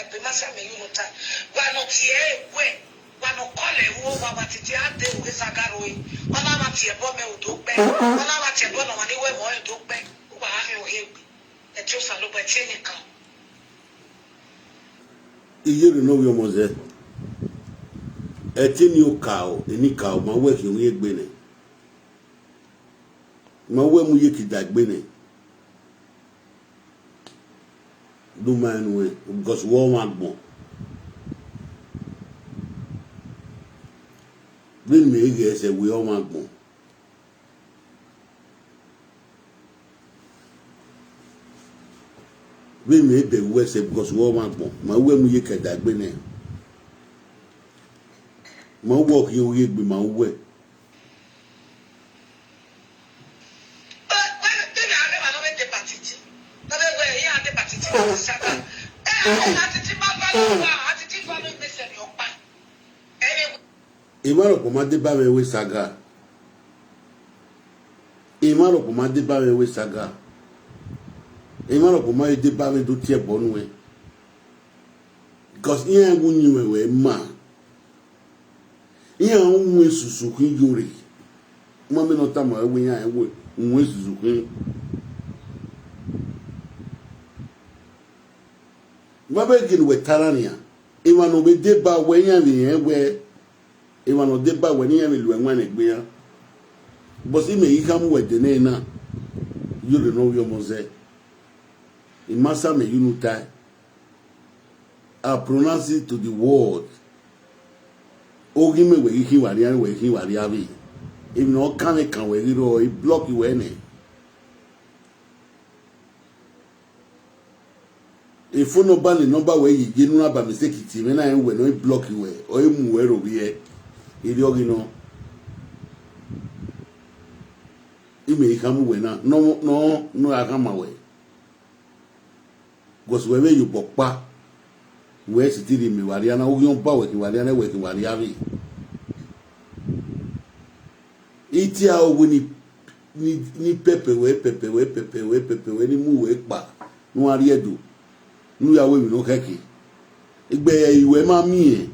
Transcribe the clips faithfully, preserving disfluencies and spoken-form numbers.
Ebe ma sa mẹ ye unu ta. Wa nọ tie ẹre wẹ, wa nọ kọlọ ẹvbo, wa wa titi a de ughe saga rre. Ọ na wa tie ẹbọ mẹ odo kpẹ. Ọ na wa tie ẹbọ ne ọmwa ni wẹ mẹ ọre odo kpẹ. Uwa gha khian oghian egbe. Ẹtin Osanobua, ẹtin enikaro. Iyore ne ovbi ọmọ zẹ. Ẹtin eni okaro, enikaro, ma wẹ khian oghian egbe nẹ. Ma wẹ mu ye kidagbe nẹ. Do ma nuẹn, because wẹ ọmwa agbọn. Vbene mẹ ghe ẹsẹ wẹ ọmwa agbọn. Vbene mẹ bẹghe uwẹ ẹsẹ, because wẹ ọmwa agbọn. Ma wẹ mu ye kidagbe nẹ. Ma wẹ ọ khian oghian egbe, ma wẹ. Emwa rhọkpa ma deba mwẹ vbe saga. Emwa rhọkpa ma deba mwẹ vbe saga. Emwa rhọkpa ma deba mwẹ do tie ẹbọ nuẹn. Because iran wu yin mwẹ wẹ ma. Iran wu esusu khin yore. Ma mẹ ne ọ tama ruẹ wẹ iran wu esusu khin. Ma vbe gele wẹ ta na nian, emwa ne ọ vbe deba wẹ iran vbe rẹn wẹ, emwa ne ọ deba wẹ ne iran vbe lu ẹwaẹn ne egbe iran. But imẹ ghi khama uwẹ ẹdẹ nẹ na, yore ne ovbi ọmọ zẹ. I ma sa mẹ ye unu tae. I pronounce it to the world. Oghi mẹ wẹ ghi khin vbe arria, wẹ ghi khin vbe arria vbe. Emwi ne ọ kan mwẹ kan wẹ ghi rrọọ, I block wẹ nẹ. Phone number ne number wẹ ye ye ne u na ba mistake tie mwẹ na rẹn wẹ ne ọ i block wẹ, ọ i mu wẹ rre ovbiẹ. Erriọ ghi nọ. Imẹ ghi khama uwẹ na, nọ, nọ, nọ ra khama wẹ. Because wẹ vbe ye obọ ọkpa, wẹ siti rhie mẹ vbe arria na, oghian ọba wẹ khin vbe arria na, wẹ khin vbe arria vbe. Itia owu ni, ni, ni pẹpẹ wẹ, pẹpẹ wẹ, pẹpẹ wẹ, pẹpẹ wẹ, ni mu wẹ kpa, ne u gha rrie Ẹdo, ne u ya ru emwi ne ọ khẹke. Egbe ẹre wẹ ma miẹn,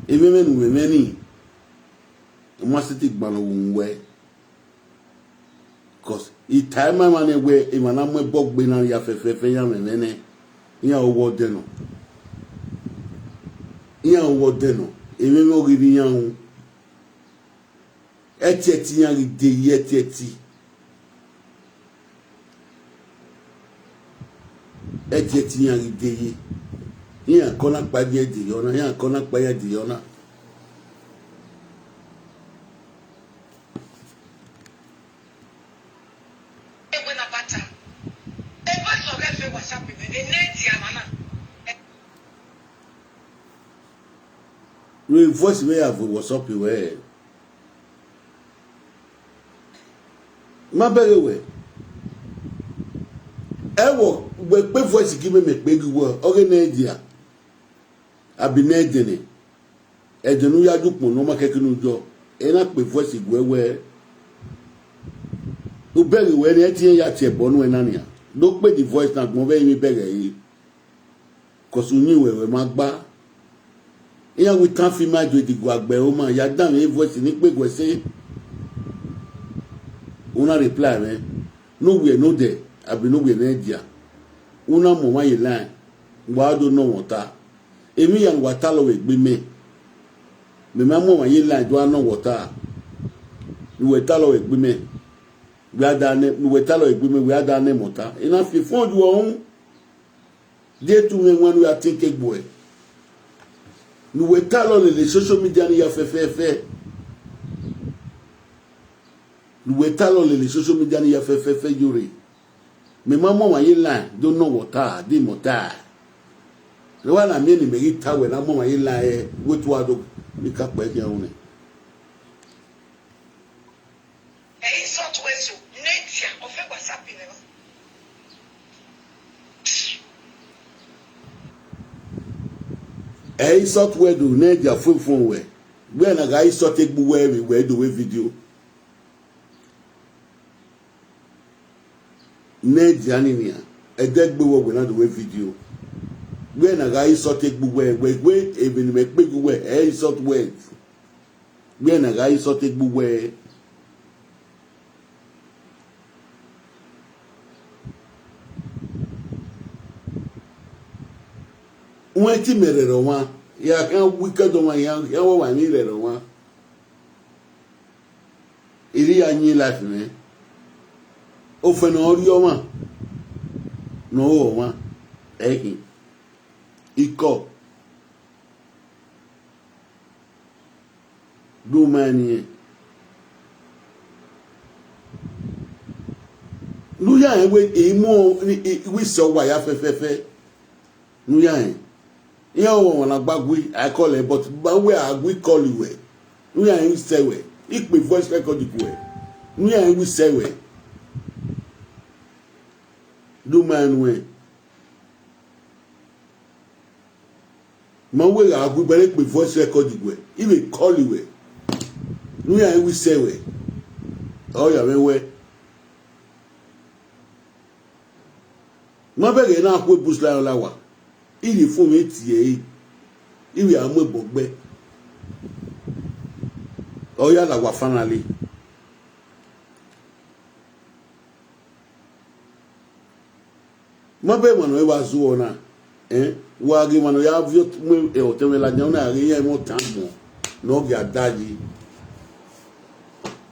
emwi ẹmwẹ ne u mwẹ mwẹ ni, ọ ma siti gbanọ vbe uhunmwu wẹ. Because I ta ima emwa ne wẹ emwa na mu ẹbọ gbe na ya fẹfẹfẹ, iran mwẹ mwẹ nẹ, iran ru vbe ọdẹ nọ. Iran ru vbe ọdẹ nọ, emwi ẹmwẹ ọ ghi rre iran ru. Ẹtiẹti iran ghi de ye ẹtiẹti. Ẹtiẹti iran ghi de ye. Iran kọ na kpa iran de ye ọna, iran kọ na kpa iran de ye ọna. Egbe na bata. Egbe sọ ghẹ fẹ WhatsApp mwẹ, ne ne dia mama. Vbe voice mwẹ ya vbe WhatsApp wẹ. Ma bẹghe wẹ. Ẹ wọ, wẹ kpe voice gi mẹ, mẹ kpe gi wẹ, ọ ghe ne dia. Abi ne ẹdẹ nẹ, ẹdẹ ne u ya ye ukpọn ne ọ ma khẹke ne u yọ, ẹ na kpe voice guẹ wẹ, u bẹghe wẹ ne ẹ tie ya tie ẹbọ nuẹn na nian, do kpe the voice na agbọn vbe ẹrinmwi bẹghe ẹre, cos uyinmwẹ ruẹ ma gba. Iran wẹ itan fi ima do diguagbẹ ẹre, ma ya danmwẹ voice ne I kpe guẹ ẹse. U na reply mwẹ, ne u wiẹ ne odẹ, abi ne u wiẹ ne ẹdia, u na mu ọmwa ye line, wa do nọ mwẹ ọta. Emwi hia ne uwa talọ vbe egbe mẹ, mẹ ma mu ọmwa ye line do a nọ wẹ ọta. Ne uwẹ talọ vbe egbe mẹ, wẹ a da nẹ, ne uwẹ talọ vbe egbe mẹ, wẹ a da nẹ mẹ ọta. I na fi fon yu ọhun. Deghẹ tu mwẹ wan ne u ya tin ke gbuẹ. Ne uwẹ talọ lele social media ni ya fẹfẹfẹ. Ne uwẹ talọ lele social media ni ya fẹfẹfẹ yore. Mẹ ma mu ọmwa ye line do nọ wẹ ọta, de mẹ ọta. Rẹn wa na miẹn ne imẹ ghi ta wẹ na mu ọmwa ye line, wẹ tu a do ni ka kpẹ khian ru nẹ. Ẹ i sọ tuẹ so, ne dia, ọ fẹ WhatsApp nẹ. Ẹ i sọ tuẹ do, ne dia fuẹfuẹn wẹ. Wẹ na gha i sọ te gbe uwẹ vbe wẹ do wẹ video. Ne dia ni nian, ẹdẹ gbe wẹ wẹ na do wẹ video. Wẹ na gha insult egbe uwẹ, wẹ wẹ emwi ne imẹ kpe ghe uwẹ, ẹ insult wẹ. Wẹ na gha insult egbe uwẹ. Uwẹ te imẹ rẹrẹ ọmwa, ya khian wicked ọmwa, ya khian wẹ wa emwi rẹrẹ ọmwa. Erriọ ya yin life mwẹ. Ofẹn ne ọ rrie ọmwa, ne ọ ho ọmwa, ẹ khin. Ikọ. Do ma ẹn niẹn. Ne u ya rẹn wẹ, I mu, I, I, wẹ isẹ uwa ya fẹfẹfẹ. Ne u ya rẹn. Iran ọmwa na gba gui, I call ẹ, but ma wẹ a gui call wẹ. Ne u ya rẹn wẹ isẹ wẹ. I kpe voice record gu ẹ. Ne u ya rẹn wẹ isẹ wẹ. Do ma ẹn nuẹn. Ma wẹ gha gu, I gbe ne kpe voice record gu ẹ, I vbe call wẹ. Ne u ya rẹn wẹ isẹ wẹ. Ọ ya mwẹ wẹ. Ma bẹghe na khu Bush Lion la wa. I rhie phone mwẹ tie ẹre. I vbe a mu egbe ọgbẹ. Ọ ya la wa finally. Ma bẹghe emwa ne ọ wa zuọ na, ẹn, wa ghe emwa ne ọ ya viọ mu ọtẹn mwẹ ladian, ọ na ghe iran mwẹ ọtẹn agbọn ne ọ gia da yi.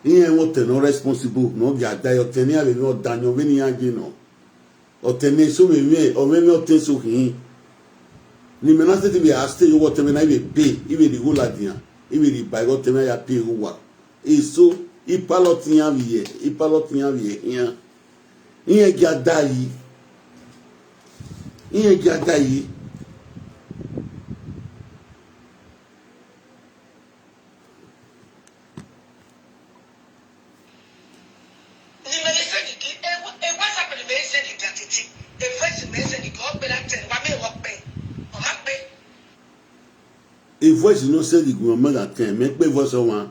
Iran mwẹ ọtẹn ne ọ responsible ne ọ gia da yi, ọtẹn ne iran vbe mwẹ ọdayọn vbene iran ye nọ. Ọtẹn ne eso vbe mwẹ, ọ mwẹ mwẹ ọtẹn eso khin. Ne imẹ na sẹtin vbe a stay ye ọtẹn mwẹ na, I vbe pay, I vbe rhie igho ladian, I vbe rhie ba ighe ọtẹn mwẹ ya pay igho uwa. Eso, I palọt iran vbe, I palọt iran vbe khian. Iran gia da yi. Iran gia da yi. Ne imẹ ghi send gi, e WhatsApp ne imẹ ghi send gi a titi, e voice ne imẹ ghi send gi, ọ gbe na tẹn, wa mẹ vbe ọ kpẹ, ọ ma kpe. E voice ne ọ send gu mwẹ, ọ ma gha tẹn, mẹ kpe voice ọmwa.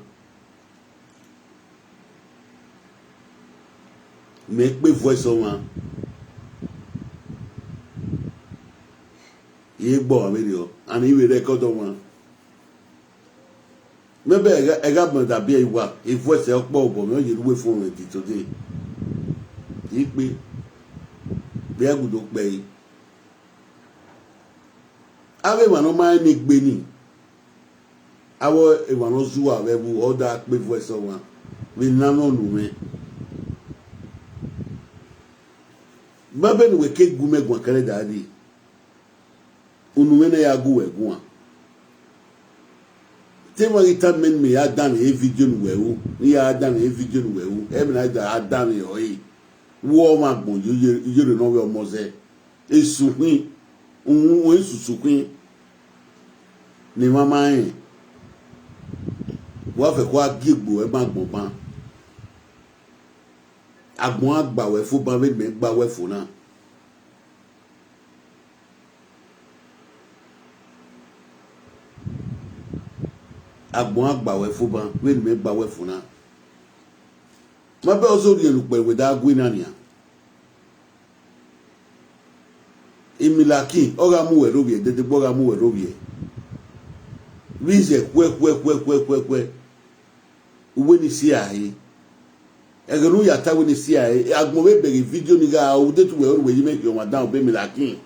Mẹ kpe voice ọmwa. I gbe ọmwa vberriọ, and I vbe record ọmwa. Mẹ bẹghe ẹgha, ẹgha bọ da biẹ iwa, e voice ọkpọ obọ mwẹ, ọ ye ru phone mwẹ di today. I kpe, vbe ẹgudo kpẹre. Avbe emwa ne ọ ma rẹn ne egbe ni, avbe emwa ne ọ zuwa vbe ẹvbo, ọ da kpe voice ọmwa vbe ne a mwẹ unu mwẹ. Ma bẹghe ne uwẹ ke gu mẹ guan kẹrẹda dee. Unu mwẹ na ya gu uwẹ guan. Te emwa ghi tama mẹ ne mẹ ya danmwẹ e video ne uwẹ ru, ne I ya danmwẹ e video ne uwẹ ru, ẹmwẹ na da a danmwẹ ọre, wẹ ọmwa agbọn ye, ye, ye rre ne ọ vbe ọmọ zẹ. Esu khin, uhunmwu esusu khin, ne emwa ma rẹn, wa fẹko a gie egbe ruẹ ban agbọn ban. Agbọn a gba wẹ fo ban vbene imẹ gba wẹ fo na. Agbọn a gba wẹ fo ban vbene imẹ gba wẹ fo na. Ma bẹghe ọzọ orhiọn ne ukpẹ wẹ da gu na nian. Imilakin, ọ gha mu wẹ rhovbiẹ, dede gbe ọ gha mu wẹ rhovbiẹ. Vbe izẹ khuẹ, khuẹ, khuẹ, khuẹ, khuẹ, khuẹ. Uwẹ ni si a he. Ẹghẹ ne u ya ta wẹ ne sia ẹre, agbọn vbe bẹghe vidio ni gha ru, de te uwẹ ru wẹ ye imẹ khian ọmwa dan obọ Imilakin.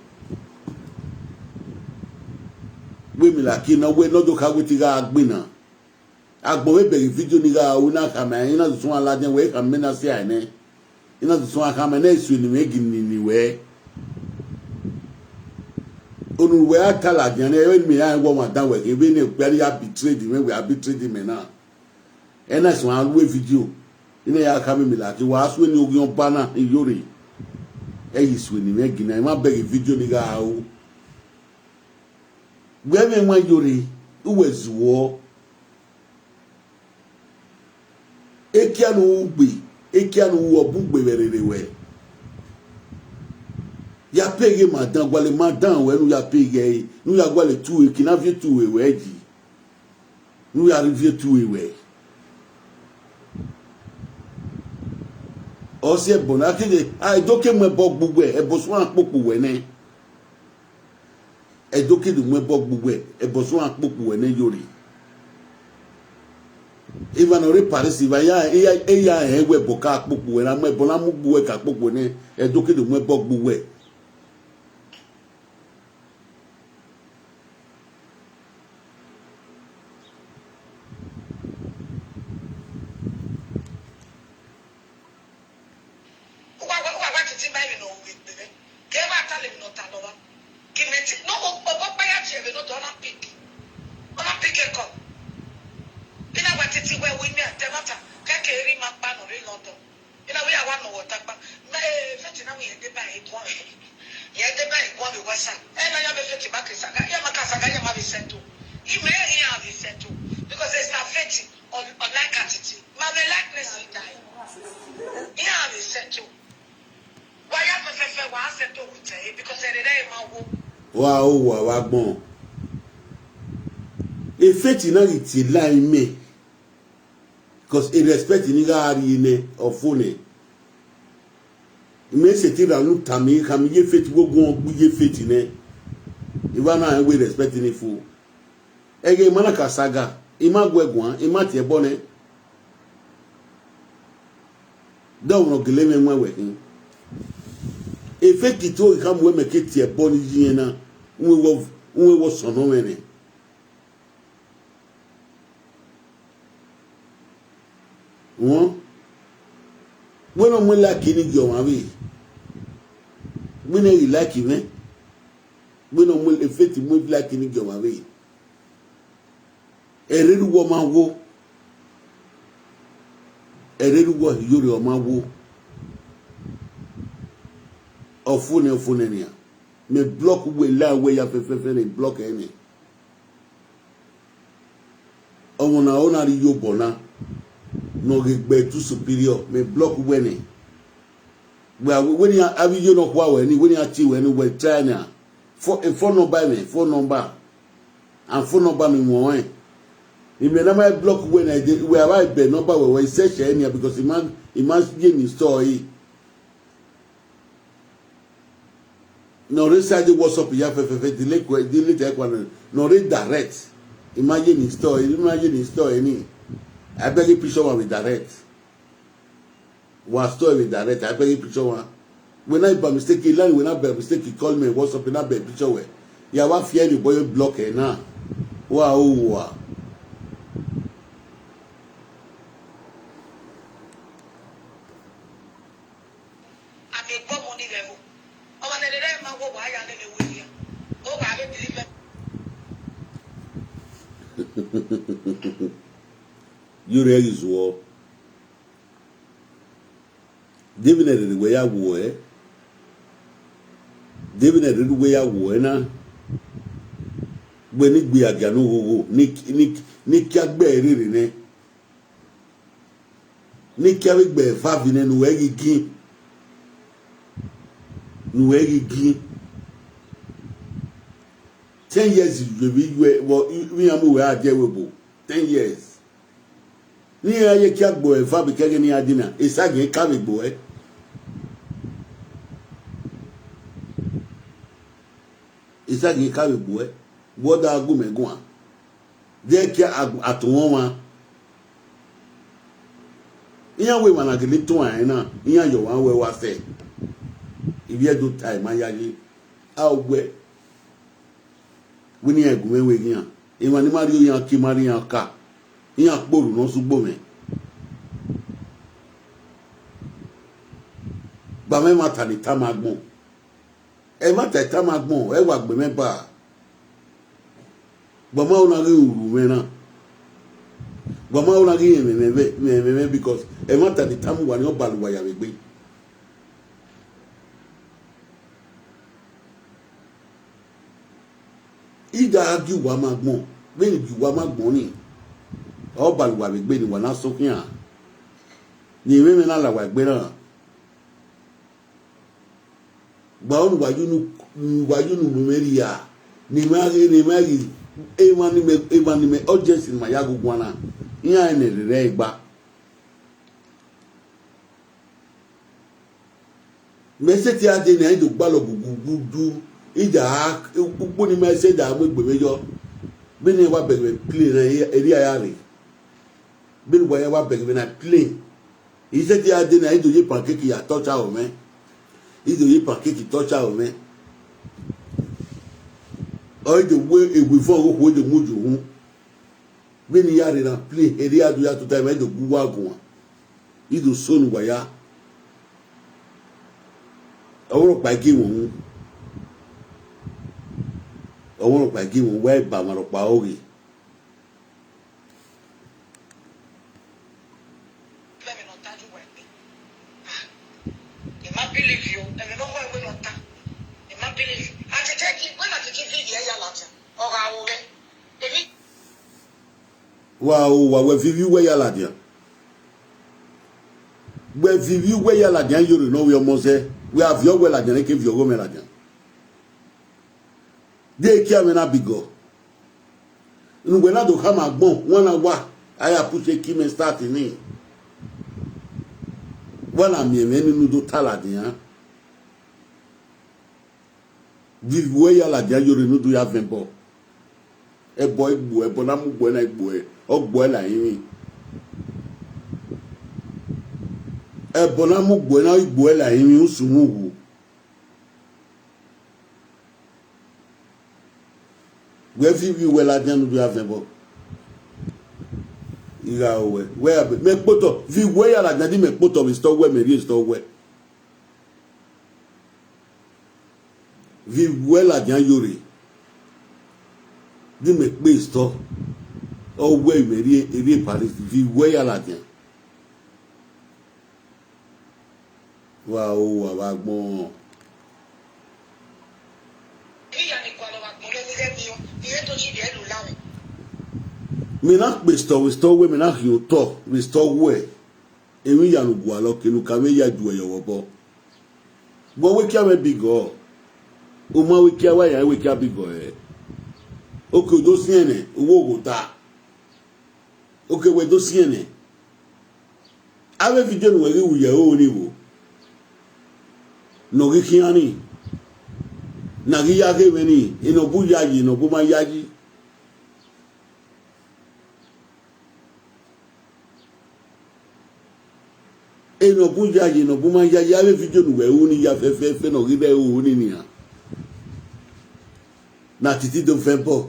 Wẹ Imilakin na, wẹ ne ọ do kha wẹ te I gha gbe na. Agbọn vbe bẹghe vidio ni gha ru, I na khama ẹre, I na do suẹn ladian wẹ, I khama imẹ na sia ẹre nẹ. I na do suẹn khama ẹre nẹ, esu ne imẹ ginni ni wẹ. Unu wẹ a ta ladian nẹ, ẹre ne imẹ ya rẹn wẹ ọmwa dan wẹ khin, vbene okpia ni ya betrayed mwẹ, wẹ a betrayed imẹ na. Ẹna suẹn a ru e vidio. I na ya khama Imilakin, wa suẹn ne oghian ọba na iyore. Ẹ i ghi suẹn ne imẹ ginna, I ma bẹghe vidio ni gha ru. Wẹ mwẹ wan iyore, uwẹ zuọ. Ekia ne u ru gbe, ekia ne u ru ọ bun gbe vbe rere wẹ. Ya pay ighe ma dan, gualọ ma dan ruẹ ne u ya pay ighe ẹre, ne u ya gualọ tu eki na viọ tu ruẹ wẹ yi. Ne u ya rhie viọ tu ruẹ. Ọ si ẹbọ na keghe, a do ke mu ẹbọ gbe uwẹ, ẹbọ suẹn kpokpo wẹ nẹ. Ẹdo ke do mu ẹbọ gbe uwẹ, ẹbọ sẹ ọnrẹn kpokpo uwẹ ne yore. Emwa ne ọ rre Paris, evba, iran, iran, iran rẹn wẹ ẹbọ ka kpokpo uwẹ, na mu ẹbọ na mu gbe uwẹ ka kpokpo uwẹ nẹ, Ẹdo ke do mu ẹbọ gbe uwẹ. Uwa wa, uwa wa titi ma emwi ne ọ ru egbe mwẹ. Ke wa ta lele emwi ne ọ ta lọ wa. Gimeti no, obọ kpa ya tie vbe no do, ọ na pick. Ọ na pick call. I na wa titi wẹ wi mi ẹdẹ mata, ke ke rri ima kpa nọ rre London. I na wẹ ya wa nọ wẹ ọta kpa. Ma, eh, Feti na wẹ irẹn deba ẹre guan. Irẹn deba ẹre guan vbe WhatsApp. Ẹ na ya vbe Feti ma ke saga, ya ma ka saga, ya ma vbe settle. I mẹ iran vbe settle. Because it's not Feti, or, or like Atiti. Ma vbe likeness yi die. Iran vbe settle. Wa ya fẹfẹfẹ, wa settle with her, because ẹre rẹ ma wo. Wa o, wa vbe agbọn. E Feti na ghi tie la imẹ. Because e respect ni gha rrie nẹ, ọ fo nẹ. Imẹ sẹtin ra unu tama, khama iye Feti, vbe ogun ọ gbe iye Feti nẹ. Evba na rẹn wẹ respect ni fo. Ẹghẹ ima na ka saga, ima gu ẹ guan, ima tie ẹbọ nẹ. Dọmwẹ ne ọ gele mwẹ wan wẹ khin. E Feti to ghi khama wẹ mẹ ke tie ẹbọ ni yi ẹn na, uwẹ wẹ, uwẹ wẹ ọ sọnnọ mwẹ nẹ. Wọn, wẹ ne ọ mu like ni gie ọmwa vbe, wẹ ne ghi like mwẹ, wẹ ne ọ mu e Feti mu like ni gie ọmwa vbe. Ẹre rre uwẹ ọ ma wo, ẹre rre uwẹ iyore ọ ma wo. Ọ fo nẹ, ọ fo nẹ nian. Mẹ block uwẹ, la uwẹ ya fẹfẹfẹ ne block ẹre nẹ. Ọmọ na, ọ na rre iyobọ na, ne ọ ghe gbe too superior, mẹ block uwẹ nẹ. Wẹ, wẹ ni avbe iye nọ khua wẹ ni, wẹ ni a tie wẹ ni, wẹ try na. Fo-, phone number mwẹ, phone number. And phone number ni wọn rẹn. Imẹ na ma block uwẹ na, wẹ a wa bẹ number wẹ, wẹ i search ẹre nian, because i ma, i ma ye ni store ẹre. Ne ọ rre side WhatsApp ya fẹfẹfẹ, delete kua, delete ẹre kua nẹ, ne ọ rre direct. I ma ye ni store, I ma ye ni store ẹre ni. I beg picture wa vbe direct. Wa store vbe direct, I beg picture wa. Wẹ na by mistake, line wẹ na by mistake call me WhatsApp, na beg picture wẹ. Ya wa fi ẹre ni obọ ye block ẹre na. Wa o wa. A miẹn egbe ọmọ ni ghẹ vbo? Ọmwa ne rere ma wẹ owa ya lele wẹ hia, o gha vbe deliver. Yore ghi zuọ. De vbene rere wẹ ya wuẹ? De vbene rere wẹ ya wuẹ na? Wẹ ne igbe agia ne oghogho, ne, ne, ne kia gbe ẹre rere nẹ. Ne kia vbe gbe eva vi nẹ ne uwẹ ghi gin, ne uwẹ ghi gin. Ten years vbe iyuẹ, vbe iran mu wẹ a die ẹvbo. Ten years. Ne iran ye kia gbe eva vbe kẹghe ne iran di na, esagiẹn ka vbe gbe ẹe. Esagiẹn ka vbe gbe ẹe, vbe ọ da gu mẹ guan. Deghẹ kia a, a tọn ọmwa. Iran wẹ emwa na gele tọn ẹre na, iran ye ọmwa wẹ wa sẹ. Ivbi Ẹdo ta ima yayi. A wẹ, wẹ ne iran gu mwẹ wẹ ghian. Emwa ni ma rhie iran ke ima rhie iran ka. Iran kpe orhu ne ọ sẹ ugbo mwẹ. Gba mwẹ ẹmwata ni tama agbọn. Ẹmwata I tama agbọn, ẹ wa gbe mwẹ ba. Gba ma ho na ghi ru mwẹ na. Gba ma ho na ghi rẹn mwẹ, mwẹ, mwẹ, mwẹ, because ẹmwata ni tama uwa ni ọ balu uwa ya vbe egbe. I da gie uwa ma agbọn, vbene gie uwa ma agbọn ni, ọ balu uwa vbe egbe ni uwa na sẹ okhian. Ne imẹ mwẹ na la uwa egbe na. Gba unu wa ye unu, wa ye unu mu mwẹ rhia, ne ima ghe, ne ima ghi, emwa ni mẹ, emwa ni mẹ audience ni ma ya ghe guan na, iran ẹnẹ rre ẹre gba. Mẹ sẹtin a dee ne a i do gbalọ gugugudu, Ida, ukpo ni ma sẹ da mu egbe vbe yọ. Vbene wa bẹghe vbe plane na, erriọ a ya rre. Vbene uwa ya wa bẹghe vbe na plane. I sẹtin ya dee na, I do ye pancake ya touch aro mwẹ. I do ye pancake touch aro mwẹ. Ọ i do wẹ ewe vọn okhuo do mu ye uhunmwu. Vbene I ya rre na plane, erriọ a do ya tota mwẹ, I do gu uwa guan. I do so ne uwa ya. Ọmwa rhọkpa i gie mwẹ uhunmwu. Ọmwa rhọkpa i gie mwẹ uhunmwu, wa i ba ọmwa rhọkpa ọghe. Vbe ẹmwẹ ne ọ ta ye uwa egbe. Ah, I ma believe you. Ẹmwẹ ne ọ khọe wẹ ne ọ ta. I ma believe you. A tete ghi, wẹ na tete vivi ẹre ya ladian. Ọ gha ru mwẹ. Emwi Wa ru uwa, wẹ vivi uwẹ ya ladian. Wẹ vivi uwẹ ya ladian, Iyore ne ọ vbe ọmọ zẹ. Wẹ a viọ wẹ ladian, ne ke viọ ọghomwẹ ladian. De ekia mwẹ na bigọ. Ne uwẹ na do khama agbọn, wan na wa, a ya push eki mẹ start ni. Wa na miẹn mwẹ ne unu do ta ladian. Vivi uwẹ ya ladian, Iyore ne u do ya vẹn ẹbọ. Ẹbọ i gbuẹ, ẹbọ na mu gbuẹ na i gbuẹ, ọ gbuẹ la emwi. Ẹbọ na mu gbuẹ na i gbuẹ la emwi, usun mu wu. Wẹ vivi uwẹ ladian ne u do ya vẹn ẹbọ. I gha ru wẹ, wẹ ya be, mẹ kpotọ, vivi uwẹ ya ladian, di mẹ kpotọ vbe store uwẹ, mẹ rhie store uwẹ. Vivi uwẹ ladian, Iyore, di mẹ kpe store, ọ wẹ mẹ rhie, rhie Paris, vivi uwẹ ya ladian. Wa ru uwa vbe agbọn. Mẹ na kpe store vbe store uwẹ, mẹ na khian otọ vbe store uwẹ, emwi ya ne u gualọ ke ne u ka vbe ya ju ẹre vbe obọ. Wẹ wẹ kia mwẹ bigọ, u ma wẹ kia, wa ya wẹ kia bigọ ẹre. Oke, u do siẹn nẹ, u wo gho ta. Oke, wẹ do siẹn nẹ. Avbe vidio ne uwẹ ghi ru ye ẹro ni vbo, ne ọ ghi khian ni, ne a ghi ya ghe mwẹ ni, enọ bu yayi, enọ bu ma yayi. Enọ bu yayi, enọ bu ma yayi, avbe vidio ne uwẹ ru ni ya fẹfẹfẹ ne ọ ghi rre ẹro ni nian. Ne a titi do vẹn ẹbọ.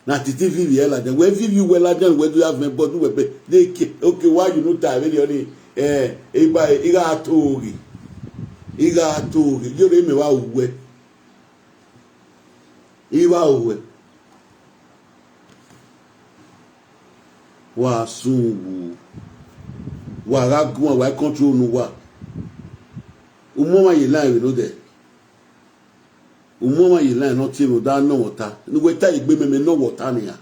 Ne a titi vivi ẹre ladian, wẹ vivi uwẹ ladian, wẹ do ya vẹn ẹbọ, ne uwẹ be, de ke, oke, wa ye unu ta vberriọ ni, eh, I ba, I gha to ghe, I gha to ghe, Iyore, mẹ wa ru wẹ, I wa ru wẹ. Wa sun wu, wa gha guan, wa i control unu uwa. U mu ọmwa ye line vbe ne odẹ. U mu ọmwa ye line ne ọ tie mwẹ, u da nọ mwẹ ọta. Ne uwẹ ta egbe mẹ, mẹ nọ wẹ ọta nian.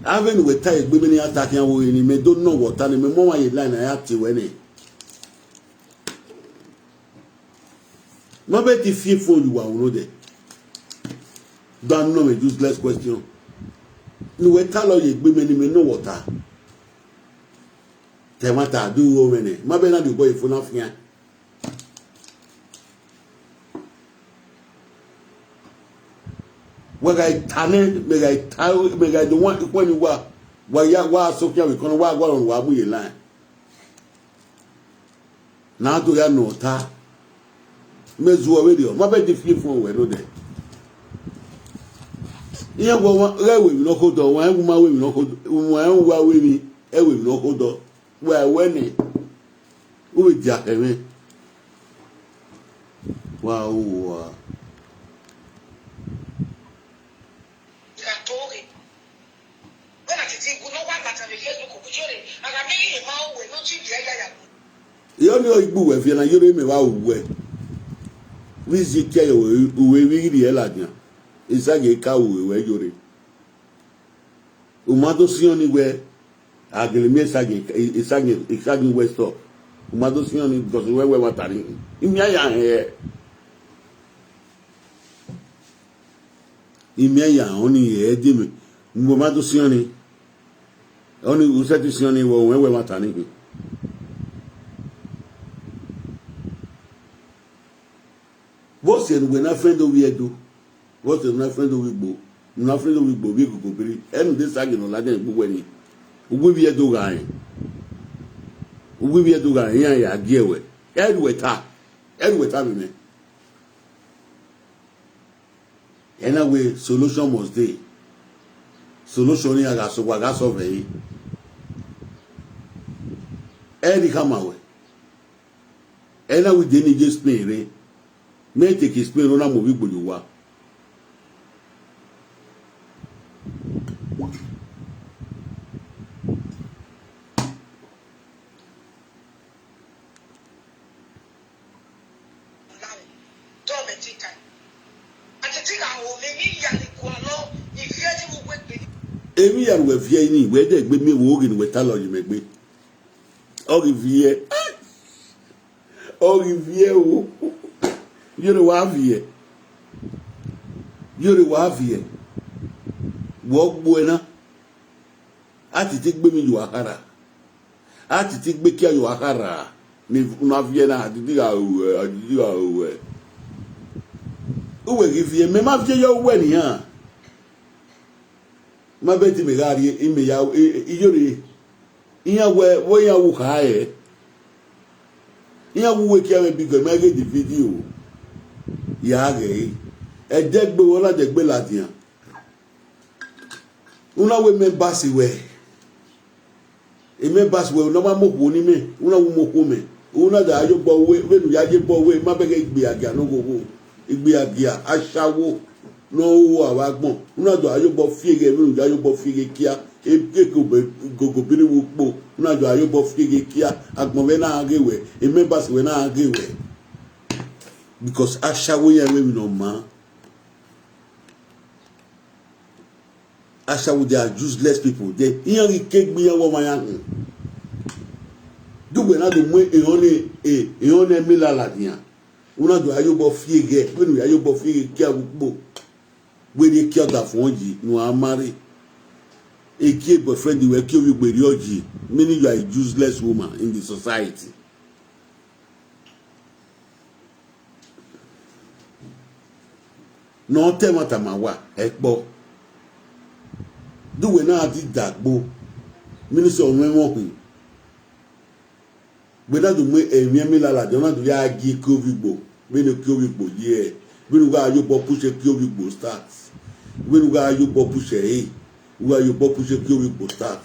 Avbe ne uwẹ ta egbe mẹ ne iran ta khian vbe ore ni, mẹ do nọ wẹ ọta ni, mẹ mu ọmwa ye line ne a ya tie wẹ nẹ. Ma bẹ te fian fo ye uwa unu odẹ. Da nọ mwẹ useless question. Ne uwẹ talọ ye egbe mẹ ni, mẹ nọ wẹ ọta. Te ẹmwata do ru mwẹ nẹ, ma bẹ na rhie obọ ye fo na fian. Wẹ gha ta nẹ, mẹ gha ta, mẹ gha do wan ikhuẹn ni uwa, wa ya, wa so khian vbe kọn, wa gualọ ne uwa mu ye line. Ne a do ya nọ ọta. Mẹ zuọ vberriọ, ma bẹ de fian fo wẹ nodẹ. Iran wẹ ọmwa ghẹ wẹ emwi ne ọ khodọ, wa rẹn wẹ u ma wẹ emwi ne ọ khodọ, wa rẹn wẹ u wa wẹ emwi, ẹ wẹ emwi ne ọ khodọ. Wa wẹ nẹ, u vbe dia khẹ mwẹ. Wa ru uwa. Gha to ghe. Wẹ na titi gu ne ọ wa latan vbe Facebook, gu Iyore, a gha miẹn iye ma ru wẹ ne ọ ti viẹ ya ya gu. Iyore ọ gbe uwẹ viẹ na, Iyore mẹ vbe ru wẹ. Vbe izi tie ẹre, uwẹ vbe ghi rhie ladian. Esagie ka ru wẹ Iyore. U ma do siọn ni wẹ, a gele miẹn esagie, esagie, esagie wẹ stop. U ma do siọn ni because wẹ wẹ wa ta ni. Imian ya hẹ. Imian ya họn ni hẹ ẹdẹ mẹ. Uwẹ ma do siọn ni. Ọni u sẹtin siọn ni wẹ, wẹ wẹ wa ta ni khin. Wẹ na friend ovbi Ẹdo, vbọzẹ ne u na friend ovbi Igbo, ne u na friend ovbi Igbo vbe Igogobiri, ẹre ne u de sa ghe ne ọ ladian egbe uwẹ ni. Uwu ivbi Ẹdo gha rẹn, uwu ivbi Ẹdo gha rẹn, iran ya gie wẹ. Ẹre wẹ ta, ẹre wẹ ta vbe mẹ. Ẹ na wẹ solution must dey. Solution ni a gha sẹ, wa gha solve ẹre. Ẹ i khama wẹ. Ẹ na wẹ de ne I ye Spain rre. Mẹ i te ke Spain rre, ọ na mu ovbi Igbo ye owa. Emwi ya ne uwẹ viẹ ni, wẹ dẹ gbe miẹn vbe oghe ne uwẹ ta lọ ye mẹ gbe. Ọ ghi viẹ. Ọ ghi viẹ o. Yọrọ wa viẹ. Yọrọ wa viẹ. Wọ gbuẹ na. A titi gbe emwi ye uwa khara. A titi gbe kia ye uwa khara. Ne u na viẹ na, a titi gha ruẹ, a titi gha ruẹ. Uwẹ ghi viẹ, mẹ ma viẹ yọ uwẹ nian. Ma bẹghe te imẹ gha rrie, imẹ ya, e, e, iyore, iran wẹ, vbe iran wu kha ẹre. Iran wu wẹ kia mwẹ bigọ, ma ghe the video ya ghẹ ẹre. Ẹdẹgbe wẹ, ọ na dẹgbe ladian. U na wẹ emẹ basi wẹ. Emẹ basi wẹ, u na ma mu okhuo ne imẹ, u na wu mu okhuo mẹ. U na da ye obọ wẹ, vbene u ya ye obọ wẹ, ma bẹghe igbe agia ne oghogho. Igbe agia, ashawo, ne ọ ru avbe agbọn. U na do a ye obọ fi eghe, vbene u ya ye obọ fi eghe kia, e, e, Igogobiri vbe ukpo. U na do a ye obọ fi eghe kia, agbọn mwẹ na ghe wẹ, emẹ basi wẹ na ghe wẹ. Because ashawo ya ru emwi ne ọ maa. Ashawo, they are useless people. They, iran ghi ke egbe iran vbe ọmwa iran khin. De uwẹ na do mu ehọn ne, e, ehọn ne Emila ladian. U na do a ye obọ fi eghe, vbene u ya ye obọ fi eghe kia vbe ukpo. Wẹ rhie kia ọdafẹn yi ne uwa ma rre. E gie boyfriend ruẹ kie ovbi Igbo rriọ yi, meaning you are a useless woman in the society. Ne ọ ta ẹmwata ma wa, ẹkpọ. De uwẹ na di dagbo, minister ọmwẹmwẹ ọkhin. Wẹ na do mu emwi Emila ladian, ọ na do ya gie kie ovbi Igbo, vbene kie ovbi Igbo ye, vbene u gha ye obọ push kie ovbi Igbo start, vbene u gha ye obọ push ẹre, u gha ye obọ push kie ovbi Igbo start.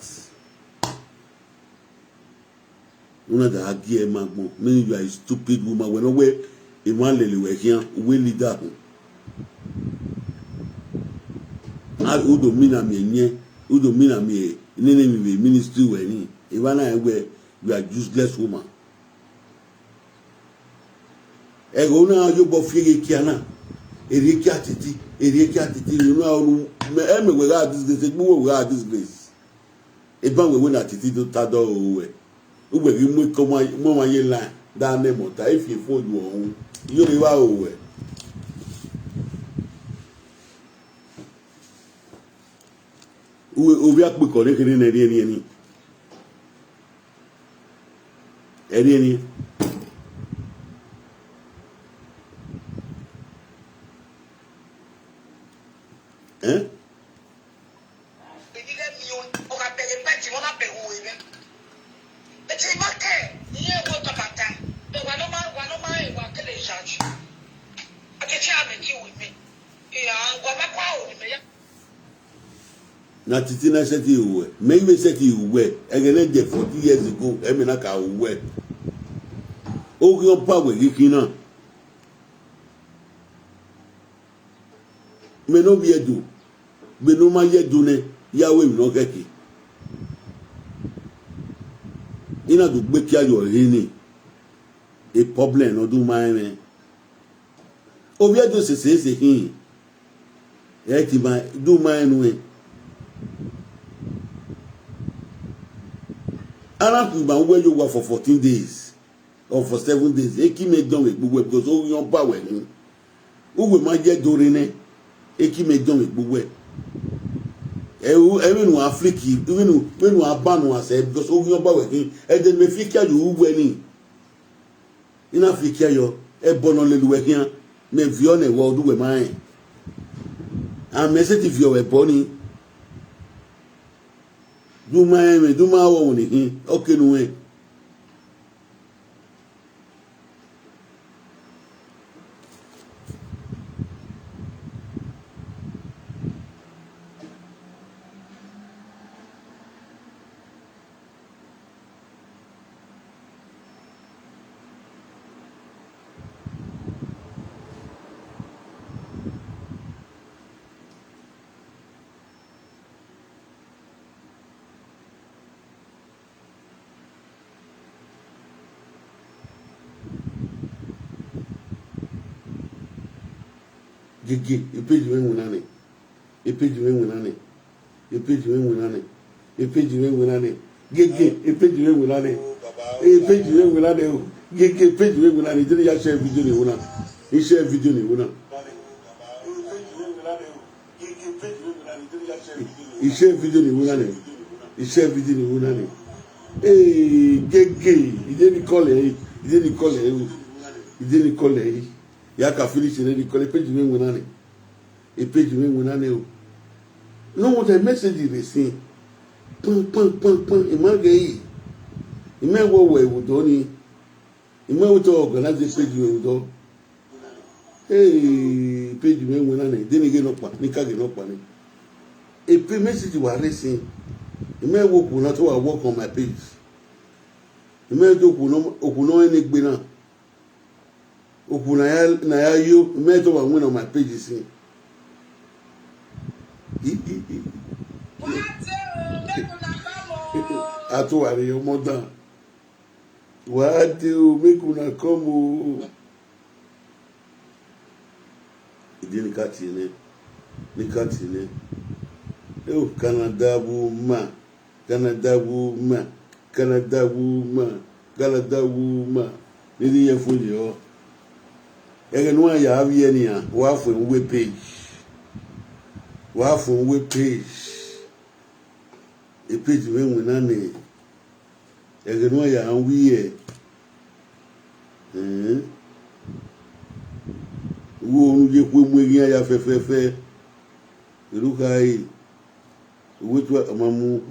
U na da gie ma agbọn, meaning you are a stupid woman. Wẹ ne ọ wẹ emwa lele wẹ khian, uwẹ leader họn. A, u do mina miẹn yẹn, u do mina miẹn nene emwi vbe ministry wẹ ni. Evba na rẹn wẹ, you are useless woman. Ẹghẹ u na ye obọ fi eghe kia na, erhie kia titi, erhie kia titi, you know, ẹ mẹ wẹ gha disgrace, egbe uwẹ wẹ gha disgrace. Eban wẹ wẹ na titi do ta dọ ro wẹ. Uwẹ ghi mu eke ọmwa, mu ọmwa ye line, da nẹ mọta, e fi efo yu ọhun. Iyore vbe aro wẹ. Uwẹ, ovbi akpekọ ne kherhe ne ẹriẹnriẹn ni. Ẹriẹnriẹn. Ẹn? Na titi na sẹtin ru wẹ, mẹ i vbe sẹtin ru wẹ, ẹghẹ ne ẹdẹ forty years ago, ẹmẹ na ka ru wẹ. Oghian ọba wẹ ghi khin na. Mẹ ne ovbi Ẹdo, vbene u ma ye Ẹdo nẹ, ya ru emwi ne ọ khẹke. I na do gbe kia ye ọre ni, e problem ne ọ do ma rẹn mwẹ. Ovbi Ẹdo sese ese khin, ẹ i ti ma do ma rẹn nuẹn. A na khu ima uwu ẹyowa for fourteen days. Or for seven days, eke imẹ dọn vbe egbe uwẹ, because oghian ọba wẹ ni. Uwẹ ma ye Ẹdo rre nẹ, eke imẹ dọn vbe egbe uwẹ. Ẹ, ẹ vbene uwa flick, vbene, vbene uwa ban uwa sẹ, because oghian ọba wẹ khin, ẹdẹ ne imẹ fi kia ye uwẹ ni. I na fi kia yọ, ẹbọ ne ọ lele uwẹ khian. Mẹ viọ nẹ, wẹ ọ du wẹ ma rẹn. A mẹ sẹtin viọ vbe ẹbọ nii. Du ma rẹn mwẹ, du ma rẹn ọvbokhan ni khin, ọ ke ne u rẹn. Gege, e page mwẹ winna nẹ. E page mwẹ winna nẹ. E page mwẹ winna nẹ. E page mwẹ winna nẹ. Gege, e page mwẹ winna nẹ. E page mwẹ winna nẹ o. Gege, e page mwẹ winna nẹ. I dene ya share video ne u na. I share video ne u na. I share video ne u na nẹ. I share video ne u na nẹ. Ee, gege, i dene call ẹre, i dene call ẹre o. I dene call ẹre. Ya ka finish ne i dene call, e page mwẹ winna nẹ. E page mwẹ winna nẹ o. No wonder message rre sin. Kpan, kpan, kpan, kpan, I ma ghẹ yi. I ma wẹ wẹ vbe odọ nii. I ma wẹ te organize page mwẹ vbe odọ. Ee, page mwẹ winna nẹ, de ne I ghe nọkpa, ne I ka ghe nọkpa nẹ. E page message wa rre sin. I ma wẹ okhuo na te wa work on my page. I ma wẹ okhuo nọ, okhuo nọ rẹn ne egbe na. Okhuo na ya, na ya yo, I ma wẹ te wa winna on my page sin. I, i, i. A to wa rre ọmọ dan. Wa dee o, make una come o. I dene I ka tie nẹ, ne I ka tie nẹ. Eo, Canada woman, Canada woman, Canada woman, Canada woman. Ne I rhie fo ye ọ. Ẹghẹ ne uwa ya vbiẹ nian, wa fuẹn uwu page. Wa fuẹn uwu page. E page mwẹ winna nẹ. Ẹghẹ ne uwa ya rẹn uwu ẹre, ẹn, uwu unu ye khuemu eghian ya fẹfẹfẹ. Erha ukha ẹre, uwu etu ọ ma mu.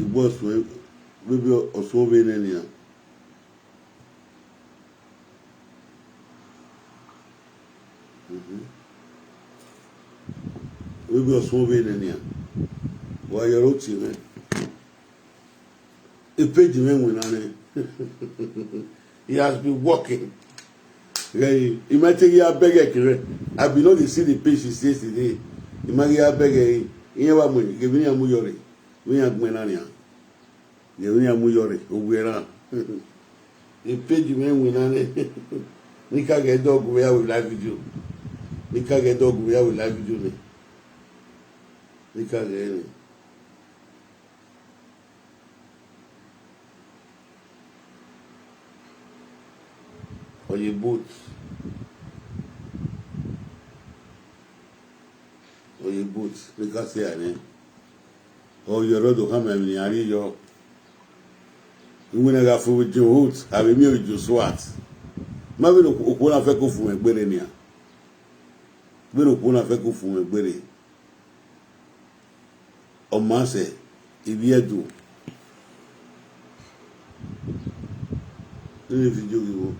Igbe ọsuẹn, vbene ọsuẹn vbe nẹ nian. Vbene ọsuẹn vbe nẹ nian, wa ye ọre oti mwẹ. E page mwẹ winna nẹ. He has been working. Ghẹ, I ma te ghi a bẹghe ẹre. I be no dey see the page since yesterday. I ma ghi a bẹghe ẹre. Iran wa mu, ghe vbe iran mu yọ rre. Vbe iran gbẹn na nian. Ghe vbe iran mu yọ rre, owiẹ ra. E page mwẹ winna nẹ. Ne I ka ghẹ dọgbe ya vbe live video. Ne I ka ghẹ dọgbe ya vbe live video nẹ. Ne I ka ghẹ nẹ. Ọ ye boat. Ọ ye boat, ne I ka sẹ a nẹ. Ọ ye ọre ọ do khama emwi ne iran rhie yọ. Iwinna gha fo vbe John Holt, a vbe miẹn vbe John Swart. Ma vbene okhuo na fẹko fu mwẹ gberre nian. Vbene okhuo na fẹko fu mwẹ gberre. Ọ ma sẹ, ivbi Ẹdo. Nene video ghi vbo.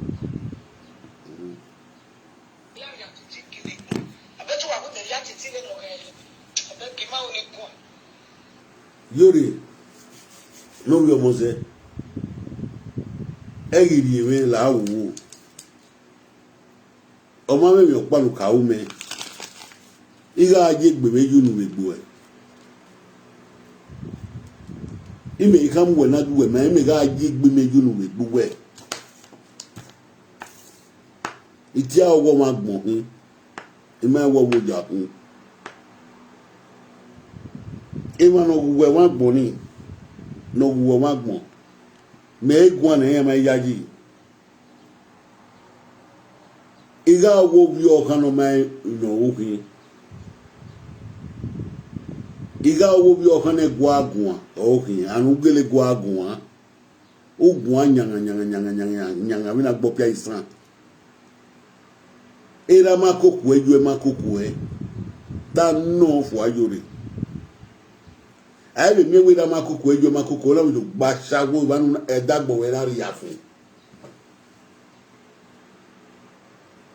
Yore, ne ovbi ọmọ zẹ, ẹ ghi rhie mwẹ la wu. Ọ ma mwẹ emwi ọkpa ne u ka ru mẹ, I gha ye egbe mwẹ ye unu vbe egbe uẹ. Imẹ I khama uwẹ ne a gie uwẹ ma, imẹ gha ye egbe mwẹ ye unu vbe egbe uwẹ. Itia ọghọ mwa gbọn khin, I ma wẹ ọ vbe oya khin. Emwa ne ọ ghe uwẹ mwa gbọn nii, ne ọ ghe uwẹ mwa gbọn, mẹ i guan ne iran ma yayi. I gha wẹ ovbi ọkhan ne ọ ma nọ ru khin. I gha wo ovbi ọkhan ne gua guan, ọ khian, anu gele gua guan. U guan yangan yangan yangan yangan yangan vbene a gbe ọpia isan. Erha ma koko ẹ, yu ẹ ma koko ẹ, ta nọ fua yo rre. A i vbe miẹn wẹ erha ma koko ẹ, yu ẹ ma koko ẹ, ọ na vbe do gba sha wo evba ne ẹdagbọn ruẹ na rhia fun.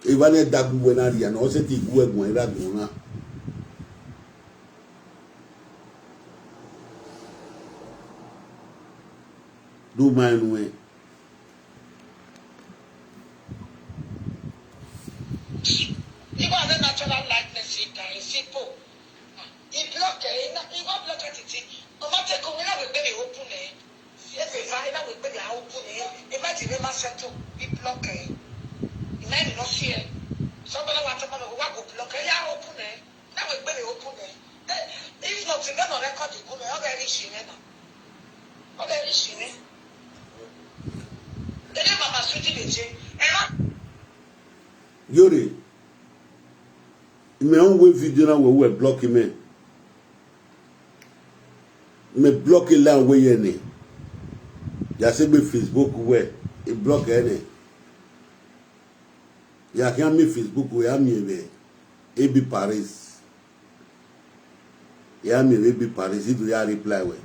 Evba ne ẹdagbọn ruẹ na rhia na, ọ sẹtin gu ẹ guan erha agbọn na. Do ma nuẹn. Igua vbe natural likeness, ika, esi po. I block ẹ, I na, I wa block ẹ titi. Ọ ma take owe na wẹ egbe vbe open ẹ. Ese sa, I na wẹ egbe vbe a open ẹ. Imagine ma settle, I block ẹ. I na even no see ẹ. Somebody wa tell me, wa go block ẹ, ya open ẹ. Na wẹ egbe vbe open ẹ. Eh, if not, I no record gu mẹ, ọ ghẹ rhie ishi mwẹ na. Ọ ghẹ rhie ishi mwẹ. Dede Mama Sweety vbe je. Ẹ na. Yore, mẹ ọ wẹ video na wẹ, wẹ block mẹ. Mẹ block line wẹ yẹ nẹ. Ya sẹ egbe Facebook wẹ, I block ẹ nẹ. Ya khian miẹn Facebook wẹ, ya miẹn vbe Ebi Paris. Ya miẹn vbe Ebi Paris, I do ya reply wẹ.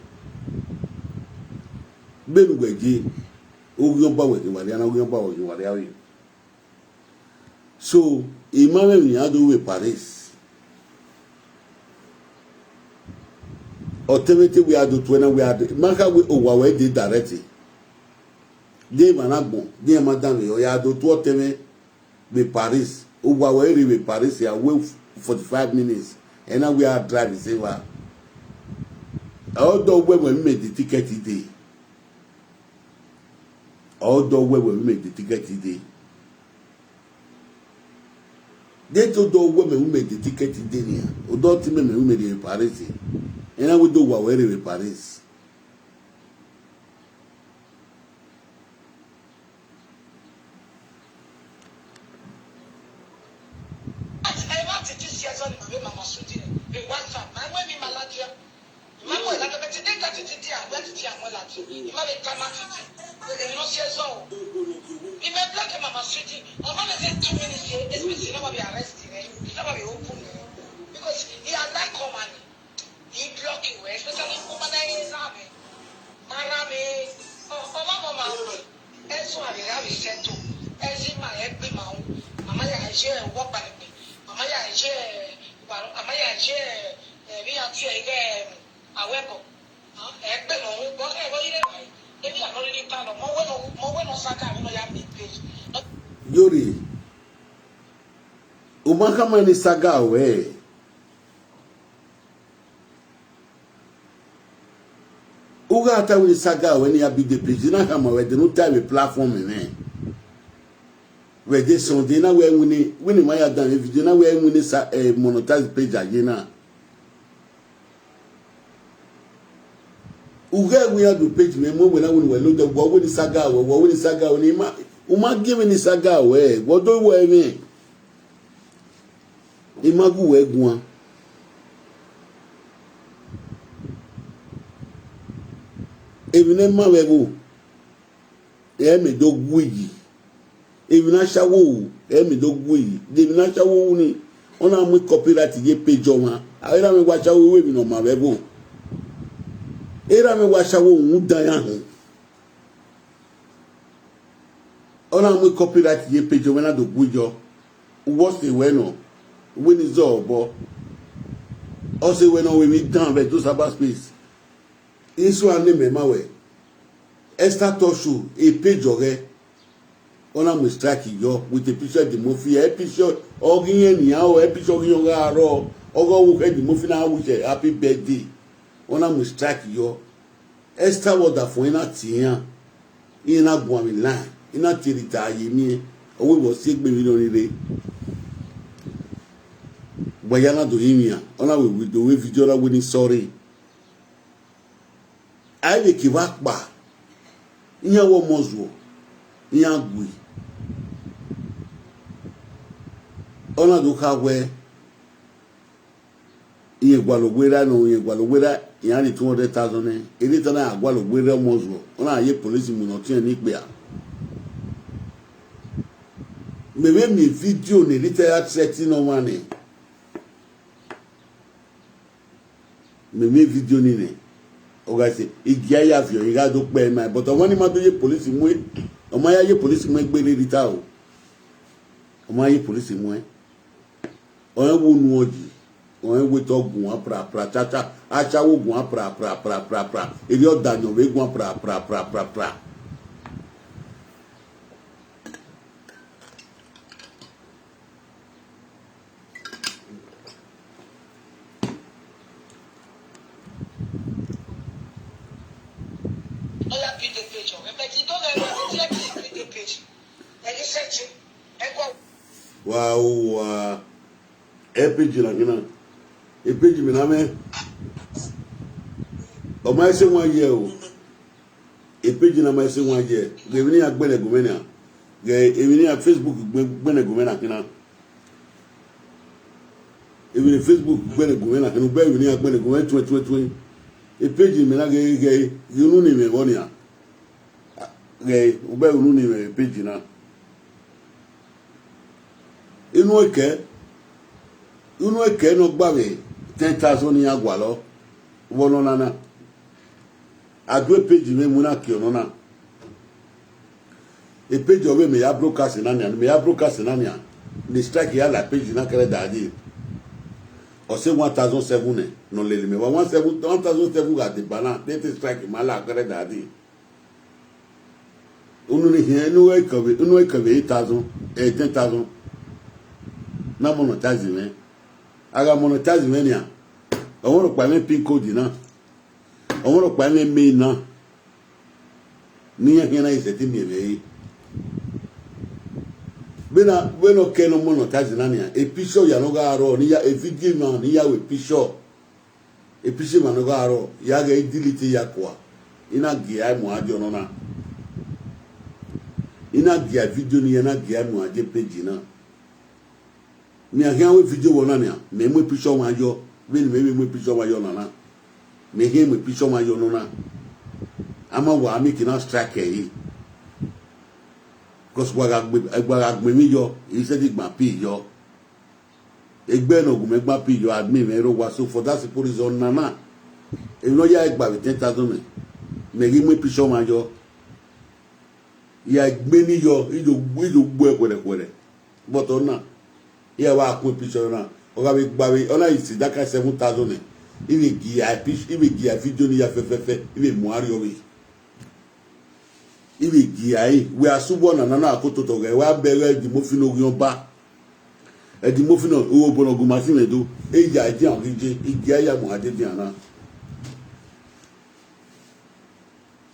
Vbene uwẹ je, oghian ọba wẹ ghi wa rria na, oghian ọba wẹ ghi wa rria ọre. So, I ma mwẹ emwi ne iran do ru vbe Paris. Ọtẹn mwẹ te wẹ a do tuẹ na, wẹ a de, ma kha wẹ owa wẹ de direct. De emwa na agbọn, de iran ma danmwehọ, ya do tuẹ ọtẹn mwẹ vbe Paris. Owa wẹ rre vbe Paris, a wẹ forty-five minutes. Ẹ na wẹ a drive zẹ evba. Ọ do wẹ wẹ mẹ de ticket dee. Ọ do wẹ wẹ mẹ de ticket dee. De to do wẹ mẹ ru mẹ de ticket dee nian, ọ do te mẹ mẹ ru mẹ rrie vbe Paris. Ẹ na wẹ do wa wẹ rre vbe Paris. Ẹ ma titi si ẹzọ ne ima vbe Mama Sweety vbe WhatsApp, ma wẹ emwi ma ladian. I ma mu ẹre ladian, but I dey that titi dia, wẹ titi a mu ẹre ladian. I ma vbe tama titi. Emwi ne ọ si ẹzọ o. I ma block Mama Sweety. Ọ ma vbe zẹ two minutes ye, S P C na ma vbe arrest rẹ. I na ma vbe open rẹ. Because I like ọmwa ni. I block wẹ, especially ọmwa na i rre zẹ mwẹ. Ma rhan mwẹ. Ọ, ọ ma mọ ma wẹ. Ẹzọ a vbe gha vbe settle. Ẹzọ ima rẹ gbe ima ru. Mama ya je wọ kpalegbe. Mama ya je, a ma ya je, eh, vbe iran tie ighe, eh, awẹbọ. Ẹ gbe nọ ru, bọ ẹ vbe ọ i re evbare. Emwi a nọ rhirhi ta nọ, mọ wẹ nọ, mọ wẹ nọ saga vbe nọ ya miẹn page. Yore, u ma khama ne saga ruẹ. U gha ta wẹ ne saga ruẹ ne I ya build page, na khama ruẹ de ne u ta vbe platform mwẹ. Vbe de Sunday na wẹ winna, winna ma ya dan video na wẹ winna sa, eh, monetize page a ye na. U ghẹ wẹ iran do page mwẹ, mu wẹ na winna wẹ load up, wẹ winna saga ruẹ, wẹ winna saga ruẹ, ne I ma, u ma gie mwẹ ne saga ruẹ, wẹ do wẹ mwẹ. I ma gu wẹ guan. Emwi ne ma vbe ẹvbo, ẹ mẹ do gu iyi. Emwi ne ashawo ru, ẹ mẹ do gu iyi. De emwi ne ashawo ru ni, ọ na mu copyright ye page ọmwa. A erha mwẹ wa ashawo ru emwi ne ọ ma vbe ẹvbo. Erha mwẹ wa ashawo ru dan ya họn. Ọ na mu copyright ye page ọmwa na do gu yọ. Wẹ ọ sẹ wẹ nọ, wẹ ne I zẹ obọ. Ọ sẹ wẹ nọ, wẹ vbe dan vbe do cyber space. Isu a ne mẹ ma wẹ. Esther Toshu, e page ọghẹ. Ọ na mu strike yọ with a picture Eddie Murphy, e picture ọ ghi rẹn nian, ọ e picture ọ ghi rẹn ọ gha rrọọ, ọ ghe ọvbokhan Eddie Murphy na wish happy birthday. Ọ na mu strike yọ. Esther wẹ ọdafẹn na tie iran, iran na guan vbe line, iran na tie rhita ye emiẹn, ọ wẹ vbe ọ si egbe emwi nọ ni rre. Wa ya na do rinmwian, ọ na wẹ do wẹ video na wẹ ne I sorry. A i vbe ke evba kpa, iran wẹ ọmọ zuọ, iran gui. Ọ na do kha wẹ, Irẹn gualọ werriẹ nọ, irẹn gualọ werriẹ, iran rhie two hundred thousand nẹ. Erriọ ta na a gualọ werriẹ ọmọ zuọ, ọ na ye police mu ne ọ tiẹn ne ikpia. Mẹ vbe miẹn video ne Rita ya threaten ọmwa nẹ. Mẹ miẹn video ni nẹ. Ọ gha sẹ, I gia ya viọ, I gha do kpẹ ima, but ọmwa ni ma do ye police mu ẹn, ọ ma ya ye police mu ẹn gbe ne Rita o. Ọ ma ye police mu ẹn. Ọ rẹn wo unu ọyi, ọ rẹn wẹ te ọ guan pra pra cha cha, a cha wo guan pra pra pra pra pra, erriọ ọ da yọn vbe guan pra pra pra pra pra. Ọ ya build page ọghẹn, but I do ghẹ wẹ vbe build page. Ẹghe sẹtin, ẹgọ. Wa o wa, e page na khin na, e page mẹ na mwẹ, ọ ma sẹ wan ye o. E page na ma sẹ wan ye, ghẹ emwi ne iran gbẹnnẹ gu mwẹ nian, ghẹ emwi ne iran Facebook gbẹ-, gbẹnnẹ gu mwẹ na khin na. Emwi ne Facebook gbẹnnẹ gu mwẹ na khin na, u bẹghe emwi ne iran gbẹnnẹ gu mwẹ tuẹn tuẹn tuẹn. E page mẹ na ghẹ, ghẹ, ghẹ unu ne imẹ vbọ nian. Ghẹ, u bẹghe unu ne imẹ vbe page na. Inu ẹkẹ, inu ẹkẹ ne ọ gba vbe ten thousand ne iran gualọ vbe ọnọna na. A do e page mwẹ mu na kie ọnọna. E page ọvbe mẹ ya broadcast na nian, mẹ ya broadcast na nian, ne strike ya la page na kẹrẹda dee. Ọ sẹ one thousand seven nẹ, ne ọ lele mẹ vba one seven, one thousand seven gha deba na, ne te strike ma la kẹrẹda dee. Unu ni khian, unu ẹkẹ vbe, unu ẹkẹ vbe eight thousand, eh, ten thousand. Na monetize mwẹ. A gha monetize mwẹ nian, ọ mwẹ rhọkpa mwẹ pin code na, ọ mwẹ rhọkpa mwẹ mail na, ne iran khian na ye sẹtin miẹn mwẹ re. Vbene, vbene ọ kẹ ne ọ monetize na nian, e picture ya ne ọ gha rrọọ, ne I ya, e video emwa ne I ya ru e picture. E picture emwa ne ọ gha rrọọ, ya ghẹ I delete ya kua, I na gie ẹre mu a die ọnọna. I na gie video ni, ya na gie ẹre mu a die page na. Mẹ a khian ru video vbe ọna nian, mẹ mu e picture ọmwa yọ, vbene mẹ vbe mu e picture ọmwa yọ nana. Mẹ khian mu e picture ọmwa yọ nọ na. A ma wa make na strike ẹre. Because wa gha gbe, wa gha gbe emwi yọ, I sẹtin gba pin yọ. Egbe ne ọ gu mẹ gba pin yọ, admin mwẹ rre owa, so for that simple reason nana, emwi ne ọ ya gba vbe ten thousand mẹ, mẹ ghi mu e picture ọmwa yọ. Ya gbe ni yọ, I do, I do gbe ẹre khuẹrhẹkhuẹrhẹ. But ọna, I ya vbe kun e picture na, ọ gha vbe gba vbe, ọ na i si daka seven thousand nẹ, I vbe gie a pic-, I vbe gie a video ni ya fẹfẹfẹ, I vbe mu a rriọ vbe. I vbe gie a re, wẹ a sẹ uwu ọna na na ko totọ ghẹ, wẹ a bẹghe Edimofin ne oghian ọba. Edimofin ne owobọ ne ọ gu ima si mwẹ do, e ya edian ghi je, I gie a ya mu a die edian na.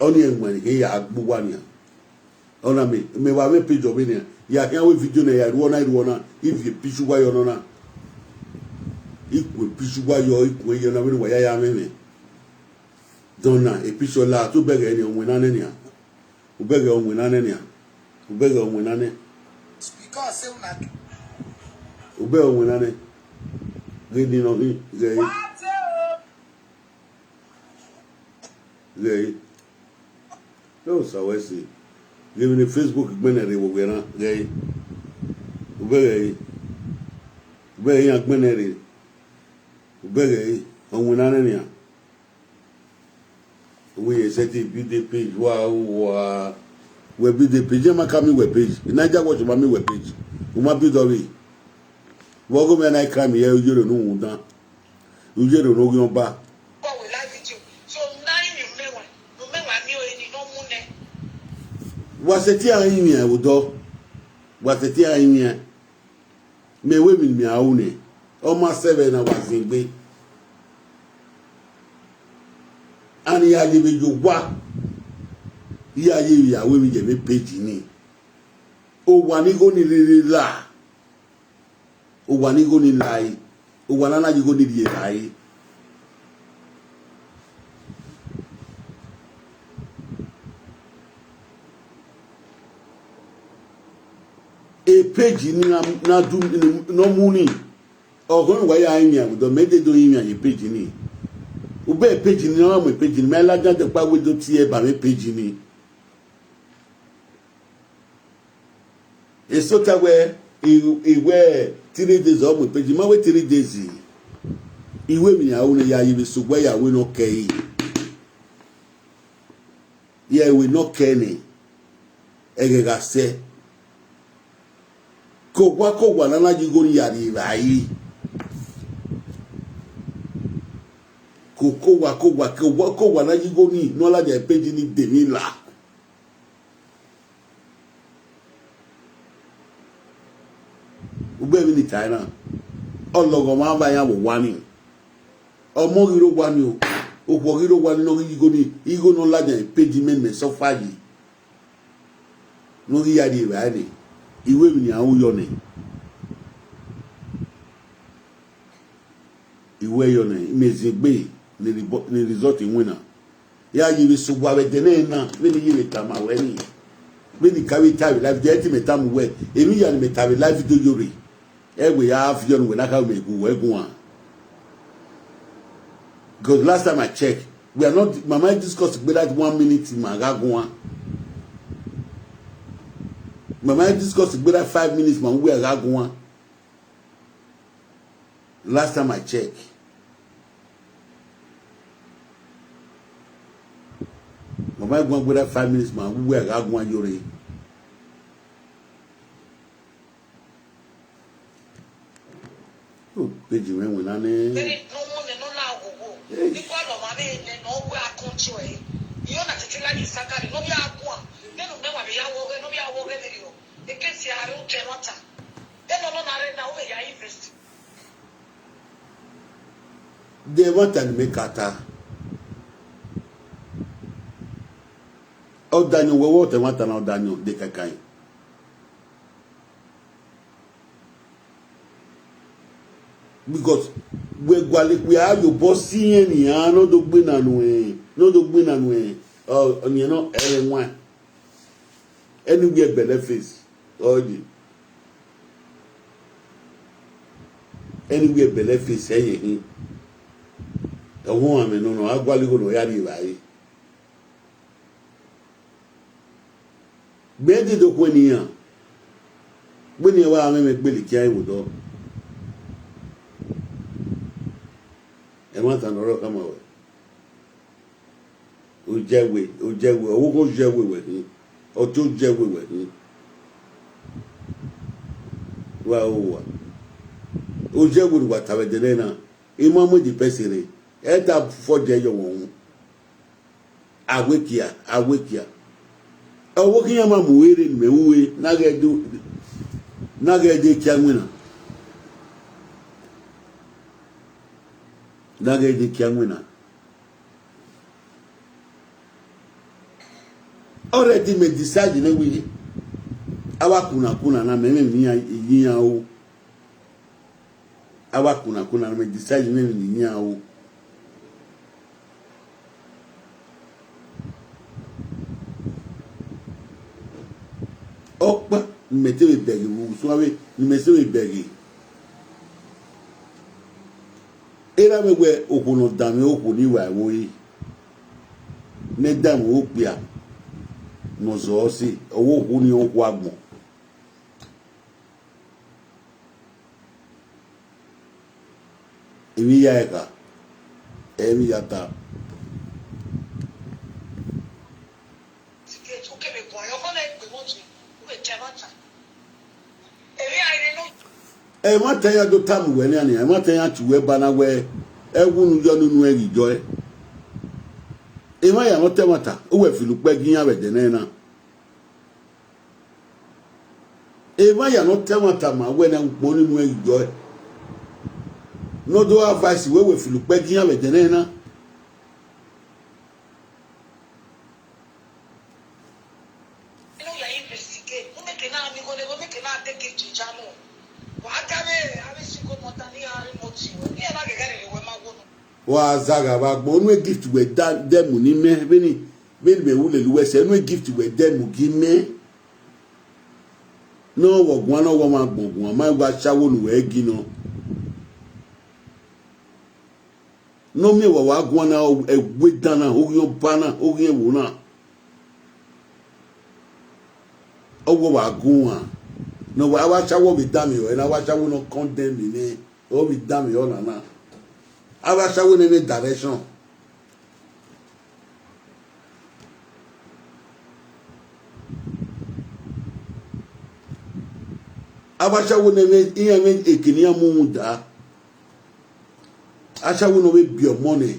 Ọnii ẹwaẹn ne I ya gbe uwa nian. Ọna mẹ, mẹ wa mwẹ page ọvbe nian, ya khian ru video nẹ, ya ru ọna, I ru ọna, I viọ e picture uwa yọ nọ na. I ku e picture uwa yọ, I ku ẹre yọ na, vbene uwa ya ya mwẹ mwẹ. Dọna, e picture la, te u bẹghe nian, ọ winna nẹ nian. U bẹghe ọ winna nẹ nian. U bẹghe ọ winna nẹ. U bẹghe ọ winna nẹ. Ghe ni nọ hin, ghẹ re. Ghẹ re. Ẹ Osa wẹ sẹ, ghẹ emwi ne Facebook gbẹnnẹ rre vbe owẹ na, ghẹ re. U bẹghe re. U bẹghe iran gbẹnnẹ rre. U bẹghe re. Ọ winna nẹ nian. Uwẹ ye sẹtin build page, wa, wa. Wẹ build page, iran ma ka miẹn wẹ page. Niger Watch ma miẹn wẹ page. U ma build ọvbe. Vbe ọghe mwẹ na crime ye, u yere ne u rhunmwuda. U yere ne oghian ọba. Bọ wẹ live video. So, na rinmwian umẹwaẹn, ne umẹwaẹn miẹn ọre ni ne ọ mu nẹ. Wa sẹtin a rinmwian vbe odọ. Wa sẹtin a rinmwian. Mẹ wẹ emwi ne mẹ a ru nẹ, ọ ma sẹ vbe na wa zin egbe. Ani ya ye vbe ye owa, I ya ye vbe ya ru emwi ye vbe page ni. Owa ni igho ni rere la, owa ni igho ni la re, owa na na ye igho ni rhie la re. E page ni na, na du, ne ọ mu ni, Ọghọnmwa ya rinmwian vbe odọ, mẹ dede rinmwian ye peji ni. Ubẹ peji ni, ọ ma mu peji ni, mẹ ladian dẹkpa wẹ do tie ba mwẹ peji ni. Eso ta wẹ, I, I wẹ three days ọ mu peji, ma wẹ three days. I wẹ emwi ne a ru ne ya ye vbe sẹ ugbẹ ya wẹ ne ọ kẹ ẹre. Ya wẹ ne ọ kẹ nẹ, ẹghẹ gha sẹ. Ke owa ke owa ne a na ya igho ni ya rri evbare yi. Ke owa ke owa ke owa ke owa ne a ya igho ni ne ọ ladian peji ni de emwi la. Ugbẹn emwi ne I tae na, ọ lọghọ ọmwa vbe iran vbe owa ni. Ọmọ ghi rre owa ni o, okhuo ghi rre owa ni ne ọ ghi ya igho ni, igho ne ọ ladian peji mẹ ne imẹ suffer yi. Ne ọ ghi ya rri evbare nẹ, I wẹ emwi ne iran ru yọ nẹ. I wẹ yọ nẹ, imẹ zin egbe ne rebo-, ne result winna. Ya ye vbe sẹ uwa vbe ẹdẹ nẹ na, vbene I ye vbe tama ruẹ ni. Vbene I ka vbe ta vbe live, de ẹi te mẹ tama uwẹ, emwi hia ne mẹ ta vbe live do yo rre. Ẹ wẹ ya viọ ne uwẹ na kha mẹ gu wẹ guan. Because last time I check, we are not, ma ma discuss gbe that one minute ma gha guan. Ma ma discuss gbe that five minutes ma uwẹ gha guan. Last time I check, ma ma guan gbe that five minutes ma uwẹ gha guan yo rre. Oh, peji mwẹ winna nẹ. Vbene ne ọ wọn nẹ ne ọ la oghogho. Hey. Ni kua lọ ma vbe nẹ ne ọ wẹ a kọntrol ẹre. Iyọ na titi la ye Isakari, ne ọ vbe a guan. Vbene u mẹ wa vbe ya wọ ọghẹ, ne ọ vbe a wọ ọghẹ vberriọ. Ekesi a rre u ta ẹmwata. Vbene ọ nọ na rre na, u vbe ya invest. De ẹmwata ne imẹ ka ta. Ọdayọn wẹ, wẹ ọ ta ẹmwata na, ọdayọn de kakan. Because wẹ gualọ, wẹ a ye obọ si irẹn nian, ne ọ do gbinna nuẹn, ne ọ do gbinna nuẹn, ọ, ọniẹn nọ ẹre wan. Anywhere bẹlẹ face, ọ ye. Anywhere bẹlẹ face, ẹ ye hin. Ọvbọnmwẹ nọ nọ, a gualọ igho ne ọ ya rri evbare. Gbẹn dede okhuo ne iran, vbene iran wa mwẹ mwẹ gbele ikian vbe odọ. Ẹmwata ne ọ rre ọkhama ruẹ. Ojẹwe, ojẹwe, ọvbokhan ojẹwe wẹ khin, ọtẹn ojẹwe wẹ khin. Wa ho owa. Ojẹwe ne uwa ta vbe ẹdẹ nẹ na, I ma mu edipẹse rre, ẹ ta fọdẹ yọ wọn wu. Awekia, awekia. Ọvbokhan iran ma mu ere ne imẹ ru ue, ne a ghẹ do, ne a ghẹ de kia winna. Ne a ghẹ de kia winna. Already mẹ decide nẹ wẹẹ, a wa kuna kuna na, mẹ mwẹ emwi iran, iran ru. A wa kuna kuna na, mẹ decide nẹ emwi ne iran ru. Ọkpa ne imẹ te vbe bẹghe vbe usun avbe ne imẹ te vbe bẹghe. Erha mwẹ wẹ okhuo ne ọ danmwẹ okhuo ni wa ẹvbo re, ne ẹ danmwẹ okpia ne ọ zọ ọse, ọ wẹ okhuo ni okhuo agbọn. Emwi ya ẹre kha, emwi ya ta. Ẹmwata ya do tama uwẹ nian nian, ẹmwata ya tie uwẹ ba na wẹ, ẹwu ne u yọ ne unu ẹn ghi jọe. Emwa ya ne ọ ta ẹmwata, uwẹ filo ukpẹ gie iran vbe ẹdẹ nẹ na. Emwa ya ne ọ ta ẹmwata ma wẹ ne ukpọn ni unu ẹn ghi jọe. Ne ọ do advice wẹ, uwẹ filo ukpẹ gie iran vbe ẹdẹ nẹ na. Wa zagha vbe agbọn, unu gift wẹ da dẹmu ni mẹ, vbene, vbene mẹ wu lele uwẹ sẹ, unu gift wẹ dẹmu gi mẹ. Ne ọ vbe guan, ne ọ vbe ọmwa agbọn guan, ma wa sawo ne uwẹ gi nọ. Ne ọ miẹn wa wa guan na, ẹwe dan na, oghian ọba na, oghian ẹvbo na. Ọ wẹ wa guan. Ne ọ wa, avbe ashawo vbe danmwehọ, ẹre avbe ashawo ne ọ condemn nẹ, ọ vbe danmwehọ nana. Avbe ashawo ne ẹmwẹ direction. Avbe ashawo ne ẹmwẹ, iran ẹmwẹ eke ne iran mu rhunmwuda. Ashawo ne ọ vbe biẹ ọmọ nẹ,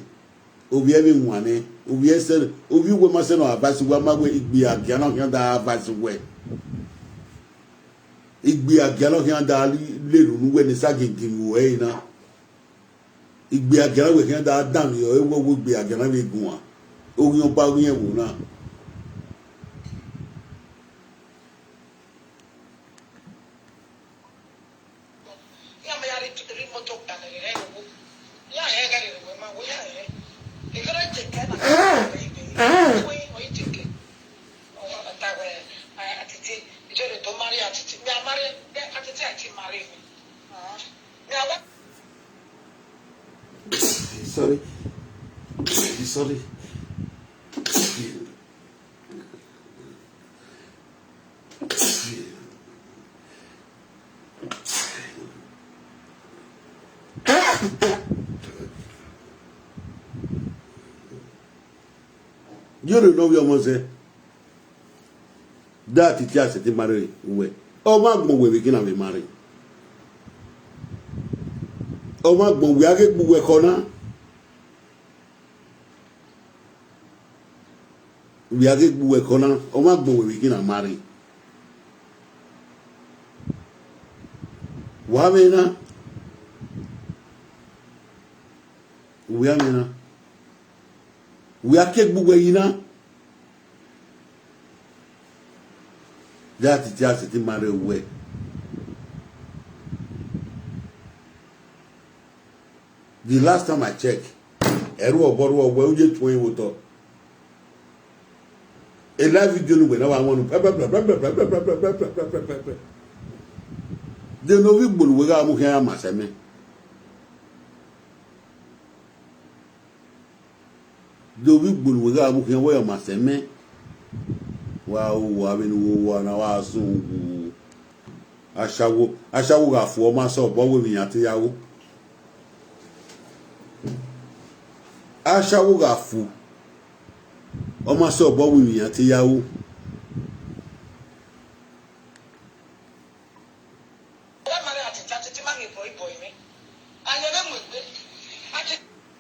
ovbi ẹre vbe wan nẹ, ovbi ẹre sẹ, ovbi uwẹ ma sẹ ne ọ advice uwẹ, a ma wẹ igbe agia ne ọ khian da advice uwẹ. Igbe agia ne ọ khian da lele unu uwẹ ne sa ginngin vbe ẹre na. Igbe agia na wẹ khian da danmwehọ, ẹ wẹ igbe agia na vbe guan. Oghian ọba, oghian ẹvbo na. Iran ma ya rhie, rhie imoto gba ne ẹre vbe wo. Iran hẹ ẹghẹ rere wẹ ma wo, iran hẹ. Ekere jeke na, wẹ, wẹ, wẹ, wẹ, jeke. Ọ ta wẹ, a, Atiti, ijọre do marry Atiti. Mi a marry, Atiti a ti marry mi. Mi a wa. Sorry. Sorry. Iyore ne ọ vbe ọmọ zẹ, da Atiti a sẹtin marry uwẹ. Ọ ma gbọn wẹ vbe gina vbe marry. Ọ ma gbọn wẹ a ghe gbe uwẹ ẹkhọ na. Vbe a ghe gbe uwẹ ẹkhọ na, ọ ma gbọn wẹ vbe gina marry. Wa mwẹ na, uwẹ a mwẹ na, uwẹ a ke gbe uwẹ yi na. Da Atiti a sẹtin marry uwẹ. The last time I check, ẹrhu ọbọ rhuọ wẹ u ye tuẹn vbe otọ. E live video ne uwẹ na wa wọn nu pẹpẹpẹpẹ. De ne ovbi igbolo wẹ gha mu khian ya ma sẹ mẹ? De ovbi igbolo wẹ gha mu khian wẹ ya ma sẹ mẹ? Wa ru owa vbene uwa na wa sunu wu. Ashawo, ashawo gha fu, ọ ma sẹ obọ wẹ emwi iran te ya ru. Ashawo gha fu, ọ ma sẹ obọ wẹ emwi iran te ya ru.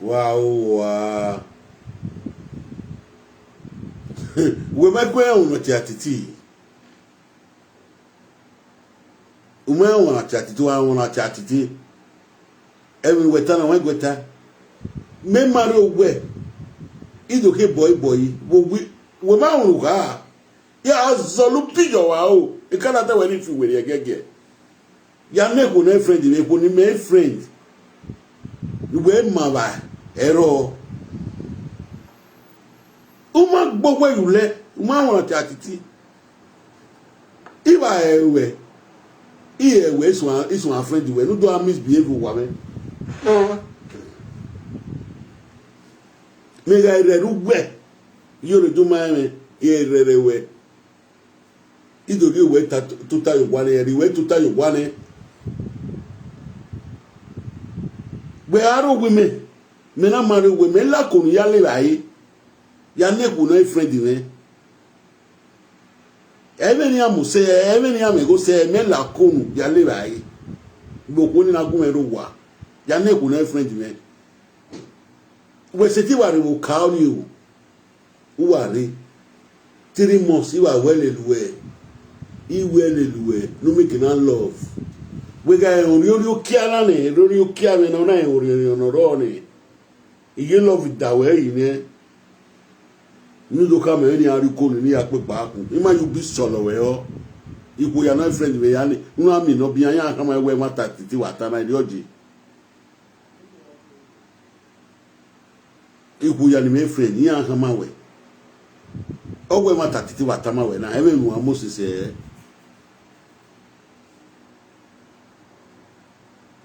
Wa ru owa. Wẹ ma gu ẹre ọmwa tie Atiti. U ma rẹn ọmwa tie Atiti, wa rẹn ọmwa tie Atiti. Ẹmwẹ ne uwẹ ta na, wa guẹ ta. Mẹ ma rẹn owẹ, I do khe bọe bọe, vbe owi, wẹ ma rẹn okha. Ya zọlọ uphi yọ wa o, I ka na ta wẹ ne I fi werriẹ giẹgiẹ. Ya ne ekhuo ne friend mwẹ, ekhuo ne imẹ friend. Wẹ ma vba ẹrọ. U ma gbe owẹ ye ulẹ, u ma rẹn ọmwa tie Atiti. I vba rẹn ruẹ, I rẹn ruẹ, I suẹn, I suẹn friend ruẹ, ne u do a misbehave uwa mwẹ. Mẹ gha rẹrẹ uwẹ, iyore do ma rẹn mwẹ, I rẹrẹ ruẹ. I do rhie uwẹ ta, tota ye owa nẹ, rhie uwẹ tota ye owa nẹ. Wẹ gha rre owa mẹ, mẹ na ma rẹn uwẹ, mẹ la konu ya le evbare, ya ne ekhuo ne friend mwẹ. Ẹmwẹ ne iran mu sẹ, ẹmwẹ ne iran mwẹ gho sẹ, mẹ la konu ya le evbare. Vbe okhuo ni na gu mwẹ rre owa, ya ne ekhuo ne friend mwẹ. Wẹ sẹtin wa rre vbe oka ọnii o, u wa rre. Three months, I wa wẹ lele uwẹ, I wẹ lele uwẹ, ne u miẹn eke na love. Wẹ gha rẹn orhiọn orhiọn kia na nẹ, rẹn orhiọn kia mwẹ na, ọ na rẹn orhiọn orhiọn ne ọ rrọọ nẹ. I ye love da wẹ yi nẹ, ne u do khama ẹmwẹ ne iran rhie uko ni, ne I ya kpe gba ku. I ma ye ubi sọlọ wẹ rọ. Ikhuo ya na friend mwẹ ya ni, u na miẹn ne ọ bian, iran khama wẹ ẹmwata titi wa ta na, erriọ je. Ikhuo ya ni mwẹ friend, iran khama wẹ. Ọ wẹ ẹmwata titi wa tama wẹ na, ẹmwẹ ne uwa Moses ẹ.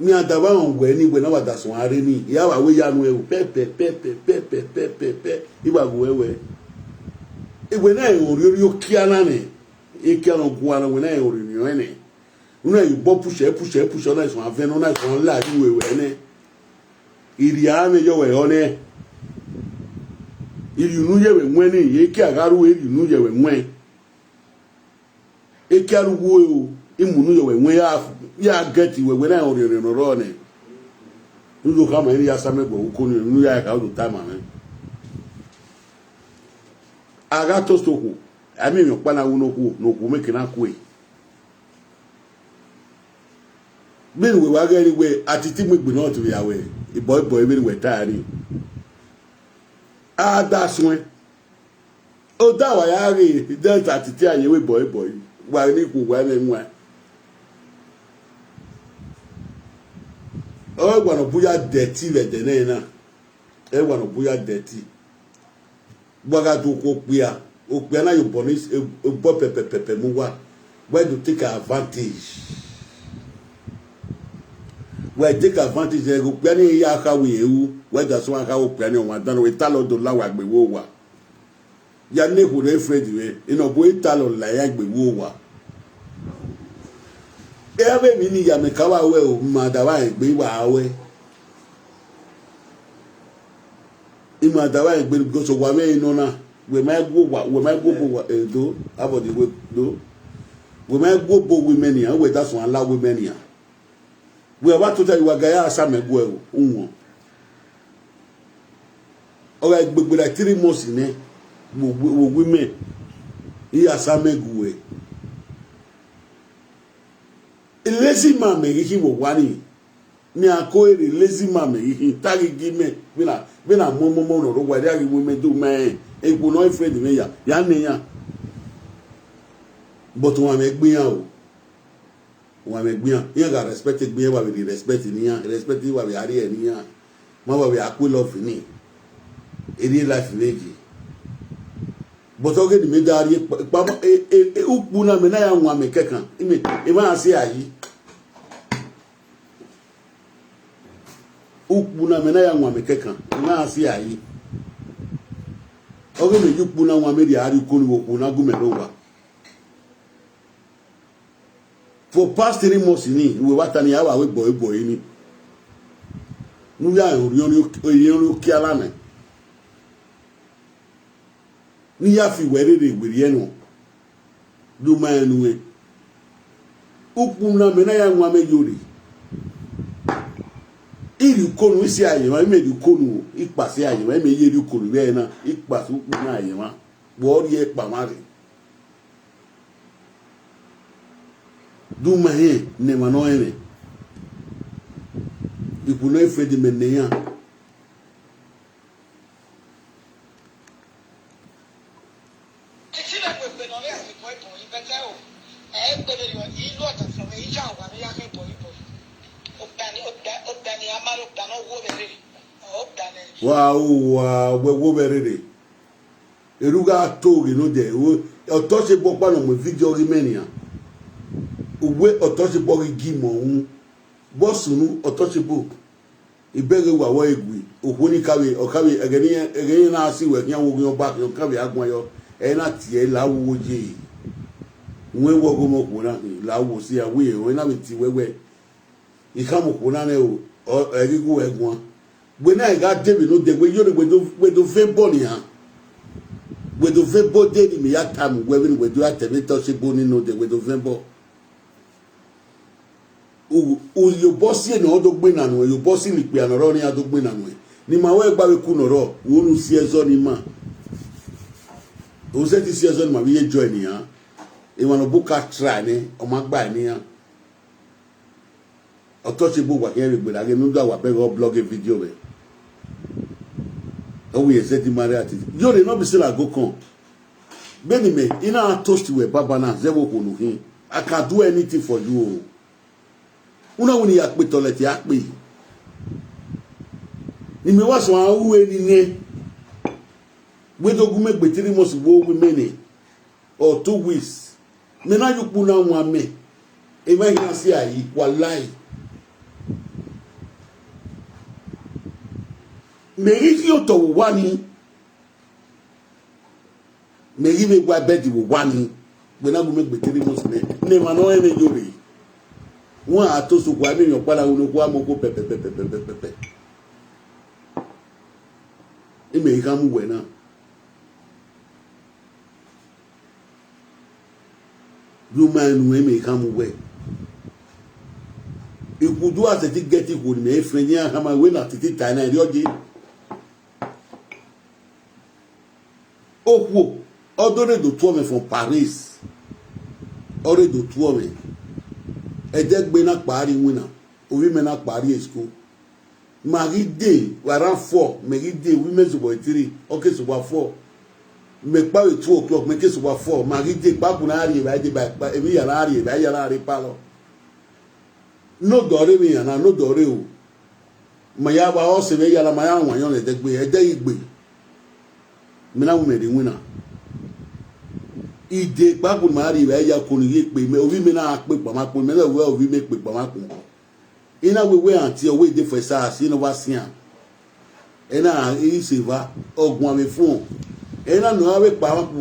Miẹn adavba rẹn wẹ ne iwẹ na wa da suẹn a rre ni, I a wa wẹ ya nuẹn o, pẹpẹ, pẹpẹ, pẹpẹ, pẹpẹ, pẹ, I wa ghe uẹ wẹ. Iwẹ na rẹn orhiọnrhiọn okia na nẹ, ekia ne ọ guan na, wẹ na rẹn orhiọnrhiọn ẹnrẹn nẹ. U na ye obọ pushẹ, pushẹ, pushẹ, ọ na suẹn avẹn nẹ, ọ na suẹn la ru wẹ nẹ. Irria mwẹ yọ wẹ rọ nẹ. Irri unu ye vbe wẹn ni, ekia gha ru irri unu ye vbe wẹn. Ekia ru wo o, imunu ye vbe wẹn ya, ya gẹti wẹ, wẹ na rẹn orhiọnrhiọn ne ọ rrọọ nẹ. Ne u do khama ẹre ya sa mẹ gu uko ni, ne u ya kha do ta ma mwẹ. A gha tost okhuo, a miẹn emwi ọkpa na wu ne okhuo, ne okhuo mẹ ke na kue. Vbene uwẹ wa ghẹ re wẹ atiti mu egbe ne ọ te vbe ya wẹ, ibọ ibọ vbene uwẹ ta ni, a da suẹn. Odẹ wa ya ghe, Delta titi a ye wẹ ibọ ibọ, wa ni khuo wa mwẹ wan. Ọ wa ne ọ bu ya dẹti vbe ẹdẹ nẹ na, ẹ wa ne ọ bu ya dẹti. Wa gha do khu okpia, okpia na ye obọ ni, obọ pẹpẹpẹpẹ mu uwa, wa do take advantage. Wa take advantage ẹghẹ okpia ni ya kha wẹ ru, wa da suẹn kha okpia ni ọmwa dan wẹ ta lọ do la wa gbe wo owa. Ya ne ekhu ne friend mwẹ, enọ bu eta lọ la ya gbe wo owa. Ẹ vbe emwi ni ya mẹ ka vba wẹ o, ma da vba egbe wa wẹ. I ma da vba egbe because wa mwẹ enọ na, wẹ ma gu owa, wẹ ma gu obo wa, eh, do, abọdi wẹ do. Wẹ ma gu obo wẹ imẹ nian, wẹ da suẹn la wẹ imẹ nian. Wẹ wa tota wa ga ya sa mẹ gu ẹre uwọn. Ọ gha gbegbe like three months nẹ, wo, wo, wo wi mẹ, I ya sa mẹ gu ẹre. Lazy man mẹ ghi khin vbe owa ni, ne a ko rre lazy man mẹ ghi khin, ta ghi gi mẹ, vbene, vbene a mu ọmọmọ ne ọ rre owa, erriọ a ghi mu imẹ do ma rẹn, ekpo ne ọ friend mwẹ ya, ya nẹ iran. But wan mwẹ gbe iran o. Wa mwẹ egbe iran, iran gha respect egbe iran, wa vbe rhie respect ne iran, respect wa vbe a rhie ne iran, ma wa vbe a kue love ni, e rhie life vbe ye. But ọghe ne imẹ da rhie kpa, kpa, e, e, e, ukpu na mẹ na ya wan mẹ kẹkan, imẹ, emwa a si a yi. Ukpu na mẹ na ya wan mẹ kẹkan, emwa a si a yi. Ọghe mẹ ye ukpu na wan mẹ rhie a rrie ukonu vbe okhuo na gu mẹ rre owa. For past three months ni, uwẹ wa ta ni a wa wẹ gbọre gbọre ni. Ne u ya rẹn orhiọn, orhiọn okia la mẹ. Ne I ya fi wẹ rere werriẹ nọ. Do ma rẹn nuẹn. Ukpu na mẹ na ya wan mẹ yore. I rhie ukonu, I si a ye emwa, I mẹ rhie ukonu, I kpasi a ye emwa, I mẹ ye rhie ukonu vbe ẹre na, I kpasi ukpu na a ye emwa. Vbe ọ rhie kpa mwa rre. Do ma hẹn ne emwa ne ọ rẹn mwẹ. Ikhuo ne ọ friend mẹ ne iran. Titi vbe egbe ne ọ vbe gha vbe bọe bọe, bẹtẹ o, ẹ i gbe vberriọ, I lu ọdafẹn mwẹ, I ya owa ne I ya khin bọe bọe. Okpia ni, okpia, okpia ni a ma rre, okpia ne ọ wo vbe rere, okpia nẹ. Wa ru wa wẹ wo vbe rere. Erha u gha to ghe ne odẹ, o, ọtọchebọ ọkpa ne ọ mu vidio ghi mẹ nian. Uwẹ ọtọchebọ ghi gi imẹ uhunmwu. Vbe ọ sunu ọtọchebọ? Ibẹghe wa wẹ egui, okhuo ni kavbe, ọ kavbe, ẹghẹ ne iran, ẹghẹ ne iran na si wẹ khian wo ghi ọba khian, ọ kavbe a guan yọ, ẹ i na tie la wo ye. Wẹ wẹ ọghọmọ okhuo na khin, la wo si a wẹ, ọ i na vbe tie wẹ wẹ, I khama okhuo na nẹ o, ọ, ẹ ghi gu wẹ guan. Wẹ na i gha de vbe ne odẹ, wẹ yọrre wẹ do, wẹ do vẹ ẹbọ nian. Wẹ do vẹ ẹbọ de ne imẹ ya tama uwẹ vbene wẹ do ya ta ẹmwẹ ọtọchebọ ni ne odẹ, wẹ do vẹ ẹbọ. U, u ye obọ si ne ọ do gbinna nuẹn, ye obọ si ne ikpia ne ọ rrọọ ne iran do gbinna nuẹn. Ne ima wẹ gba vbe ku ne ọ rrọọ, u no si ẹzọ ne ima. U sẹtin si ẹzọ ne ima vbe ye join nian. Emwa ne ọ bu ka try nẹ, ọ ma gba ẹre ne iran. Ọtọchebọ wa khian vbe gberra ghe ne u da wa bẹghe ọ blog video mwẹ. Ọ wẹ zẹ di ma rre ati. Yọrre ne ọ be sẹ la go kọn. Vbene imẹ, I na toast wẹ baba na, zẹ vbe okhuo ne u khin. I can do anything for you o. U na wẹ ne I ya kpe toilet, a kpe. Ne imẹ wa suẹn ru ẹre nene. Wẹ do gu mẹ gbe three months wo wi mẹ nẹ. Or two weeks. Mẹ na ye ukpu na wan mẹ. Emwa hia si a yi, wallahi. Mẹ ghi khian otọ vbe owa ni, mẹ ghi vbe wa bed vbe owa ni, wẹ na gu mẹ gbe three months nẹ, ne emwa ne ọ rẹn mwẹ yo rre. Wọn a to sokhuo, a miẹn emwi ọkpa na ru ne okhuo, a mu okhuo pẹpẹpẹpẹpẹpẹpẹ. Imẹ i khama uwẹ na. Rhie uma ẹre nuẹn, imẹ i khama uwẹ. Ikhudu a sẹtin get ikhuo ne imẹ friend iran khama wẹ na titi ta na erriọ je. Okhuo, ọ do rre do tuọ mwẹ from Paris, ọ rre do tuọ mwẹ. Ẹdẹgbe na kpa rrie iwinna, ovbi mẹ na kpa rrie school. Ma ghi dee, around four, mẹ ghi dee, ovbi mẹ zobọ three, ọ ke zobọ four. Mẹ kpa vbe two o'clock, mẹ ke zobọ four, ma ghi dee, kpakpo na rrie evbare deba, emwi iyara rrie evbare, iyara rrie palọ. Ne odọ rre vbe iran na, ne odọ rre o. Ma ya vba ọse mwẹ iyara, ma ya wan yọn ne ẹdẹgbe, ẹdẹ ghi gbe. Mẹ na wu mẹ rre iwinna. Ide kpakpo ne ma rrie evbare ya ko ni ghi kpe, mẹ, ovbi mẹ na kpe kpama kpo, mẹ na wẹ ovbi mẹ kpe kpama kpo. I na wẹ wẹ aunty ọ wẹ de fo esa si ne ọ vba sian. Ẹ na i se eva, ọ guan vbe phone. Ẹ na nọ avbe kpama kpo,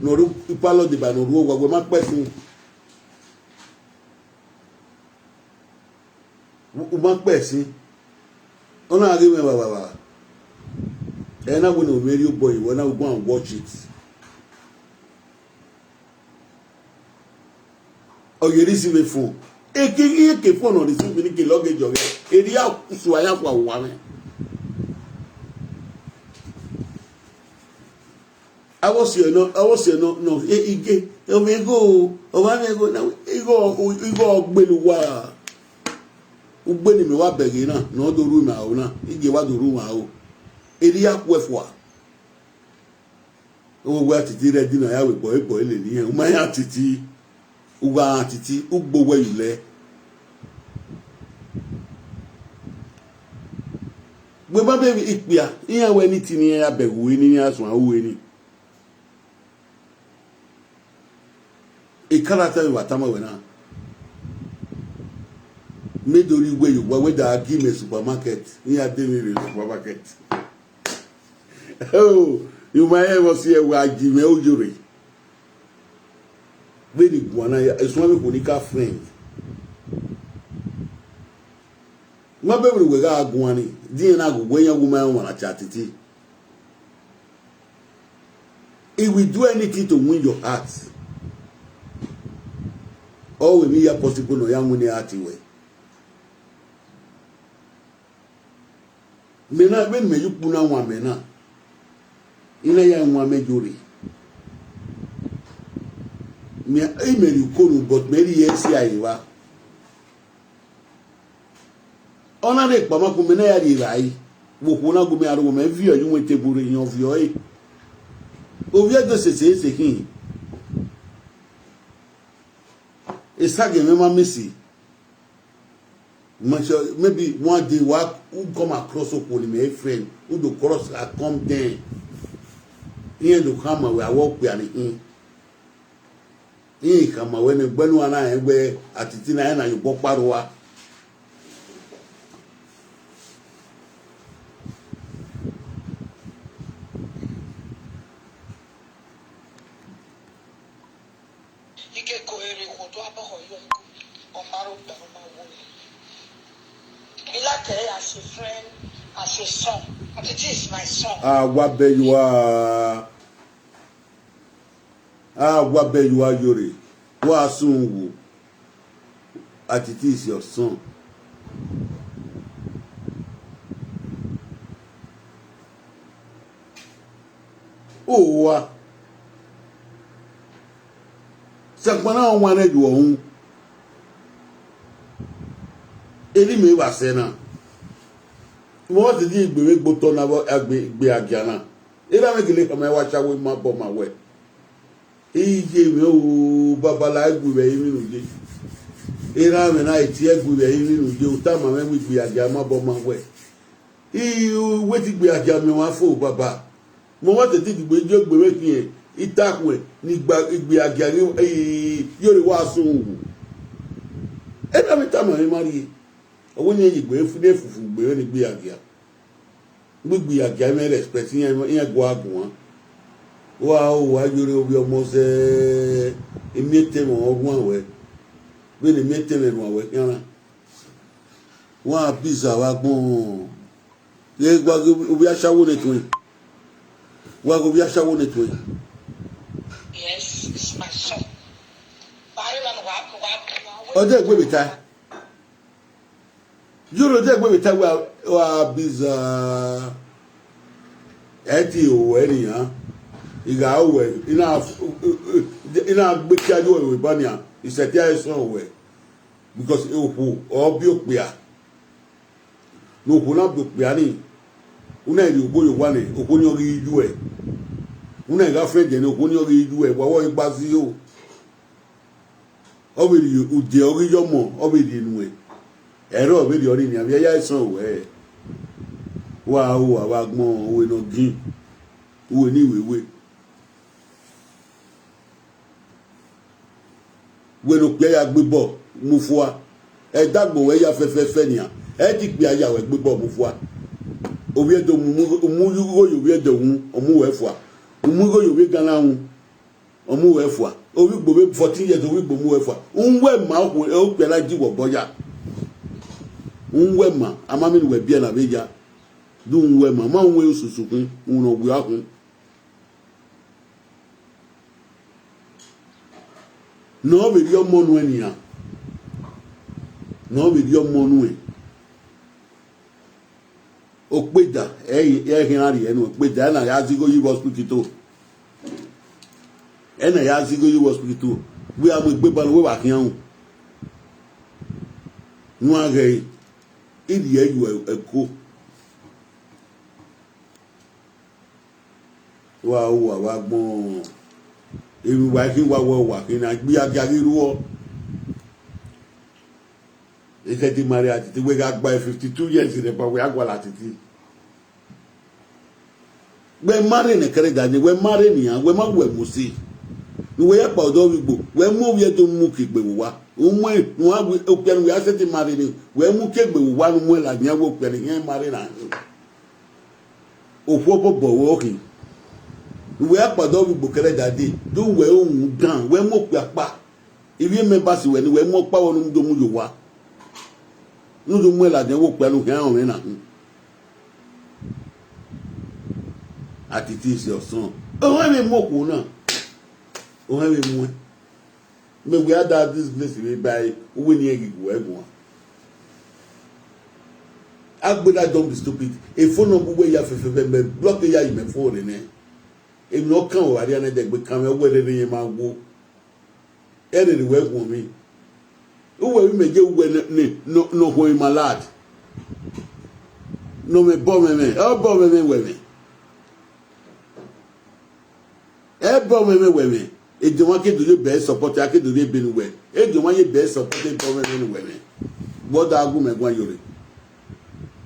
ne ọ rre ipalọ deba ne ọ rre owa, wẹ ma kpẹ sin. U ma kpẹ sin. Ọ na ghe mwẹ vbavbavba. Ẹ na wẹ ne ovbi mwẹ rhie obọ ye, wẹ na go and watch it. Ọ ye rhie isi vbe phone. Eke, eke phone nọ rhie isi vbe ni ke luggage ọghẹ. Erriọ sua ya fua vbe owa mwẹ. Avbe ọse nọ, avbe ọse nọ, nọ, e, ige, ọ mwẹ igho, ọ vba mwẹ igho, na, igho, igho ọ gbele uwa. Ugbe ne imẹ wa bẹghe na, ne ọ do ru mwẹ aro na, igie wa do ru mwẹ aro. Erriọ ya kuẹ fua. Owe wẹ atiti rẹ di na ya wẹ bọe bọe lele irẹn, u ma rẹn atiti, u gha rẹn atiti, u gbe owẹ ye ulẹ. Wẹ ma bẹghe ikpia, iran wẹ ni tini iran ya bẹghe uhe ni, iran suẹn uhe ni. Ekarata vbe wa tama wẹ na, mẹ do rhie uwẹ ye owa, wẹ da gi mẹ supermarket, iran de mwẹ rre supermarket. Oh, you ma hear what say wa gi mwẹ uyore. Vbene I guan na ya, esuan vbe khuo ni ka friend. Ma bẹghe wẹ gha guan ni, di iran na ghe uwẹ yan wu ma rẹn ọmwa na cha titi. He will do anything to win your heart. Ọ wẹ emwi ya possible ne ọ ya winna heart wẹ. Mẹ na, vbene mẹ ye ukpu na wan mẹ na, I na ya wan mẹ yo rre. Mẹ, imẹ rhie uko unu, but mẹ rhie ẹse a evba. Ọ na rre kpama kun, mẹ na ya rhie evbare, vbe okhuo na gu mẹ aro, mẹ viọ ye uwẹ tebur rre, yan viọ ẹre. Ovbi ẹdẹ sese ese khin. Esagiẹn mwẹ ma miss. Maybe one day wa u come across okhuo ne imẹ friend, u do cross, I come then. Irẹn do khama wẹ, a wẹ okpia ni khin. Iran khama wẹ ne ẹgbẹe ne uwa na rẹn wẹ atiti na, ẹna ye obọ kpa rre uwa. Ikeko ere khuodo abọhọ yọ, ọ ma rre okpia, ọ ma wo. I like her as a friend, as a son. Atiti is my son. A wa bẹ ye uwa, a wa bẹ ye uwa yore, wa sun wu. Atiti is your son. Owa. Sẹkpọnna ọwanrẹn ye uhunmwu. Erha imẹ vbe sẹ na. Mẹ ọ te di gbe vbe gbe otọ na vbe a gbe, gbe agia na. Erha mwẹ gele khama ẹre wa cha wẹ ma bọ ma wẹ. Iye mwẹ o, baba la gu vbe ẹrinmwi ne u ye. Erha mwẹ na tie gu vbe ẹrinmwi ne u ye, u tama mwẹ wẹ igbe agia ma bọ ma wẹ. I wẹ te igbe agia miẹn ọmwa fo, baba. Mẹ ọ wa te te igbe, iye gbe vbe khian, I ta khuẹ ne igbe agia ghi, i, yore wa sẹ wu. Erha mwẹ tama mwẹ ma rrie. Ọ wẹ ne I ye igbe, ne fufu gbe vbe ne igbe agia. Gbigbi ya gie mwẹ respect, iran, iran gua guan. Wa ho, wa yore ovbi ọmọ zẹ, emiẹtẹn mwẹ ọ guan wẹ. Vbene emiẹtẹn mwẹ ruan wẹ khian na. Wa biza vbe agbọn. Ghe wa ghe ovbi ashawo ne tuẹn. Wa ghe ovbi ashawo ne tuẹn. Yes, it's my son. Ọ dẹ gbe vbe ta. Yoro dẹ gbe vbe ta wa, wa biza. Ẹ ti ho wẹ nian. I gha ho wẹ, I na, I na gbe kia yo ẹvbo eba nian. Isẹtin a i sọn wẹ. Because okhuo ọ biẹ okpia. Ne okhuo na biẹ okpia ni, u na rhie ogbo ye owa nẹ, okhuo ni ọ ghi yu ẹ. U na gha friend ẹre, okhuo ni ọ ghi yu ẹ, wa wẹ ọ ghi gba ziro. Ọ vbe rhie ude, ọ ghi ye ọmọ, ọ vbe rhie nuẹn. Ẹre ọ vbe rhie ọnii nian, vbe ya i sọn wẹ. Wa ho, a vbe agbọn, uwẹ ne ọ gin, uwẹ ne I wewe. Wẹ ne okpia ya gbe ball mu fua, ẹdẹ agbọn wẹ ya fẹfẹfẹ nian, ẹ i te ikpia ya wẹ gbe ball mu fua. Ovbi ẹdẹ mu, mu igho ye ovbi ẹdẹ uhunmwu, ọ mu wẹ fua. U mu igho ye ovbi Ghana uhunmwu, ọ mu wẹ fua. Ovbi Igbo vbe fourteen years, ovbi Igbo mu wẹ fua. U wẹ ma okhuo, okpia na ji wẹ obọ ya. U wẹ ma, a ma miẹn ne uwẹ biẹ na vbe ya. Do u wẹ ma, ma u wẹ osusu khin, u nọ wia khin. Ne ọ vbe rhie ọmọ nuẹn nian, ne ọ vbe rhie ọmọ nuẹn. Okpeda, ẹ i, ẹ i khian rhie nuẹn, okpeda, ẹ na ya zẹ igho yi vbe hospital. Ẹ na ya zẹ igho yi vbe hospital. Wẹ a mu egbe ba ne uwẹ vbe khian ru. Nuẹn ghẹ i, I rhie yu ẹko. Wa ho, a vbe agbọn, emwi uwa i khin, wa wẹ uwa khin na, gbe a gia ghi rhuọ. Eke te marry Atiti, wẹ gha gba fifty two years rẹ ba wẹ a gualọ Atiti. Wẹ marry ne kẹrẹda ni, wẹ marry nian, wẹ ma wẹ mu si. Ne uwẹ ya kpa ọdọ vbe Igbo, wẹ mu ovbi ẹdẹ mu ke egbe vbe uwa. U mu, ne uwa wẹ okpia ne uwẹ a sẹtin marry ni, wẹ mu ke egbe vbe uwa ne u mu ladian wẹ okpia ne I khian marry na. Okhuo bọbọ wẹ ọ khin. Wẹ a kpa ọdọ vbe Igbo kẹrẹda dee, do wẹ ru dan, wẹ mu okpia kpa. Ivbi members wẹ ni, wẹ mu ọkpa wẹ ne u do mu ye owa. Ne u do mu ladian wẹ okpia ne u khian rẹn ọmwẹ na hin. Atiti is your son. Ọmwa vbe mu okhuo na. Ọmwa vbe muẹn. Mẹ wẹ a da disgrace vbe ba uwu ne irẹn ghi gu ẹre guan. Agbeda, don't be stupid. Efo nọ bu uwẹ ya fẹfẹfẹ, mẹ block ya yi mẹ phone nẹ. Emwi ne ọ kan wẹ vbe a rria nẹ, ẹdẹgbe kan mwẹ, uwẹ rere irẹn ma wo. Ẹ rere wẹ guọnmwi. Uwẹ vbe mẹ ye uwẹ ne, ne, ne, ne ọ khuọnmwi ma lad. Ne ọ mwẹ bọ mwẹ mwẹ, ọ bọ mwẹ mwẹ wẹ mwẹ. Ẹbọ mwẹ mwẹ wẹ mwẹ, ediọnmwa ke do ye best support, a ke do ye ebe ne uwẹ. Ediọnmwa ye best support, ẹbọ mwẹ mwẹ ne uwẹ mwẹ. Vbe ọ da gu mẹ guan yore?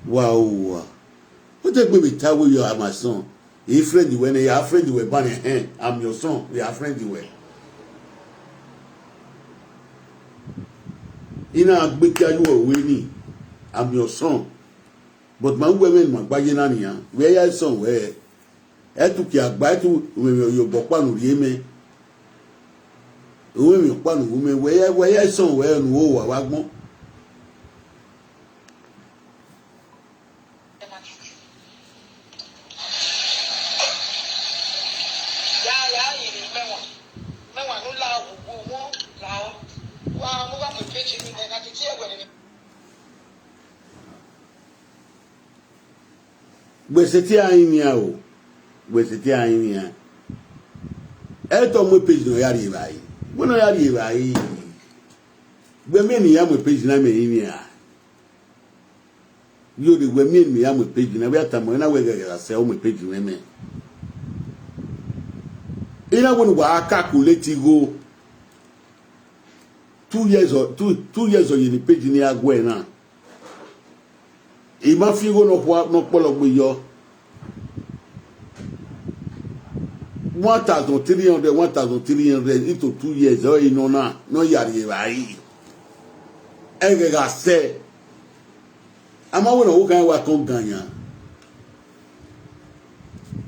Wa owa. Ọ te gbe vbe ta wẹ, you are my son. I friend wẹ nẹ, ya friend wẹ banẹ, ẹhẹn, I'm your son, ya friend wẹ. I na gbe kia ye uwẹ ni, I'm your son. But ma wẹ mwẹ ne ma gba ye na nian, wẹ ya son wẹ. Ẹtukia gba ẹtu, umwemwi ọyobọ ọkpa ne u rhie mẹ. Umwemwi ọkpa ne u ru mẹ, wẹ ya, wẹ ya sọn wẹ ne u ho owa vbe agbọn. Wẹ sẹtin a rinmwian o, wẹ sẹtin a rinmwian. Ẹ tọ mu page ne ọ ya rhie evbare, wẹ ne ọ ya rhie evbare. Wẹ miẹn ne I ya mu page na, mẹ rinmwian. Yore, wẹ miẹn ne I ya mu page na, wẹ ya tama na wẹ ghẹghẹ ra sẹ ọ mu page mwẹ mẹ. I na wẹ ne uwa calculate igho. Two years or, two, two years ọ ye ne page ne I ya guẹ na. I ma fi igho nọkhua ne ọ kpọlọ gbe yọ. One thousand three hundred, one thousand three hundred into two years, ọ i nọ na, ne ọ ya rhie evbare. Ẹghẹ gha sẹ. A ma wẹ ne ọvbokhan wa kọn gan yan.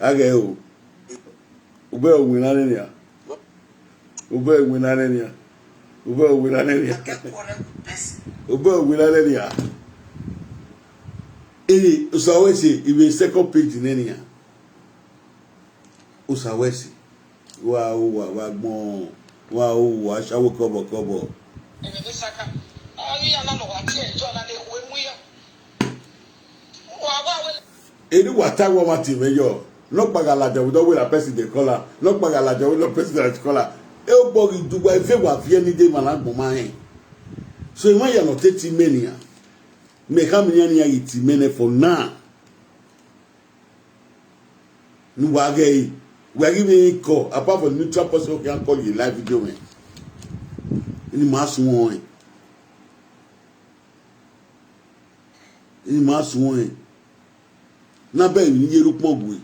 Aghẹ o. Ubẹ winna nẹ nian. Ubẹ winna nẹ nian. Ubẹ winna nẹ nian. Ubẹ winna nẹ nian. Ee, Osawẹsi, ivbe second page nẹ nian. Osawẹsi, wa ru wa vbe agbọn, wa ru wa shawo kọbọ kọbọ. Ene vbe saka, ọ ghi ya na nọ wa tie ẹjọ na ne ekhue mu ya. Wa wa wẹ. Eni wa ta wẹ ọmwa te mwẹ yọ, nọkpa gha ladian vbe odọ wẹ na person dey call am, nọkpa gha ladian vbe odọ person dey call am. E ogbọ ghi du wa eve wa viẹ ne I de emwa na gbọn ma rẹn. So emwa ya nọ te ti mẹ nian, mẹ khama iran ne iran ghi ti mẹ nẹ for now. Ne uwa ghẹ re, wẹ ghi vbe call, apart from neutral person khian call ye live video mwẹ. Eni ma suẹn ọnrẹn. Eni ma suẹn ọnrẹn. Na bẹ emwi ne I ye rre ukpọn gue.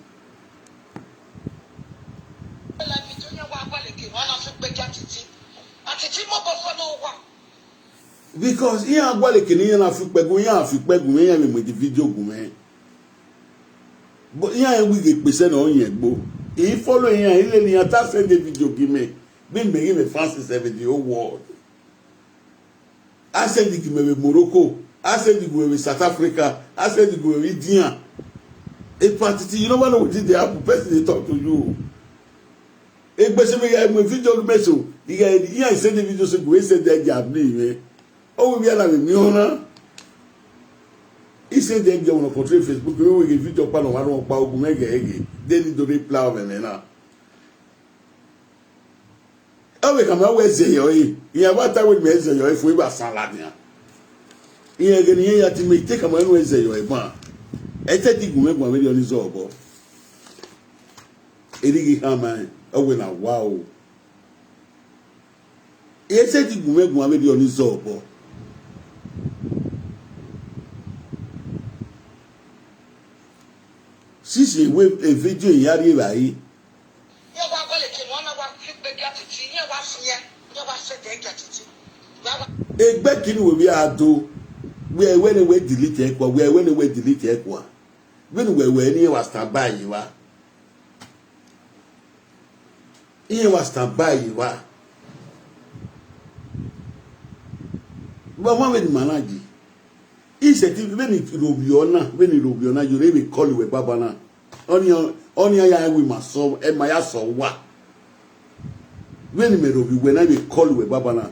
Because iran gualọ eke ne iran na fi ukpẹ gu mwẹ, iran fi ukpẹ gu mwẹ, iran vbe mu video gu mwẹ. But iran rẹn wẹ I ghe kpe sẹ ne ọ yẹn gbo. I follow iran, I lele iran ta send video gie mẹ, vbe mẹ ghi mwẹ fans seventy whole world. A send gie mẹ vbe Morocco, a send gie mwẹ vbe South Africa, a send gie mwẹ vbe India. Hepatitis, you never know wetin dey happen, person dey talk to you. Egbe sẹ vbe I gha mu video mẹ so, I gha, iran send video so, gu I send ẹgia bri mwẹ. Ọ wẹ vbe a na vbe miẹn ọna. I send ẹgia ọmwa ne ọ control Facebook, vbe wẹ ghe video ọkpa ne ọ ma rhọkpa, ọ gu mwẹ ghẹghẹ, de ne I do reply ọmwa ẹmwẹ na. Ọ vbe khama wẹ zẹ yọ ẹre, iran wa ta wẹ mẹ zẹ yọ ẹre fo, I wa san ladian. Iran ghẹ ne iran ya ti mẹ, I te khama wẹ zẹ yọ ẹre ban. Ẹ te di gu mwẹ guan vberriọ ne I zẹ obọ. Erha I ghi khama rẹn, ọ wẹ na wa o. Ẹ te di gu mwẹ guan vberriọ ne I zẹ obọ. Sisi wẹ video ya rri evbare. Iran wa gualọ eke ne ọ na wa fi ukpẹ gie Atiti, iran wa fian, iran wa send ẹgia Atiti. Wa wa. Egbe kinu wẹ vbe a do, wẹ wẹ ne wẹ delete ẹkua, wẹ wẹ ne wẹ delete ẹkua. Vbene uwẹ wẹ ne irẹn wa stand by ye evba. Irẹn wa stand by ye evba. Vbe ọmwa vbene ima na yi. Isẹtin vbene I rhovbiẹ ọna, vbene I rhovbiẹ ọna, ye ore vbe call wẹ baba na. Ọnii, ọnii a ya rẹn wẹ ima sọ, ẹ ma ya sẹ uwa. Vbene imẹ rhovbiẹ uwẹ na, I vbe call wẹ baba na.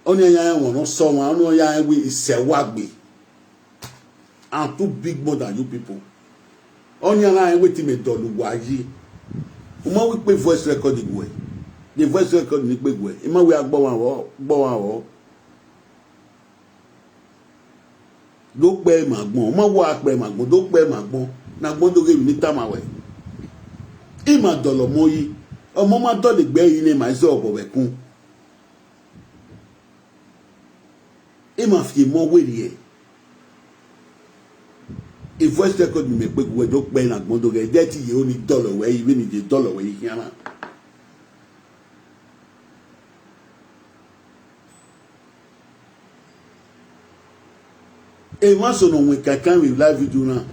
Ọnii a ya rẹn wẹ ọmwa ne ọ sẹ ọmwa, ọnii a ya rẹn wẹ I sẹ uwa gbe. I'm too big more than you people. Ọnii a na rẹn wẹ te imẹ dọlọ uwa yi. U ma wẹ ikpe voice record guẹ. The voice record ne I kpe guẹ, I ma wẹ a gbe ọmwa vbọ, gbe ọmwa vbọ. Do kpẹ ima agbọn, u ma wẹ a kpẹ ima agbọn, do kpẹ ima agbọn, ne agbọn do ghe emwi ne I tama ruẹ. Ima dọlọ ọmọ yi, ọmọ ma dọlegbe ẹre ne ima zẹ obọ vbe ẹkun. Ima fi emọ werriẹ. E voice record ne imẹ kpe guẹ do kpẹ ne agbọn do ghe, ẹdẹ te I ye ro ne I dọlọ ruẹ yi, vbene I ye dọlọ ruẹ yi khian na. Emwa so ne ọ wẹn kankan vbe live video na,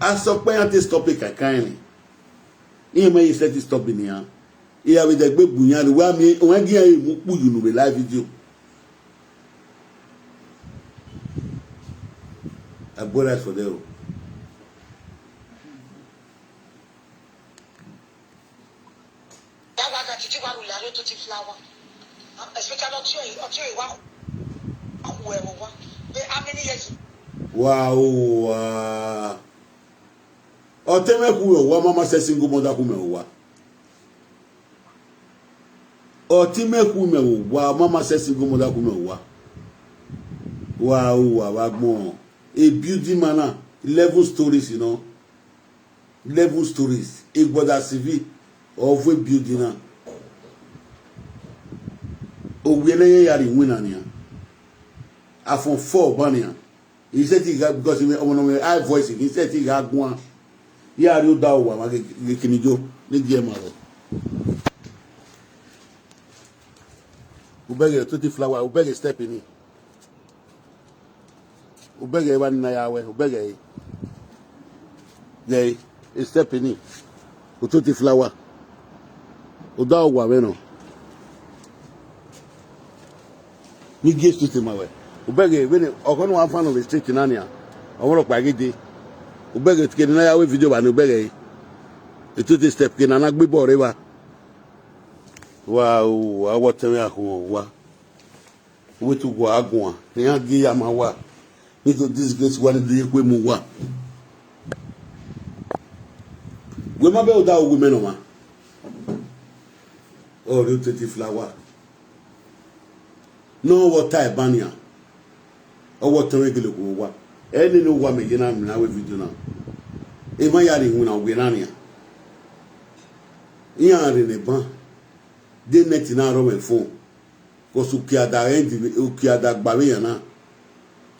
a sẹ ọkpa iran te stop kankan rẹn. Iran ma ye sẹtin stop nian. Iran vbe dẹgbe bu iran rre, wa miẹn, wa gie iran mu ukpu ye unu vbe live video. I boil rice for there o. That one that you think I will allow to flower. Especially up to you, up to you, one. Who ever one. How many years? Wow, uh, ọtẹn mwẹ khu mwẹ owa, mama sẹ single mother khu mwẹ owa. Ọtẹn mwẹ khu mwẹ owa, mama sẹ single mother khu mwẹ owa. Wa o, wa vbe agbọn. A building man na, eleven stories, you know. Eleven stories. Egbọda sivi, ọ vu building na. Owiẹ ne ya rhie iwinna nian. Afọn fọ ọban nian. I sẹtin gha, because ọmọ ne ọ mwẹ high voice, I sẹtin gha guan. Ya rhie odaro uwa mwa ghe, ghe kene ijo, ne gie ma rọ. Ubẹghe, twenty flower, ubẹghe step ni. Ubẹghe evba ni na ya wẹ, ubẹghe ẹre. Ghe, e step ni. Ototi flower. Odaro uwa mwẹ nọ. Ni gie street ma wẹ. Ubẹghe, vbene, ọkhọ ne uwa fan of the street na nian. Ọmwa rhọkpa ghi dee. Ubẹghe, kene na ya wẹ video ba ni ubẹghe ẹre. Ototi step kene na gbe ibọ rre evba. Wa o, a wọ tẹmwẹ akhunmwu wa. Wẹ te uwa guan, ne iran gie ya ma uwa, ne I do disgrace uwa, ne I do ye ekhue mu uwa. Wẹ ma bẹghe odaro uwu imẹ ne ọmwa. Ọ rhie otiti flower. Ne ọ vbe ta ẹban nian. Ọ wọ tọn mwẹ gele okhuo uwa. Ẹ nene uwa mẹ ye na mina wẹ video na. Emwa ya rhie iwinna uwẹ na nian. Iran rre ne eban. De net na rọ mwẹ phone. Cause ukia da end, ukia da gba vbe yan na.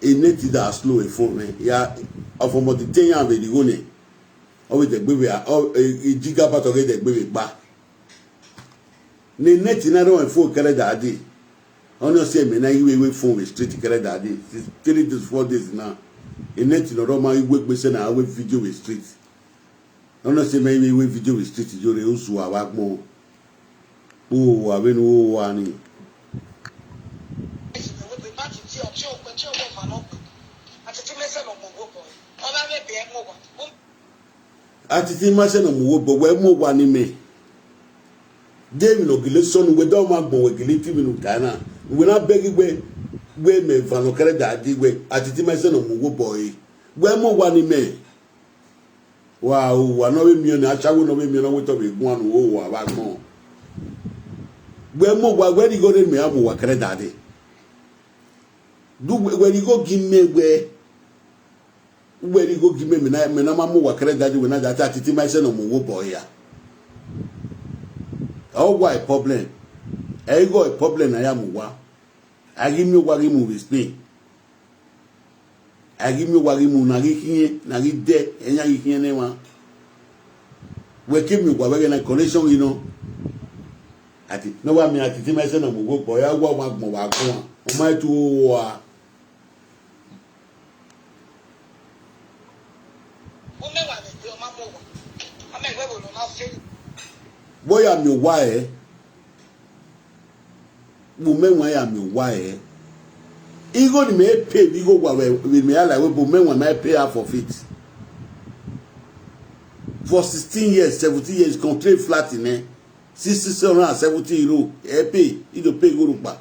E net da slow e phone mwẹ. Ya, ọfọmọdi te iran vbe righo nẹ. Ọ vbe dẹgbe vbe, ọ, e, e gigabyte ọ ghe dẹgbe vbe gba. Ne net na rọ mwẹ phone kẹrẹ da dee. Ọni ọ si ẹmẹ na i vbe wẹ phone vbe street kẹrẹ da dee. Since three days, four days na. E net ne ọ rọ ma i wegbe sẹ na a wẹ video vbe street. Ọni ọ si ẹmẹ i vbe wẹ video vbe street yo re ozu a vbe agbọn. O, avbe ne u ro owa ni. Atiti ma sẹ ne ọ mu uwu obọ, wẹ mu owa ni mẹ. De emwi ne ọ gele sọnnu, wẹ dọ ma gbọn, wẹ gele te imẹ ne u tae na. Wẹ na bẹghe wẹ, wẹ mẹ eva ne ọ kẹrẹ da di wẹ, atiti ma sẹ ne ọ mu uwu obọ ẹre. Wẹ mu owa ni mẹ. Wa o, wa ne ọ vbe miẹn ọnii, ashawo ne ọ vbe miẹn ọnii, ọ wẹ te ọ vbe guan ne u ro owa vbe agbọn. Wẹ mu owa, wẹ righo rre mẹ a mu owa kẹrẹ da dee. Du wẹ, wẹ righo gi mẹ wẹ, wẹ righo gi mẹ, mẹ na, mẹ na ma mu owa kẹrẹ da dee, wẹ na da ta atiti ma sẹ ne ọ mu uwu obọ ẹre ya. Ọ wa problem. Ẹ i gho problem ne a ya mu owa. A ghi miẹn owa ghi mu vbe Spain. A ghi miẹn owa ghi mu ne a ghi khiẹn, ne a ghi dẹ, ẹyan ghi khiẹn ne emwa. Wẹ ke miẹn owa vbe ẹghẹ na connection ghi nọ. Ati, ne ọ wa miẹn atiti ma sẹ ne ọ mu uwu obọ, ya wa wa gbọn wa guan. Ọ ma tu owa. Ya miẹn owa ẹre. Vbe umẹwaẹn ya miẹn owa ẹre. Igho ne imẹ pay vbe igho owa vbe, vbe mẹ ya la wẹ, but umẹwaẹn ma pay half of it. For sixteen years, seventeen years, contract flat nẹ, six hundred and seventy euro, ẹ pay, I do pay igho rhọkpa.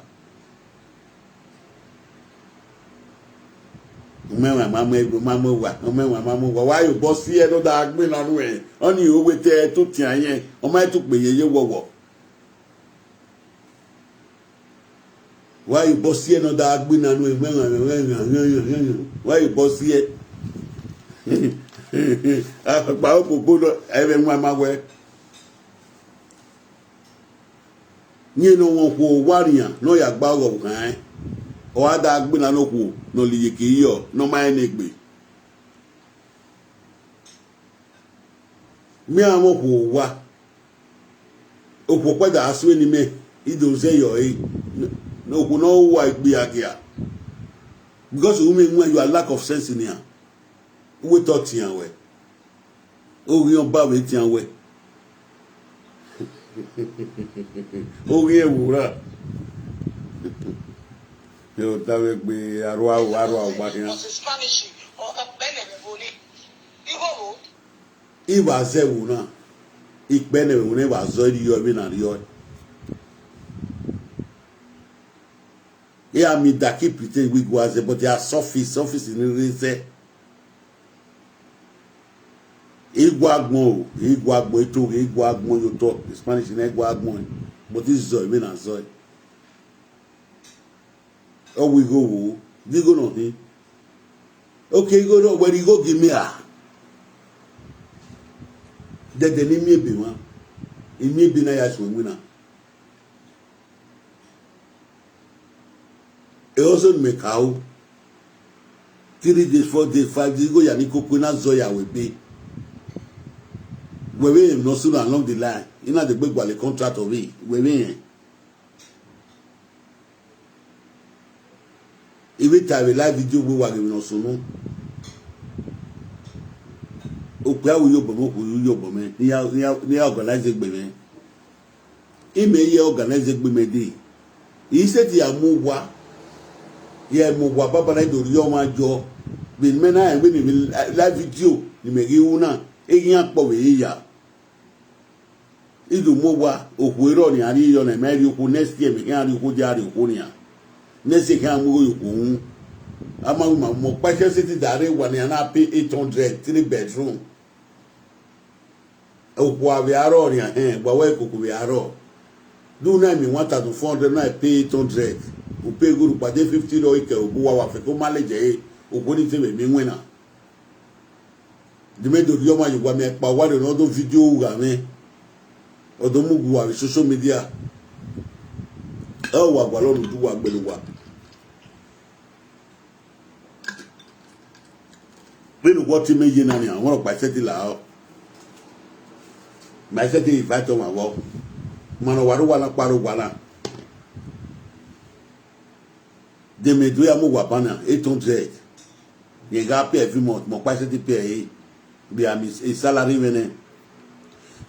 Umẹwaẹn ma mu ẹgbẹ, ma mu owa, umẹwaẹn ma mu owa. Wa ye obọ si ẹre ne ọ da gbe na ruẹ, ọnii owẹ te ẹre to tian yẹn, ọ ma tu kpe yeye wọwọ. Wa ye obọ si ẹre ne ọ da gbe na nuẹn, wa ye obọ si ẹre. Akpakpa obobo nọ, ẹ i vbe wan ma wẹ. Rẹn ne ọmwa okhuo wa rian ne ọ ya gba ọghọ khan ẹn, ọ gha da gbe na ne okhuo ne ọ la iyeke yọ ne ọ ma rẹn ne egbe. Miẹn avbe okhuo owa, okhuo ọkpa da suẹn ne imẹ, I do zẹ yọ ẹre, ne okhuo ne ọ ru uwa egbe a gia. Because u mwẹ iwan, your lack of sense nian, uwẹ te ọ tian wẹ, oghian ọba vbe tian wẹ, oghian ẹvbo ra, ẹ ọ ta vbe gbe arua, arua ọgba khian. Igho vbo? I vba zẹ ẹvbo na, ikpẹ ne ẹvbo na, I vba zọ rriọ vbene a rriọ. Iran miẹn da ke pretend wẹ I gua zẹ, but a surface, surface ni rre zẹ. I gua agbọn o, I gua agbọn, I toghe, I gua agbọn ye otọ, Spanish na I gua agbọn, but I zọ vbene a zọ. Ọ wẹ igho vbo, de igho nọ khin? Oke, igho nọ, wẹ rhie igho gie mẹ ra? Dẹdẹ ne I miẹn ebe mwa, I miẹn ebe na ya suẹn winna. Ẹre ọzọ ne imẹ ka ru. Three days, four days, five days, igho ya ni koko na zọ ya wẹ ebe. Wẹ vbe emwi ne ọ sunu along the line, I na degbe gualọ contract ọvbehe, wẹ vbe rẹn. I vbe ta vbe live video wẹ wa ghe emwi ne ọ sunu. Okpia ru iyobọ mwẹ, okhuo ru iyobọ mwẹ, ne I ya, ne I ya, ne I ya organize egbe mwẹ. Imẹ ye organize egbe mwẹ dee. I sẹtin ya mu owa, ya mu owa baba na, I do rhie ọmwa yọ. Vbene imẹ na rẹn vbene emwi live video ne imẹ ghi ru na, eghian kpọ vbe ye ya. I do mu owa, okhuo erha nian rhie yọ na, imẹ rhie okhuo next year, mẹ khian rhie okhuo dia rhie okhuo nian. Next year khian mu igho ye okhuo uhunmwu. A ma ru ma, mẹ ọkpa i sẹtin da rre wa nian na pay eight hundred, three bedroom. Okhuo a vbe arọ nian hẹn, wa wẹ koko vbe arọ. De u na miẹn one thousand four hundred na pay eight hundred, u pay igho rhọkpa, de fifty rọ i kẹ obọ uwa, wa fẹko manage ẹre, okhuo ni te vbe miẹn iwinna. De imẹ do rhie ọmwa ye owa, mẹ kpa owa rre ne ọ do video ru gha mwẹ, ọ do mu gu uwa vbe social media. Ẹ wa gualọ ne udu uwa gbele uwa. Vbene uwẹ ọtẹn mẹ ye na nian, ọmwa rhọkpa i sẹtin lahọ. Ma i sẹtin invite ọmwa vbọ. Ma ne ọ wa rre owa na kpa rre owa na. De mẹ do ya mu owa ban na, eight hundred. Rẹn gha pay every month, mẹ ọkpa i sẹtin pay ẹre. Vbe a miẹn salary mwẹ nẹ.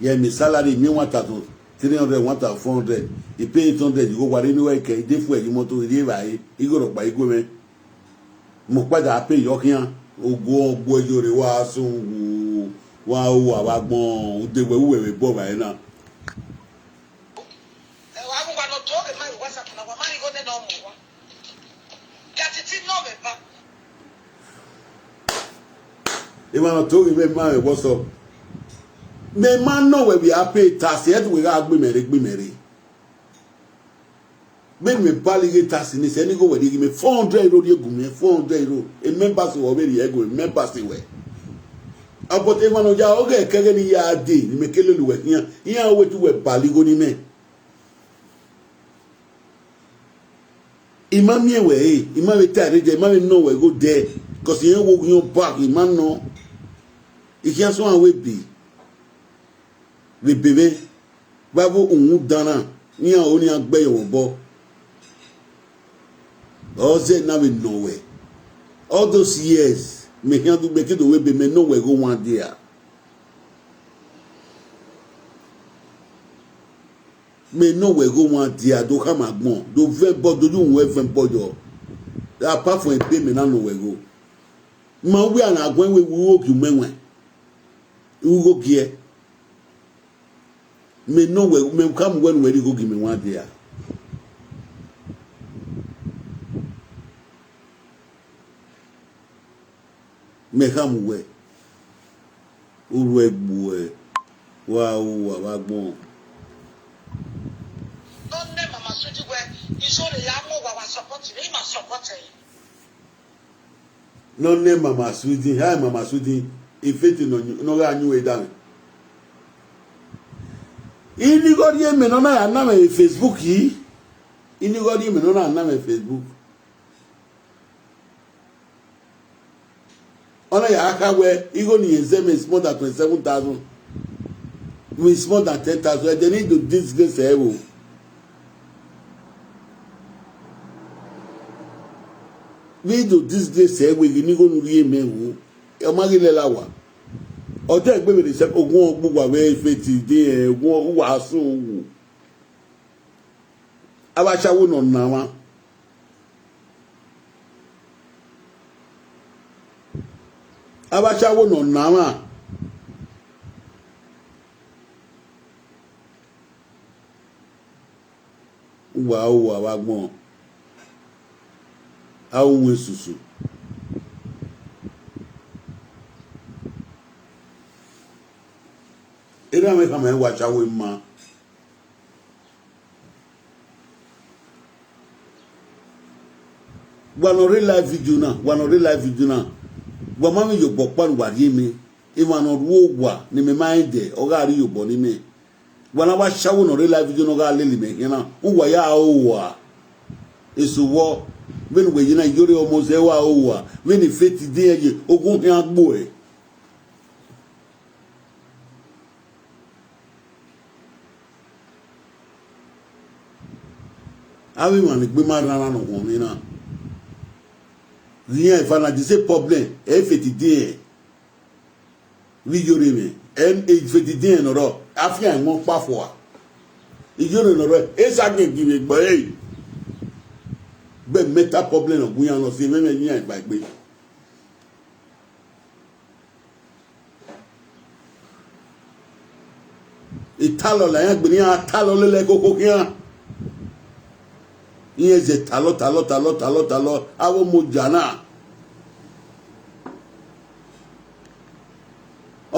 Ya miẹn salary, miẹn one thousand three hundred, one thousand four hundred. I pay eight hundred, igho wa rre ne uwa i kẹ, i de fuel, i imoto, i rri evbare, igho rhọkpa i gu mwẹ. Mẹ ọkpa da pay yọ khian, ogu ọgbuẹ yore wa sunu, wa ru avbe agbọn, ude wẹ vbe uwẹ vbe bọ vbe ẹre na. Ẹ wa gu uwa ne ọ do ghe ma vbe WhatsApp na, wa ma rhie igho nene ọmọ uwa. Ya titi nọ mwẹ ba. Emwa ne ọ to ghe mwẹ ma vbe WhatsApp. Mẹ ma nọ wẹ vbe a pay tax, ẹ tu wẹ gha gbe mẹ rre, gbe mẹ rre. Vbene mẹ bale ighe tax ni, sẹ ne igho wẹ rhie ghi mẹ four hundred euro rhie gu mwẹ, four hundred euro. Emembers wẹ ọ vbe rhie gu mwẹ, members wẹ. But emwa ne ọ ya ọghe ẹkẹghe ni ya dee, ne imẹ ke lele uwẹ khian, iran wẹ te uwẹ bale igho ni mẹ. I ma miẹn wẹ ẹre, I ma vbe ta ẹre dẹ, I ma vbe nọ wẹ igho dẹ, cause irẹn wo oghian ọba, I ma nọ. I khian suẹn wẹ ebe, vbe ebe mwẹ, vbe avbe uhunmwu dan na, iran ho ne iran gbe ẹre vbe obọ. Ọ zẹ ne a vbe nọ wẹ. All those years, mẹ khian do, mẹ ke do wẹ ebe, mẹ nọ wẹ igho one day a. Mẹ nọ wẹ igho wan dia do khama agbọn, do vẹ ẹbọ, do yu wẹ vẹ ẹbọ yọ. Apart from ebe mẹ na nọ wẹ igho. Ma wẹ a na guẹn wẹ igho gi mwẹ wẹn. Igho giẹ. Mẹ nọ wẹ, mẹ khama wẹ ne uwẹ rhie igho gi mẹ wan dia. Mẹ khama uwẹ, u ru ẹgbuẹ, wa ru uwa vbe agbọn. Nọ nẹ Mama Sweety wẹ, izo ne ya mu owa wa support vbe ima support ẹre. Nọ nẹ Mama Sweety, ha Mama Sweety, ifeti nọ nọ gha yu ẹre danmwẹ. Inigho rhie mẹ nọ na ya na mwẹ vbe Facebook yi. Inigho rhie mẹ nọ na na mwẹ Facebook. Ọ na ya kha wẹ igho ne irẹn zẹ mwẹ is more than twenty seven thousand, is more than ten thousand, ẹdẹ ne I do disgrace ẹvbo. Vbe I do disgrace ẹvbo ghi ne igho ne u rhie mẹ vbo, ọ ma ghi lẹla wa. Ọ dẹ egbe vbe rre sẹ ogun ọgbu wa vbe ifeti de ogun uwa sẹ owu. Avbe ashawo ne ọ na mwa. Avbe ashawo ne ọ na mwa. Uwa ru uwa vbe agbọn, a ru wẹ susu. Erha mwẹ khama ẹn wa cha wẹ ma. Wa ne ọ rre live video na, wa ne ọ rre live video na, wa ma vbe iyobọ ọkpa ne uwa rhie mẹ. Emwa ne ọ ru owa ne mẹ ma rẹn dẹ, ọ gha rre iyobọ ne imẹ. Wa na wa shawo ne ọ rre live video ne ọ gha lele mẹ khian na, uwa ya ru owa. Eso vbọ, vbene uwẹ ye na, iyore ọmọ zẹ wa ru owa, vbene ifeti de ẹn ye, ogun khian gbe uẹ. Avbe emwa ne egbe ma rran na ne ọ wan mwẹ na, ghi iran eva na, the same problem, ẹ i feti diẹn vbe iyore mwẹ, ẹ i feti diẹn ne ọ rrọọ, a fian ẹmwẹ ọkpa fua. Iyore ne ọ rrọọ, e sa gẹn gie vbe egbe ẹre, but mental problem ne ọ gu iran, ne ọ si mwẹ mwẹ iran gba egbe. Italọ la iran gbe ne iran talọ lele ẹkoko khian. Iran zẹ talọ, talọ, talọ, talọ, talọ, avbe ọmọ oja na.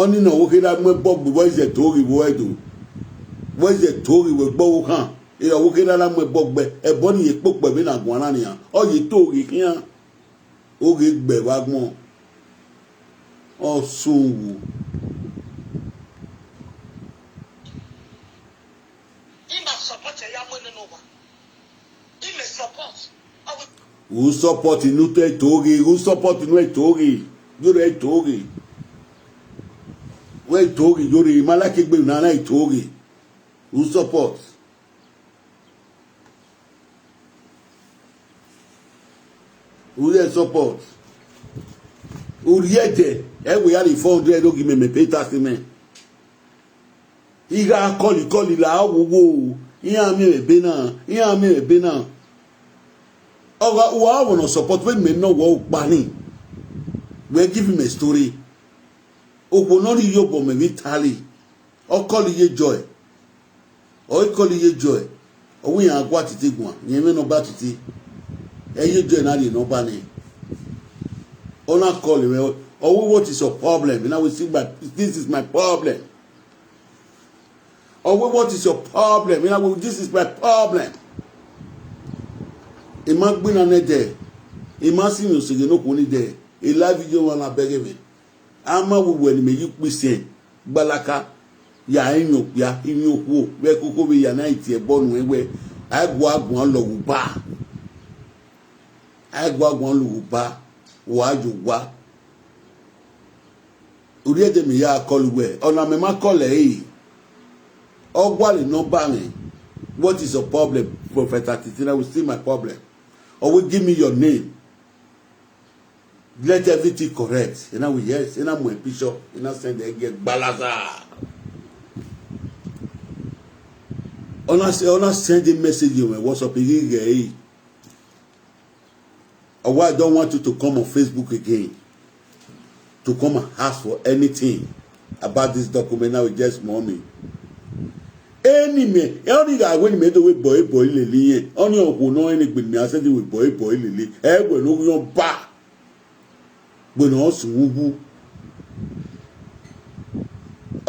Ọnii ne ọ wo kherha mu ẹbọ gbe, wẹ zẹ to ghi vbe ẹdo, wẹ zẹ to ghi vbe ẹgbẹ ọvbokhan, erha wo kherha na mu ẹbọ gbe, ẹbọ ni ye kpokpẹ vbene a guan na nian, ọ ye to ghi khian. Oghe gbe vbe agbọn, ọ sẹ owu. Ima support ẹre ya mu nene owa. Ime support. Ọ wẹ u support inu te to ghe, u support inu ẹre to ghe, yore ẹre to ghe. Wẹ to ghe, yore, ma like egbe na na ẹre to ghe. U support. U rhie support. U rhie ẹdẹ, ẹ wẹ ya rhie four hundred oghi mẹ, mẹ pay tax mẹ. I gha call, call la, wo, wo, iran miẹn mwẹ ebe na, iran miẹn mwẹ ebe na. Ọ gha, uwa ọvbọ ne ọ support vbe mẹ nọ wẹ ukpa ni. Wẹ give me story. Okhuo ne ọ rhie iyobọ mẹ vbe Italy, ọ call iye Joy. Ọ i call iye Joy, ọ wẹ iran gua titi guan, rẹn mwẹ nọmba titi. Ẹ iye Joy na rhie nọmba nẹ. Ọ na call mwẹ, ọ wẹ, "What is your problem?" I na wẹ, "See, my, this is my problem." Ọ wẹ, "What is your problem?" I na wẹ, "This is my problem." I ma gbinna nẹ dẹ, I ma sinmwi oseghe ne okhuo ni dẹ, I live video mwa na bẹghe mwẹ. A ma wẹ uwẹ ne imẹ ye ukpo isẹn gbalaka, ya emwi okpia, emwi okhuo, vbe ẹkoko vbe ya na i tie ẹbọ nuẹn wẹ, a i gua guan lọghọ uba. A i gua guan lọghọ uba, wa ye owa. Orhiẹdẹ mẹ ya call wẹ, ọna mẹ ma call ẹre. Ọ gualọ nọmba mwẹ. "What is your problem?" Prophet Atitina will see my problem. Ọ wẹ, "Give me your name. Let everything correct." I na wẹ, "Yes." I na mu picture, I na send ẹre gie gbalaza. Ọ na se, ọ na send a message on my WhatsApp, I ghi ghee. Why I don't want you to come on Facebook again to come and ask for anything about this document now, just money. Any man, only that when me do we boy boy lele, only okhuo nọ enegbe ne a send we boy boy lele. Ẹ wẹ ne ọ ghi ba. Wẹ ne ọ sẹ ughu.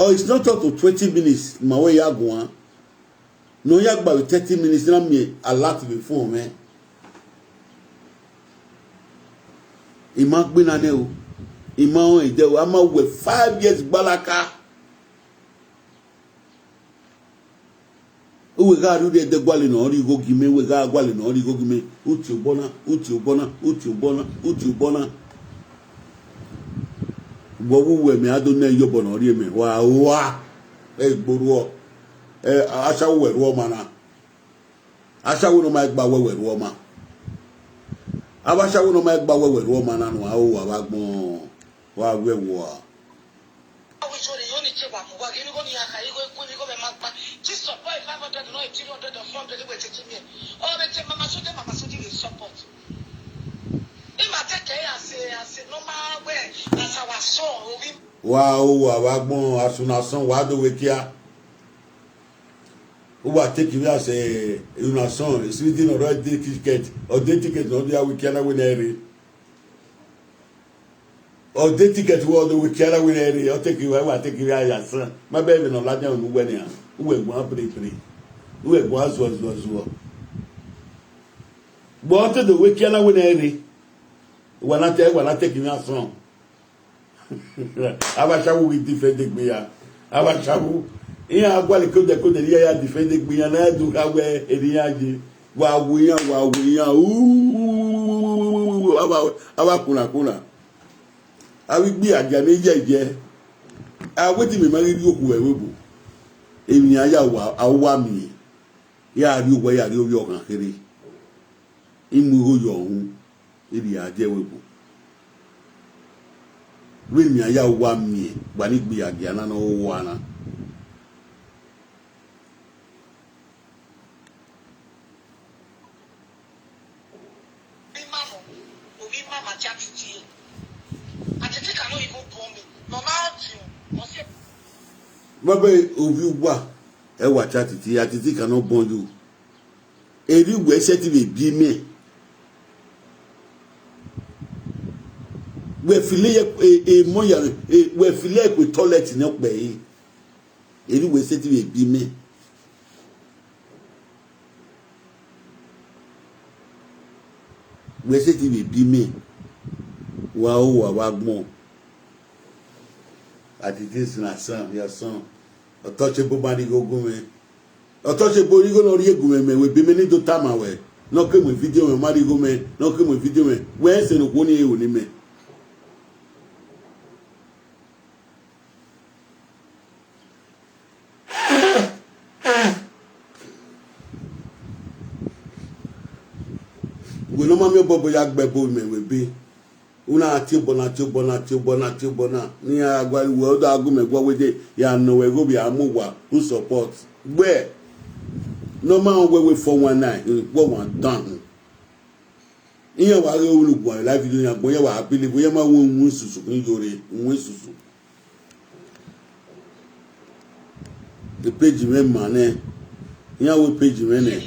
Oh, it's not up to twenty minutes, ma wẹ ya guan. Ne ọ ya gba vbe thirty minutes na miẹn alert vbe phone mwẹ. I ma gbe na nẹ o, I ma rẹn ẹdẹ o, a ma wẹ five years gbalaka. Uwẹ gha rhie urhiẹ ẹdẹ gualọ ne ọ rhie igho gi mẹ, uwẹ gha gualọ ne ọ rhie igho gi mẹ, u tie obọ na, u tie obọ na, u tie obọ na, u tie obọ na. Vbe ọ vbe uwẹ mẹ a do nẹ iyobọ ne ọ rhie mẹ, wa rua, ẹ i gbe orhuọ, ẹ, ashawo wẹ rhuọ ọma na. Ashawo ne ọ ma gba wẹ wẹ rhuọ ọma. Avbe ashawo ne ọ ma gba wẹ wẹ rhuọ ọma na nọ, a ho wa vbe agbọn, wa wẹ wua. Awẹ iyore, I ọni te wa mu uwa ghe, igho ne iran kha, igho eku, igho mwẹ ma gba. Te support five hundred nọ, three hundred or four hundred, wẹ te te miẹn. Ọ vbe te Mama Sudi, Mama Sudi vbe support. I ma te kẹ as a, as a normal way, as our son, ovbi. Wa ho wa vbe agbọn, as una son, wa do vbe kia. Uwa take vbe as a una son, Sweden ọre ọ de ticket, ọ de ticket ne ọ dia wẹ kia na wẹ ne ẹ rre. Ọ de ticket wẹ ọ do wẹ kia na wẹ ne ẹ rre, ọ take vbe, wa take vbe as a son. Ma bẹghe vbe ne ọ ladian unu uwẹ nian, uwẹ guan pre pre, uwẹ guan zuọ zuọ zuọ. But ọ te do wẹ kia na wẹ ne ẹ rre, wa na te, wa na take vbe as a son. Avbe ashawo ghi defend egbe iran. Avbe ashawo, iran gualọ kodẹ kodẹ ne iran ya defend egbe iran, ne a do kha wẹ eni iran ye. Wa wu iran, wa wu iran. Uuu, avbe, avbe akunna akunna. Avbe igbiagia ne yẹyẹ. A wẹ te imẹ ma ghi rhie okhuo ẹvbo ebo. Emwi ne iran ya wa, a wa miẹn. Ya rhie owa, ya rhie ovbi ọghan kherhe. I mu igho yọ uhunmwu, I rhie a die ẹvbo ebo. Vbene iran ya wa miẹn, gba ni gbe iran gia na ne ọ ho owa na. Ima nọ, ovbi ima ma dia titi. Atiti ka nọ igho bọ mẹ, ne ọ ma diọn, ọ si. Baba, ovbi uwa, ẹ wa dia titi, atiti ka nọ bọ yo. Erriọ uwẹ sẹtin vbe biẹ imẹ. Wẹ file ye, e, e, mọ ya, e, wẹ file ku toilet ne ọkpẹ ẹre. Erriọ uwẹ sẹtin vbe biẹ imẹ. Wẹ sẹtin vbe biẹ imẹ. Wa ho wa vbe agbọn. Atiti na san, ya san. Ọtọchebo ma rhie igho gu mwẹ. Ọtọchebo rhie igho ne ọ rhie gu mwẹ, mẹ wẹ ebe mẹ ni do tama wẹ, ne ọ ke mu vidio mwẹ, ọ ma rhie igho mwẹ, ne ọ ke mu vidio mwẹ. Wẹ ẹse ne okhuo ni ru ne imẹ. Wẹ ne ọ ma miẹn obọ, obọ ya gbe ẹbo mẹ wẹ ebe. U na tie obọ na, tie obọ na, tie obọ na, tie obọ na. Ne iran gha gualọ wẹ, ọ da gu mẹ guan wẹ de, ya nọ wẹ igho vbe a mu uwa, u support. Wẹ, ne ọ ma rẹn wẹ wẹ four one nine, wẹ ọmwa dan. Iran wa ghe unu guan live video yan gbọn, iran wa believe, iran ma wu iwun susu khin yore, iwun susu. Page mwẹ ma nẹ, iran wẹ page mwẹ nẹ.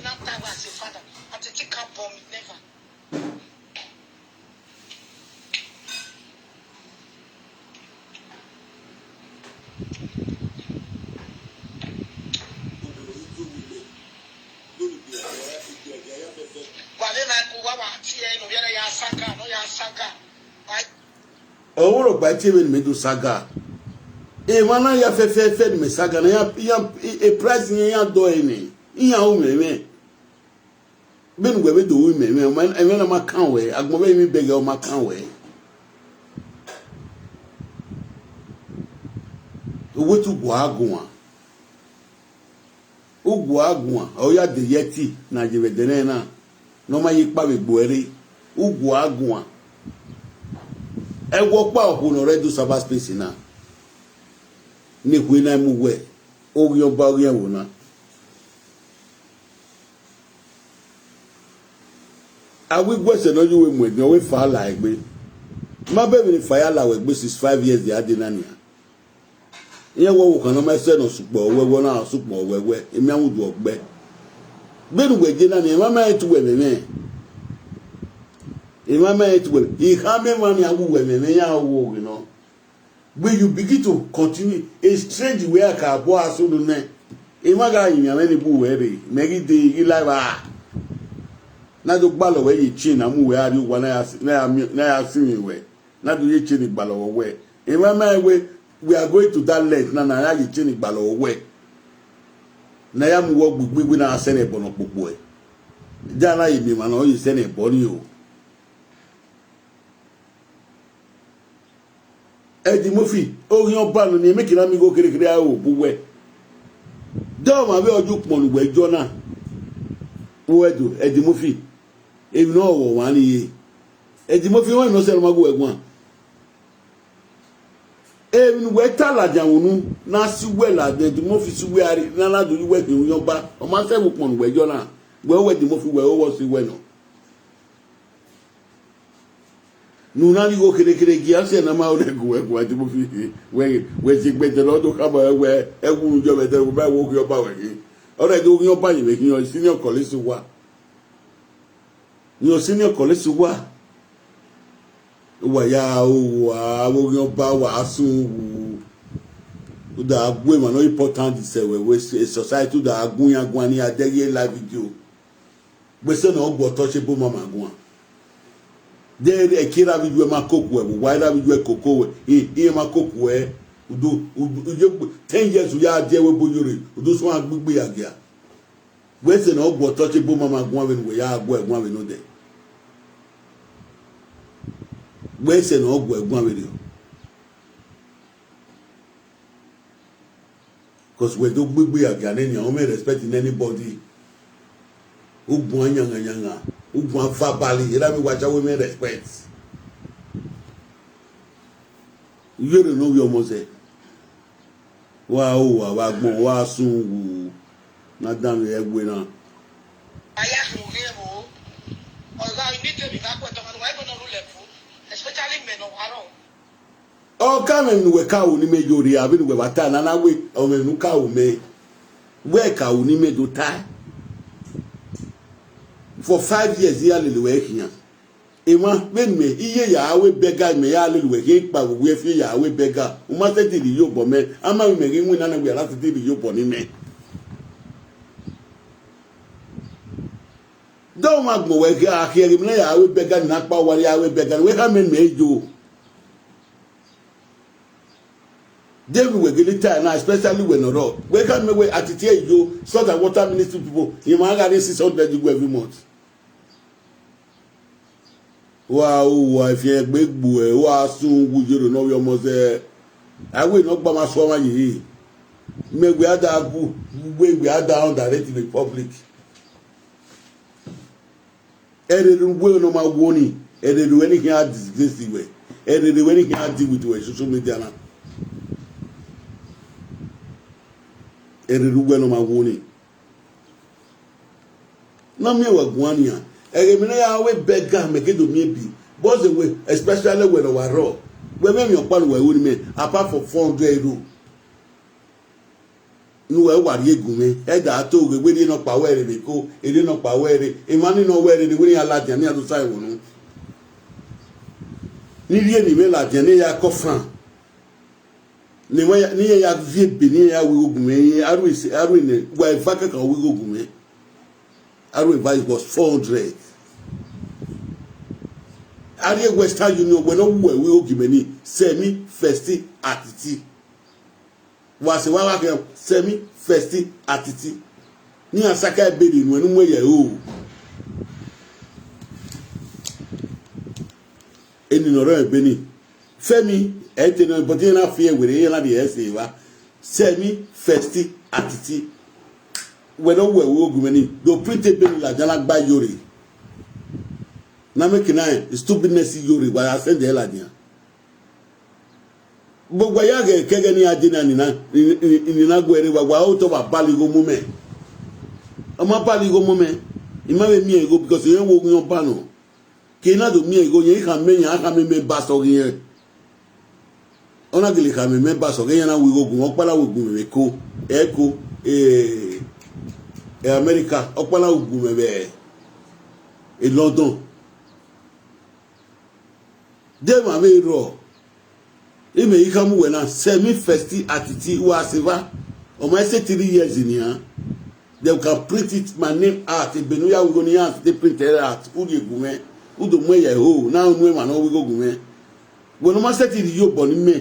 Wa vbe ma ku wa, wa tie ne ovbi ẹre ya saga, ne ọ ya saga. Wa Ọvbokhan tie vbene mẹ do saga. Emwa na ya fẹfẹfẹ ne mẹ saga na, iran, iran, e price iran, iran dọ ẹre nẹ, iran ru mwẹ mwẹ. Vbene uwẹ vbe do ru mwẹ mwẹ, ẹmwẹ na ma kan wẹ, agbọn vbe emwi bẹghe ọ ma kan wẹ. Uwẹ te uguan guan. Uguan guan, ọ ya de ye ẹti ne a ye vbe ẹdẹnẹrẹ na, ne ọ ma ye ikpa vbe egbe ẹre, uguan guan. Ẹvbo ọkpa okhuo ne ọ rre do cyber space na, ne ekhue na mu wẹ, oghian ọba oghian ẹvbo na. A wẹ iguẹ sẹ ne ọ ye uwẹ mu ẹdin, ọ wẹ fa la egbe. Ma bẹghe ne fa ya la wẹ egbe sixty five years ya dee na nian. Iran wẹ ọvbokhan ne ọ ma sẹ ne ọ sukpẹ owẹwẹ, ọ na sukpẹ owẹwẹ, emianmwẹ udu ọgbẹ. Vbene uwẹ dee na nian, emwa ma rẹn tu wẹ ẹmwẹ mwẹ. Emwa ma rẹn tu wẹ, I khama emwa nian wẹ uwẹ ẹmwẹ mwẹ, iran wo ghe nọ. When you begin to continue, a strange way a ka bọ a sunu nẹ, emwa gha rinmwian mwẹ ni bu wẹ rre, mẹ ghi dee ghi la evba. Na do gbalọ wẹ ye chain na mu wẹ a rrie owa na ya si-, na ya miẹn, na ya sinmwi wẹ, na do ye chain gbalọ wẹ. Emwa ma rẹn wẹ, we are going to that length na, na ya ye chain gbalọ wẹ. Na ya mu wẹ gbigbigbi na sẹ ne ẹbọ nọ kpokpo ẹ. Dia na ye miẹn emwa ne ọ ye sẹ ne ẹbọ ni o. Eddie Murphy, oghian ọba nọ ni, emekina mi igho kherhe kherhe a ro bu wẹ. De ọmwa vbe ọ ye ukpọn ne uwẹ jọ na. Uwẹ do, Eddie Murphy, emwi ne ọ ghọ ọmwa ni ye. Eddie Murphy, ọmwa ne ọ sẹ ne ọ ma gu wẹ guan. Emwi ne uwẹ ta ladian vbe unu, na si uwẹ ladian, Eddie Murphy si uwẹ a rri, na na do ye uwẹ khin oghian ọba, ọ ma sẹ vbe ukpọn ne uwẹ jọ na. Wẹ wẹ Eddie Murphy, wẹ ro wẹ ọ si wẹ nọ. Ne u na rhie igho kherhe kherhe gie a sẹ ne a ma rẹn gu wẹ gu Eddie Murphy, wẹ, wẹ zẹ egbe ẹdẹ ne ọ do khama wẹ, wẹ, ẹwu unu yọ vbe ẹdẹ, wẹ ma wẹ oghian ọba wẹ khin. Ọ na do oghian ọba yevbe khin, ọ senior colleague uwa. Ni ọ senior colleague uwa. Uwa ya, uwa, avbe oghian ọba, uwa sun wu. U da gu emwa ne ọ important sẹ wẹ, wẹ society, u da gu iran guan ne iran dẹghe live video. Wẹ sẹ ne ọ gu ọtọ che ebo mama guan. De ẹki ra vbe iyuẹ ma koko ẹvbo, wa ra vbe iyuẹ koko wẹ, i, iran ma koko ẹ, u do, u do, u ye gbe, ten years u ya die ẹvbo ebo yore, u do suẹn gbigbi ya gia. Wẹ sẹ ne ọ gu ọtọ che ebo mama guan vbene uwẹ ya gu ẹ guan vbe nodẹ. Wẹ sẹ ne ọ gu ẹ guan vberriọ. 'Cause wẹ do gbigbi ya gia nene, ọ mwẹ respect ne anybody. U guan yanghan yanghan, u guan verbally, erha vbe wa cha wẹ mwẹ respect. Yere ne ovbi ọmọ zẹ. Wa ro wa vbe agbọn, wa sun wu, na danmwehọ ẹwe na. A ya khin ughe vbo? Ọ gha ri ne I de emwi gha ku ẹdẹ ọmwa ne uwa ebo ne ọ rhulẹ vo, especially mẹ ne ọ wa rrọọ. Ọ ka mwẹ ne uwẹ ka ru ne imẹ yo rria, vbene uwẹ vba ta na, na wẹ, ọ mwẹ ne u ka ru mẹ. Wẹ ka ru ne imẹ do tae. For five years, I ya lele uwẹ khian. Emwa, vbene imẹ, iye ya ru beggar, imẹ ya lele uwẹ khian, ikpao vbe uwu ẹfe ya ru beggar. U ma sẹtin rhie iyobọ mẹ, a ma vbe imẹ ghi winna nẹ, wẹ a na sẹtin rhie iyobọ ne imẹ. De ọmwa agbọn wẹ gha khian ghe emwi ne ya ru beggar ni, ne akpao wa ya ru beggar ni, wẹ khama mẹ yo. De emwi wẹ gele tae na, especially wẹ ne ọ rrọọ. Wẹ khama wẹ Atiti yo, Salt and Water Ministry people, emwa gha rhie six hundred gu every month. Wa ru wa efian egbe gbuẹ, wa sun wu yoro ne ovbi ọmọ zẹ. A wẹ ne ọ gba ma sua mwa ye. Mẹ wẹ a da gu, wẹ wẹ a da underrate the public. Ẹrerre uwẹ ne ọ ma wo ni, ẹrerre uwẹ ni khian disgrace wẹ, ẹrerre uwẹ ni khian deal with wẹ social media na. Ẹrerre uwẹ ne ọ ma wo ni. Na miẹn wẹ guan nian, ẹghẹ emwi ne ya ru beggar mẹ ke do miẹn bi, but wẹ, especially wẹ ne ọ wa rrọọ, wẹ mwẹ emwi ọkpa ne uwẹ ru ne imẹ, apart from four hundred euro. Ne uwẹ wa rhie gu mwẹ, ẹdẹ a to ghe, wẹ rhie nọkpa wẹ rre vbe eko, erhie nọkpa wẹ rre, emwa ni nọ wẹ rre, ne wẹ ne iran ladian, ne iran do sa ẹvbo unu. Ne I rhie ne imẹ ladian, ne iran ya kọ fan. Ne iran ya, ne iran ya viẹ ebe, ne iran ya ru igho gu mwẹ, a ru ese, a ru ene, wa eva kaka ru igho gu mwẹ. A ru eva, it was four hundred. A rhie Western Union, wẹ ne ọ wu ẹ ru igho gu mwẹ ni, sẹ emwi first Atiti. Wa sẹ wa gha khian, sẹ emwi first Atiti. Ne iran saka ebe rhie nuẹn ne u mu ye ro. Eni ne ọ rre ebe ni. Femi, ẹ i te nọ, but iran na fi ẹre werriẹ, iran na rhie ẹre sẹ evba. Sẹ emwi first Atiti. Wẹ ne ọ wu ẹ ru igho gu mwẹ ni, do print ebe ni ladian na gba yore. Na make na stupidness yore, wa ya send ẹre ladian. But wa ya ghẹ kẹghẹ ne iran dee na, ni na, ni, ni, ni na gu ẹre rre, wa, wa otọ wa bale igho mu mẹ. Ọ ma bale igho mu mẹ, I ma vbe miẹn igho because irẹn wo oghian ọba nọ. Ke na do miẹn igho yẹn, I khama iran, a khama members ọghe irẹn. Ọ na gele khama members ọghe iran na ru igho gun mwẹ, ọkpa na ru gun mwẹ vbe Eko, Eko, eh, eh, America, ọkpa na ru gun mwẹ vbe, eh, London. De emwa vbe rrọọ, imẹ i khama uwẹ na, sẹ emwi first artist wa sẹ evba, ọ ma sẹ three years nian, they can print it, my name out, ebe ne u ya ru igho ne iran te print ẹre out, u rhie gu mwẹ, u do mu ẹre ya ẹre ho, na unu emwa ne ọ ru igho gu mwẹ. Wẹ ne ọ ma sẹtin rhie iyobọ ne imẹ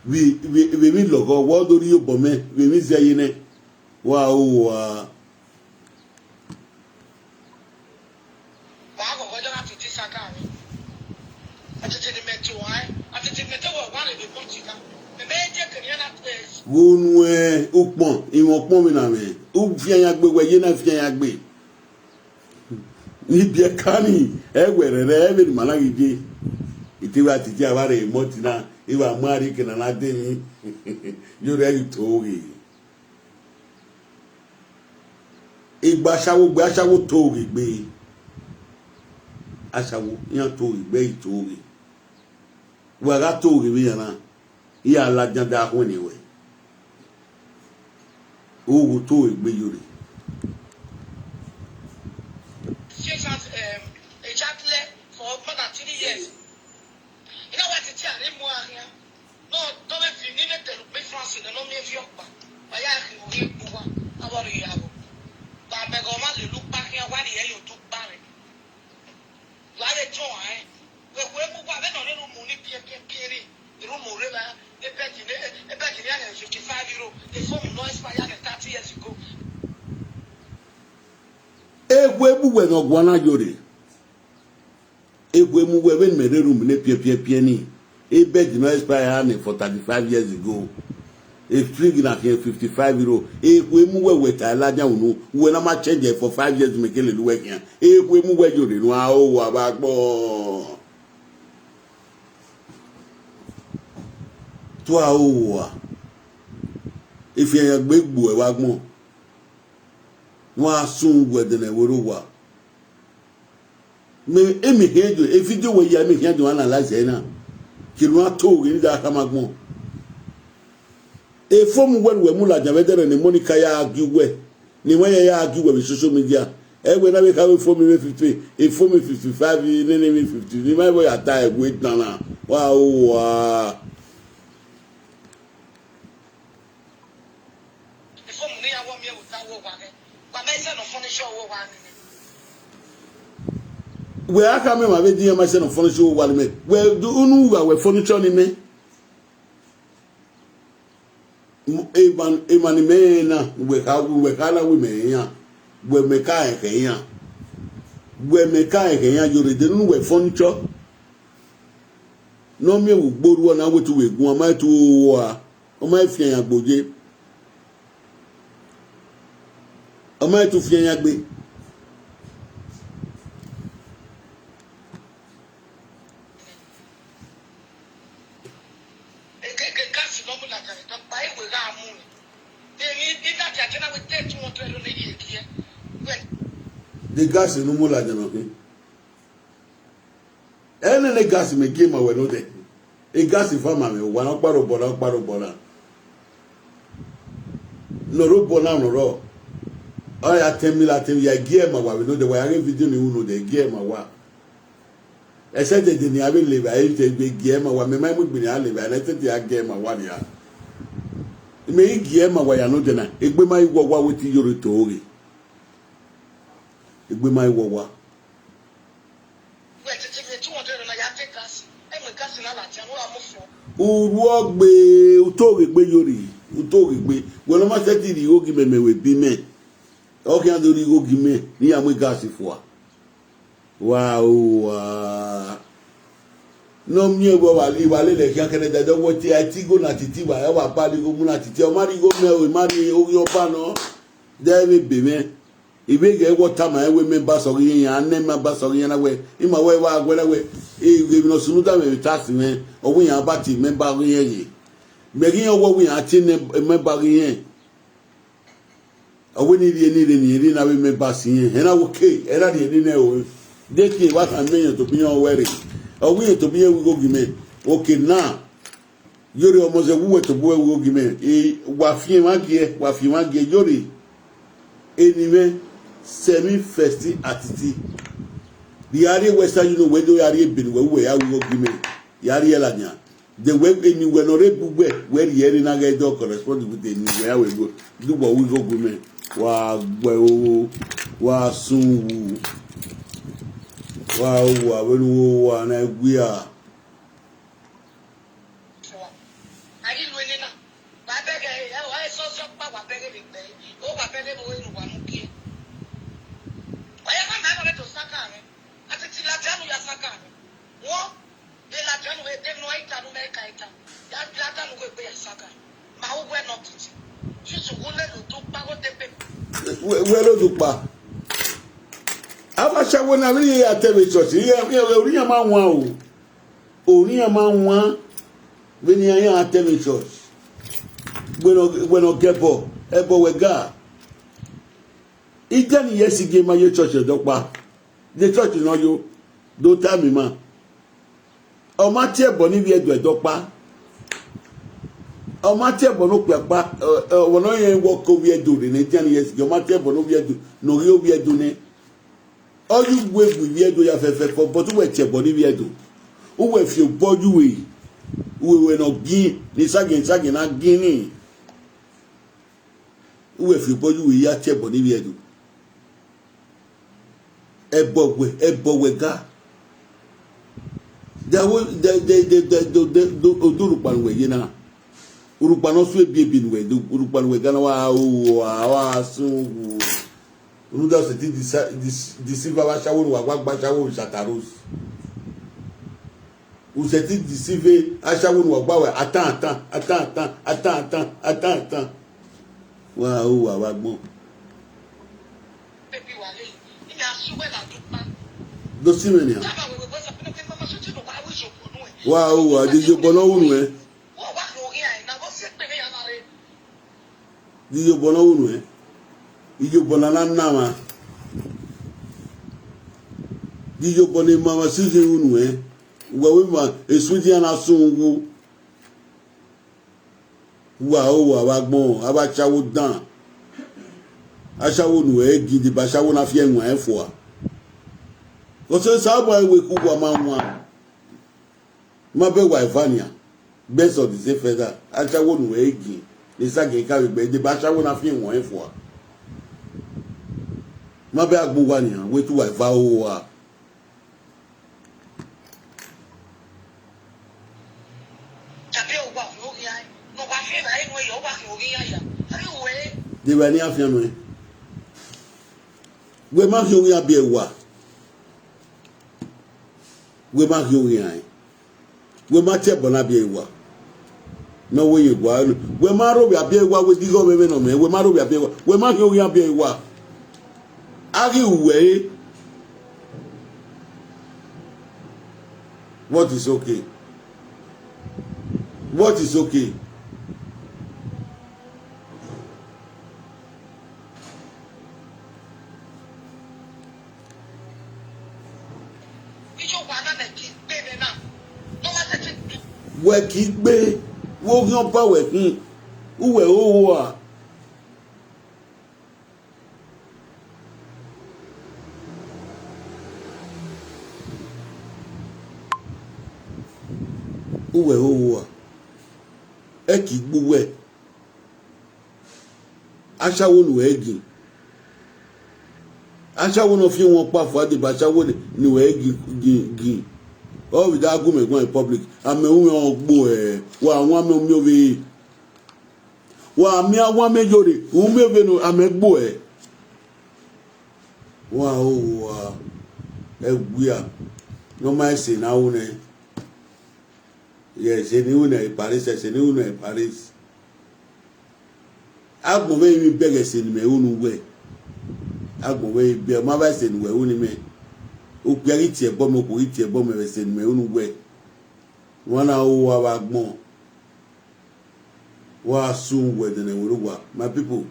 vbe, vbe, vbe emwi lọghọ, wẹ ọ do rhie iyobọ mẹ vbe emwi zẹ ye nẹ, wa ho wa. Wa ghọghọ, I don't have to teach that guy. Atete ni mẹ to ai, atete ni mẹ to wẹ wa rre vbe bọti na. Mẹ mẹ je kere na place. Vbe unu ẹ ukpọn, imẹ ukpọn vbe na mwẹ, u fian ya gbe, wẹ ye na fian ya gbe. Ni biẹ ka ni, ẹ wẹ rẹrẹ, ẹ vbe ni ma na ghi je. I te wa titi avbe arre mọti na, I wa mu arre ke na na de emwi. Yo rẹ ghi to ghe. Egbe ashawo, egbe ashawo to ghe egbe. Ashawo, iran to ghe egbe, I to ghe. Wa gha to ghe vbe iran na, I ra ladian da khuẹnnẹ ruẹ. Ogho to ghe egbe yo rre. Since, um, exactly for more than three years. I na wa titi arre mu a khian. No, do me fi ni me tẹlu me France ne no mi fi ọkpa. Wa ya khi wo ye gbu wa, a wa ri ya wo. Ba mẹ gọ ma lele ukpa khian, wa ri ẹre yo tu kpa rẹ. Wa re tọn ẹ. Wẹ wẹ mu wa vbe nọ ne ru mu ni piẹ piẹ piẹ ni. Ru mu re ba, e bẹgi ne, e bẹgi ne ya fifty five euro. E phone no expire ne thirty years ago. Ekhue mu wẹ ne ọ guan na yo rre. Ekhue mu wẹ vbene mẹ rre ru mu ne piẹnpiẹnpiẹn ni, e bed ne ọ expire ni for thirty five years ago. E fridge na khian fifty five euro. Ekhue mu wẹ wẹ ta ladian unu, wẹ na ma change for five years, mẹ ke lele uwẹ khian. Ekhue mu wẹ yo rre enu a ho wa vbe agbọn. Tua ho wa. Efian ya gbe gbuẹ vbe agbọn. Wa sun wẹ dẹnẹ wẹ rre owa. Mẹ, e mẹ khian do, e video wẹ ya, e mẹ khian do analyze ẹre na. Kevbe ne a to ghe ne da khama agbọn. E phone wẹ ne uwẹ mu ladian vbe ẹdẹrẹ ne Monica ya argue wẹ, ne emwa ya ya argue wẹ vbe social media. Ẹ wẹ na vbe kha wẹ phone mwẹ fifty, e phone mwẹ fifty five, nene mwẹ fifty. Ne ima vbe ya ta ẹre wẹ dan na. Wa ho wa. Before money ya wọ miẹn vbe ota wọ owa mwẹ, wa ma sẹ ne ọ furniture wọ owa nene. Wẹ a khama emwa vbe din, ma sẹ ne ọ furniture wọ owa ne imẹ. Wẹ do unu gha wẹ furniture ne imẹ. Emwa, emwa ne imẹ rẹn na, wẹ kha, wẹ kha na wẹ imẹ rẹn iran, wẹ mẹ ka rẹn khẹ iran, wẹ mẹ ka rẹn khẹ iran, yo rre de ne unu wẹ furniture. Ne ọ miẹn vbe ugbo rruọ na, wẹ te u vbe guan, ma te u hoho a. Ọ ma fian yan gbe oye. Ọ ma tu fian yan gbe. Ekeke gas ne ọ mu ladian, tọkpa iwe gha mu. Emwi, i na dia jẹ na wẹ te two hundred ne ye gie. Wẹ. The gas ne u mu ladian nọ khin. Ẹnẹ ne gas mẹ gie ma wẹ nodẹ. E gas fa ma mwẹ, wa ne ọ kpa robọ na, ọ kpa robọ na. Ne ọ robọ na, ne ọ rrọọ. Ọ ya tẹn mi la tẹn ya gie ma wa vbe nodẹ, wa ya ghe video ni ru nodẹ, gie ma wa. Ẹsẹ dede ne a vbe levba, e te gbe gie ma wa, mẹ ma mu egbe ne a levba, ne ẹsẹ te a gie ma wa nia. Mẹ i gie ma wa ya nodẹ na, egbe ma i wọ wa wẹ te i yo rre to ghe. Egbe ma i wọ wa. Wẹ titi vbe two hundred na ya te gas, ẹ mu gas na ladian, ne u ra mu fo. Urhuọ gbe, u to ghe egbe yo rri, u to ghe egbe. Wẹ ne ọ ma sẹtin rhie igho gie mẹ, mẹ wẹ bi mẹ. Ọ khian do rhie igho gie mẹ, ne iran mu gas fua. Wa o wa. Ne ọ miẹn wẹ wa, wa lele khian kẹnẹ dẹdẹ, wẹ te a ti igho na titi wa, ẹ wa ba rhie igho mu na titi, ọ ma rhie igho mẹ o, ẹ ma rhie oghian ọba nọ. Dẹ vbe ebe mwẹ. Ivbi ghẹ wọ tama ẹn wẹ mẹ ba sọghe iran, a nẹ mẹ ba sọghe iran na wẹ, ima wẹ wa guẹ na wẹ, e, emwi ne ọ sunu da mwẹ vbe tax mwẹ, ọ wẹ iran ba tie mẹ ba ghe irẹn ye. Mẹ ghi iran wẹ, wẹ iran tie nẹ mẹ ba ghe irẹn. Ọ wẹ ne I rhie ne I rre ne I rre ne avbe members irẹn, ẹna wo ke, ẹna rhie ne nẹ o. De ke wa khan mẹ yẹn tobọ iran wẹ rre. Ọ wẹ irẹn tobọ iran ru igho gie mẹ. Okay, now, yore ọmọ zẹ wẹ uwẹ tobọ uwẹ ru igho gie mẹ. E, wa fian emwa giẹ, wa fian emwa giẹ, yore. Eni mwẹ, sẹ emwi first attitude. Rhie a rrie Western Union, wẹ do ya rrie ebe ne uwẹ, uwẹ ya ru igho gie mẹ. Ya rrie ladian. De wẹ eni uwẹ ne ọ rre bu uwẹ, wẹ rhie ẹre na ghẹ do correspond with eni uwẹ ya wẹ do, do wẹ ru igho gie mẹ. Wa gbe oro, wa sun wu, wa ru avbe ne uwa na wia. A ghi lu enena, wa bẹghe ẹre, ẹ, wa sọsi ọkpa, wa bẹghe vbe egbe ẹre, o wa bẹghe vbe ore ne uwa mu gie. Ọ ya ma mẹ ẹre to saka mwẹ, a te ti ladian unu ya saka mwẹ. Wọ, de ladian unu vbe de nọ ita ne u mẹ ka ita, ya ladian unu vbe egbe ya saka. Ma uwẹ nọ titi. Jesu wu lele odukpa gho de pe. Wẹ, wẹ lele odukpa. Avbe ashawo na vbe iran ya te vbe church, iran, iran, iran ma wan o. Orhiọn ma wan vbene iran ya te vbe church. Wẹ ne ọ, wẹ ne ọ ga ẹbọ, ẹbọ wẹ ga. Idia ni ye ẹse gie ma ye church ẹdẹ ọkpa. De church ne ọ yo, do tama ima. Ọ ma tie ẹbọ ne ivbi Ẹdo ẹdẹ ọkpa. Ọ ma tie ẹbọ ne okpia ọkpa, ọ, ọ, ọvbọnọ rẹn wẹ ọ ke ovbi Ẹdo rre ne idia ni ye ẹse gie, ọ ma tie ẹbọ ne ovbi Ẹdo, ne ọ ghi ovbi Ẹdo nẹ. Ọ ye uwu egbe ivbi Ẹdo ya fẹfẹfẹ, but uwẹ tie ẹbọ ne ivbi Ẹdo. Uwẹ fi obọ ye uwẹ, uwẹ wẹ ne ọ gin, ne isagiẹn isagiẹn na gin ni. Uwẹ fi obọ ye uwẹ ya tie ẹbọ ne ivbi Ẹdo. Ẹbọ wẹ, ẹbọ wẹ ga. De wo, de, de, de, de, de, de, de, odu urhukpa ne uwẹ ye na. Urhukpa ne ọ su ebiebi ne uwẹ, de urhukpa ne uwẹ ga na wa ru, wa, wa sun wu. Rhunmwuda u sẹtin disa-, dis-, deceive avbe ashawo ne uwa gba gba ashawo vbe Santa Rose. U sẹtin deceive ashawo ne uwa gba wẹ atan, atan, atan, atan, atan, atan, atan, atan. Wa ru, wa vbe agbọn. Do si mwẹ nian. Wa ru, wa de iyobọ ne ọ ru nuẹn. De iyobọ ne ọ ru nuẹn. Iyobọ ne a na na mwa. De iyobọ ne emwa mwa si ghi ru nuẹn. Uwẹ wẹ ma esu idian na sun wu. Wa ru, wa vbe agbọn, avbe ashawo dan. Ashawo ne uwẹ ghi deba ashawo na fi ẹwaẹn fua. Ọsẹ Osanobua wẹ ke uwa ma wan. Ma bẹ wa eva nian, gbẹn sẹ ọdise fẹda, ashawo ne uwẹ ghi, ne isagiẹn ka vbe gbe deba ashawo na fi ẹwaẹn fua. Ma bẹ agbọn uwa nian, wẹ te uwa eva ru ua. Deba ne iran fian nuẹn. Wẹ ma khian oghian biẹ uwa. Wẹ ma khian oghian ẹn. Wẹ ma tie ẹbọ na biẹ uwa. Ne ọ wẹ ye uwa. Wẹ ma rhovbiẹ biẹ uwa, wẹ dighe ọvbẹvbe nọ mẹ, wẹ ma rhovbiẹ biẹ uwa. Wẹ ma khian oghian biẹ uwa. A ghi ru uwẹ re. What is okay? What is okay? Wẹ ki gbe, vbe oghian ọba wẹ khin, uwẹ hoho a. Uwẹ hoho a, ẹ ki gbe uwẹ. Ashawo ne uwẹ gin, ashawo ne ọ fian wọn kpa fua deba ashawo ne uwẹ gin gin gin. Ọ vbe da gu mẹ guan in public, amẹ ru mwẹ ọ gbo ẹ, wa wan amẹ miẹn ovbe. Wa miẹn awanmẹ yore, u miẹn ovbe ne amẹ gbo ẹ. Wa hoho a, ẹwia ne ọ ma ẹse ne a ru nẹ. Yes, ẹse ne I ru nẹ Paris, ẹse ne I ru nẹ Paris. Agbọn mwẹ i mwẹ bẹghe ẹse ne imẹ ru ne uwẹ. Agbọn mwẹ i bẹghe, ọ ma vba ẹse ne uwẹ ru ne imẹ. Okpia ghi tie ẹbọ mẹ, okhuo ghi tie ẹbọ mẹ vbe ẹse ne imẹ ru ne uwẹ. Wa na hoho a vbe agbọn. Wa sun uwẹ ẹdẹnẹ werriẹ uwa. My people,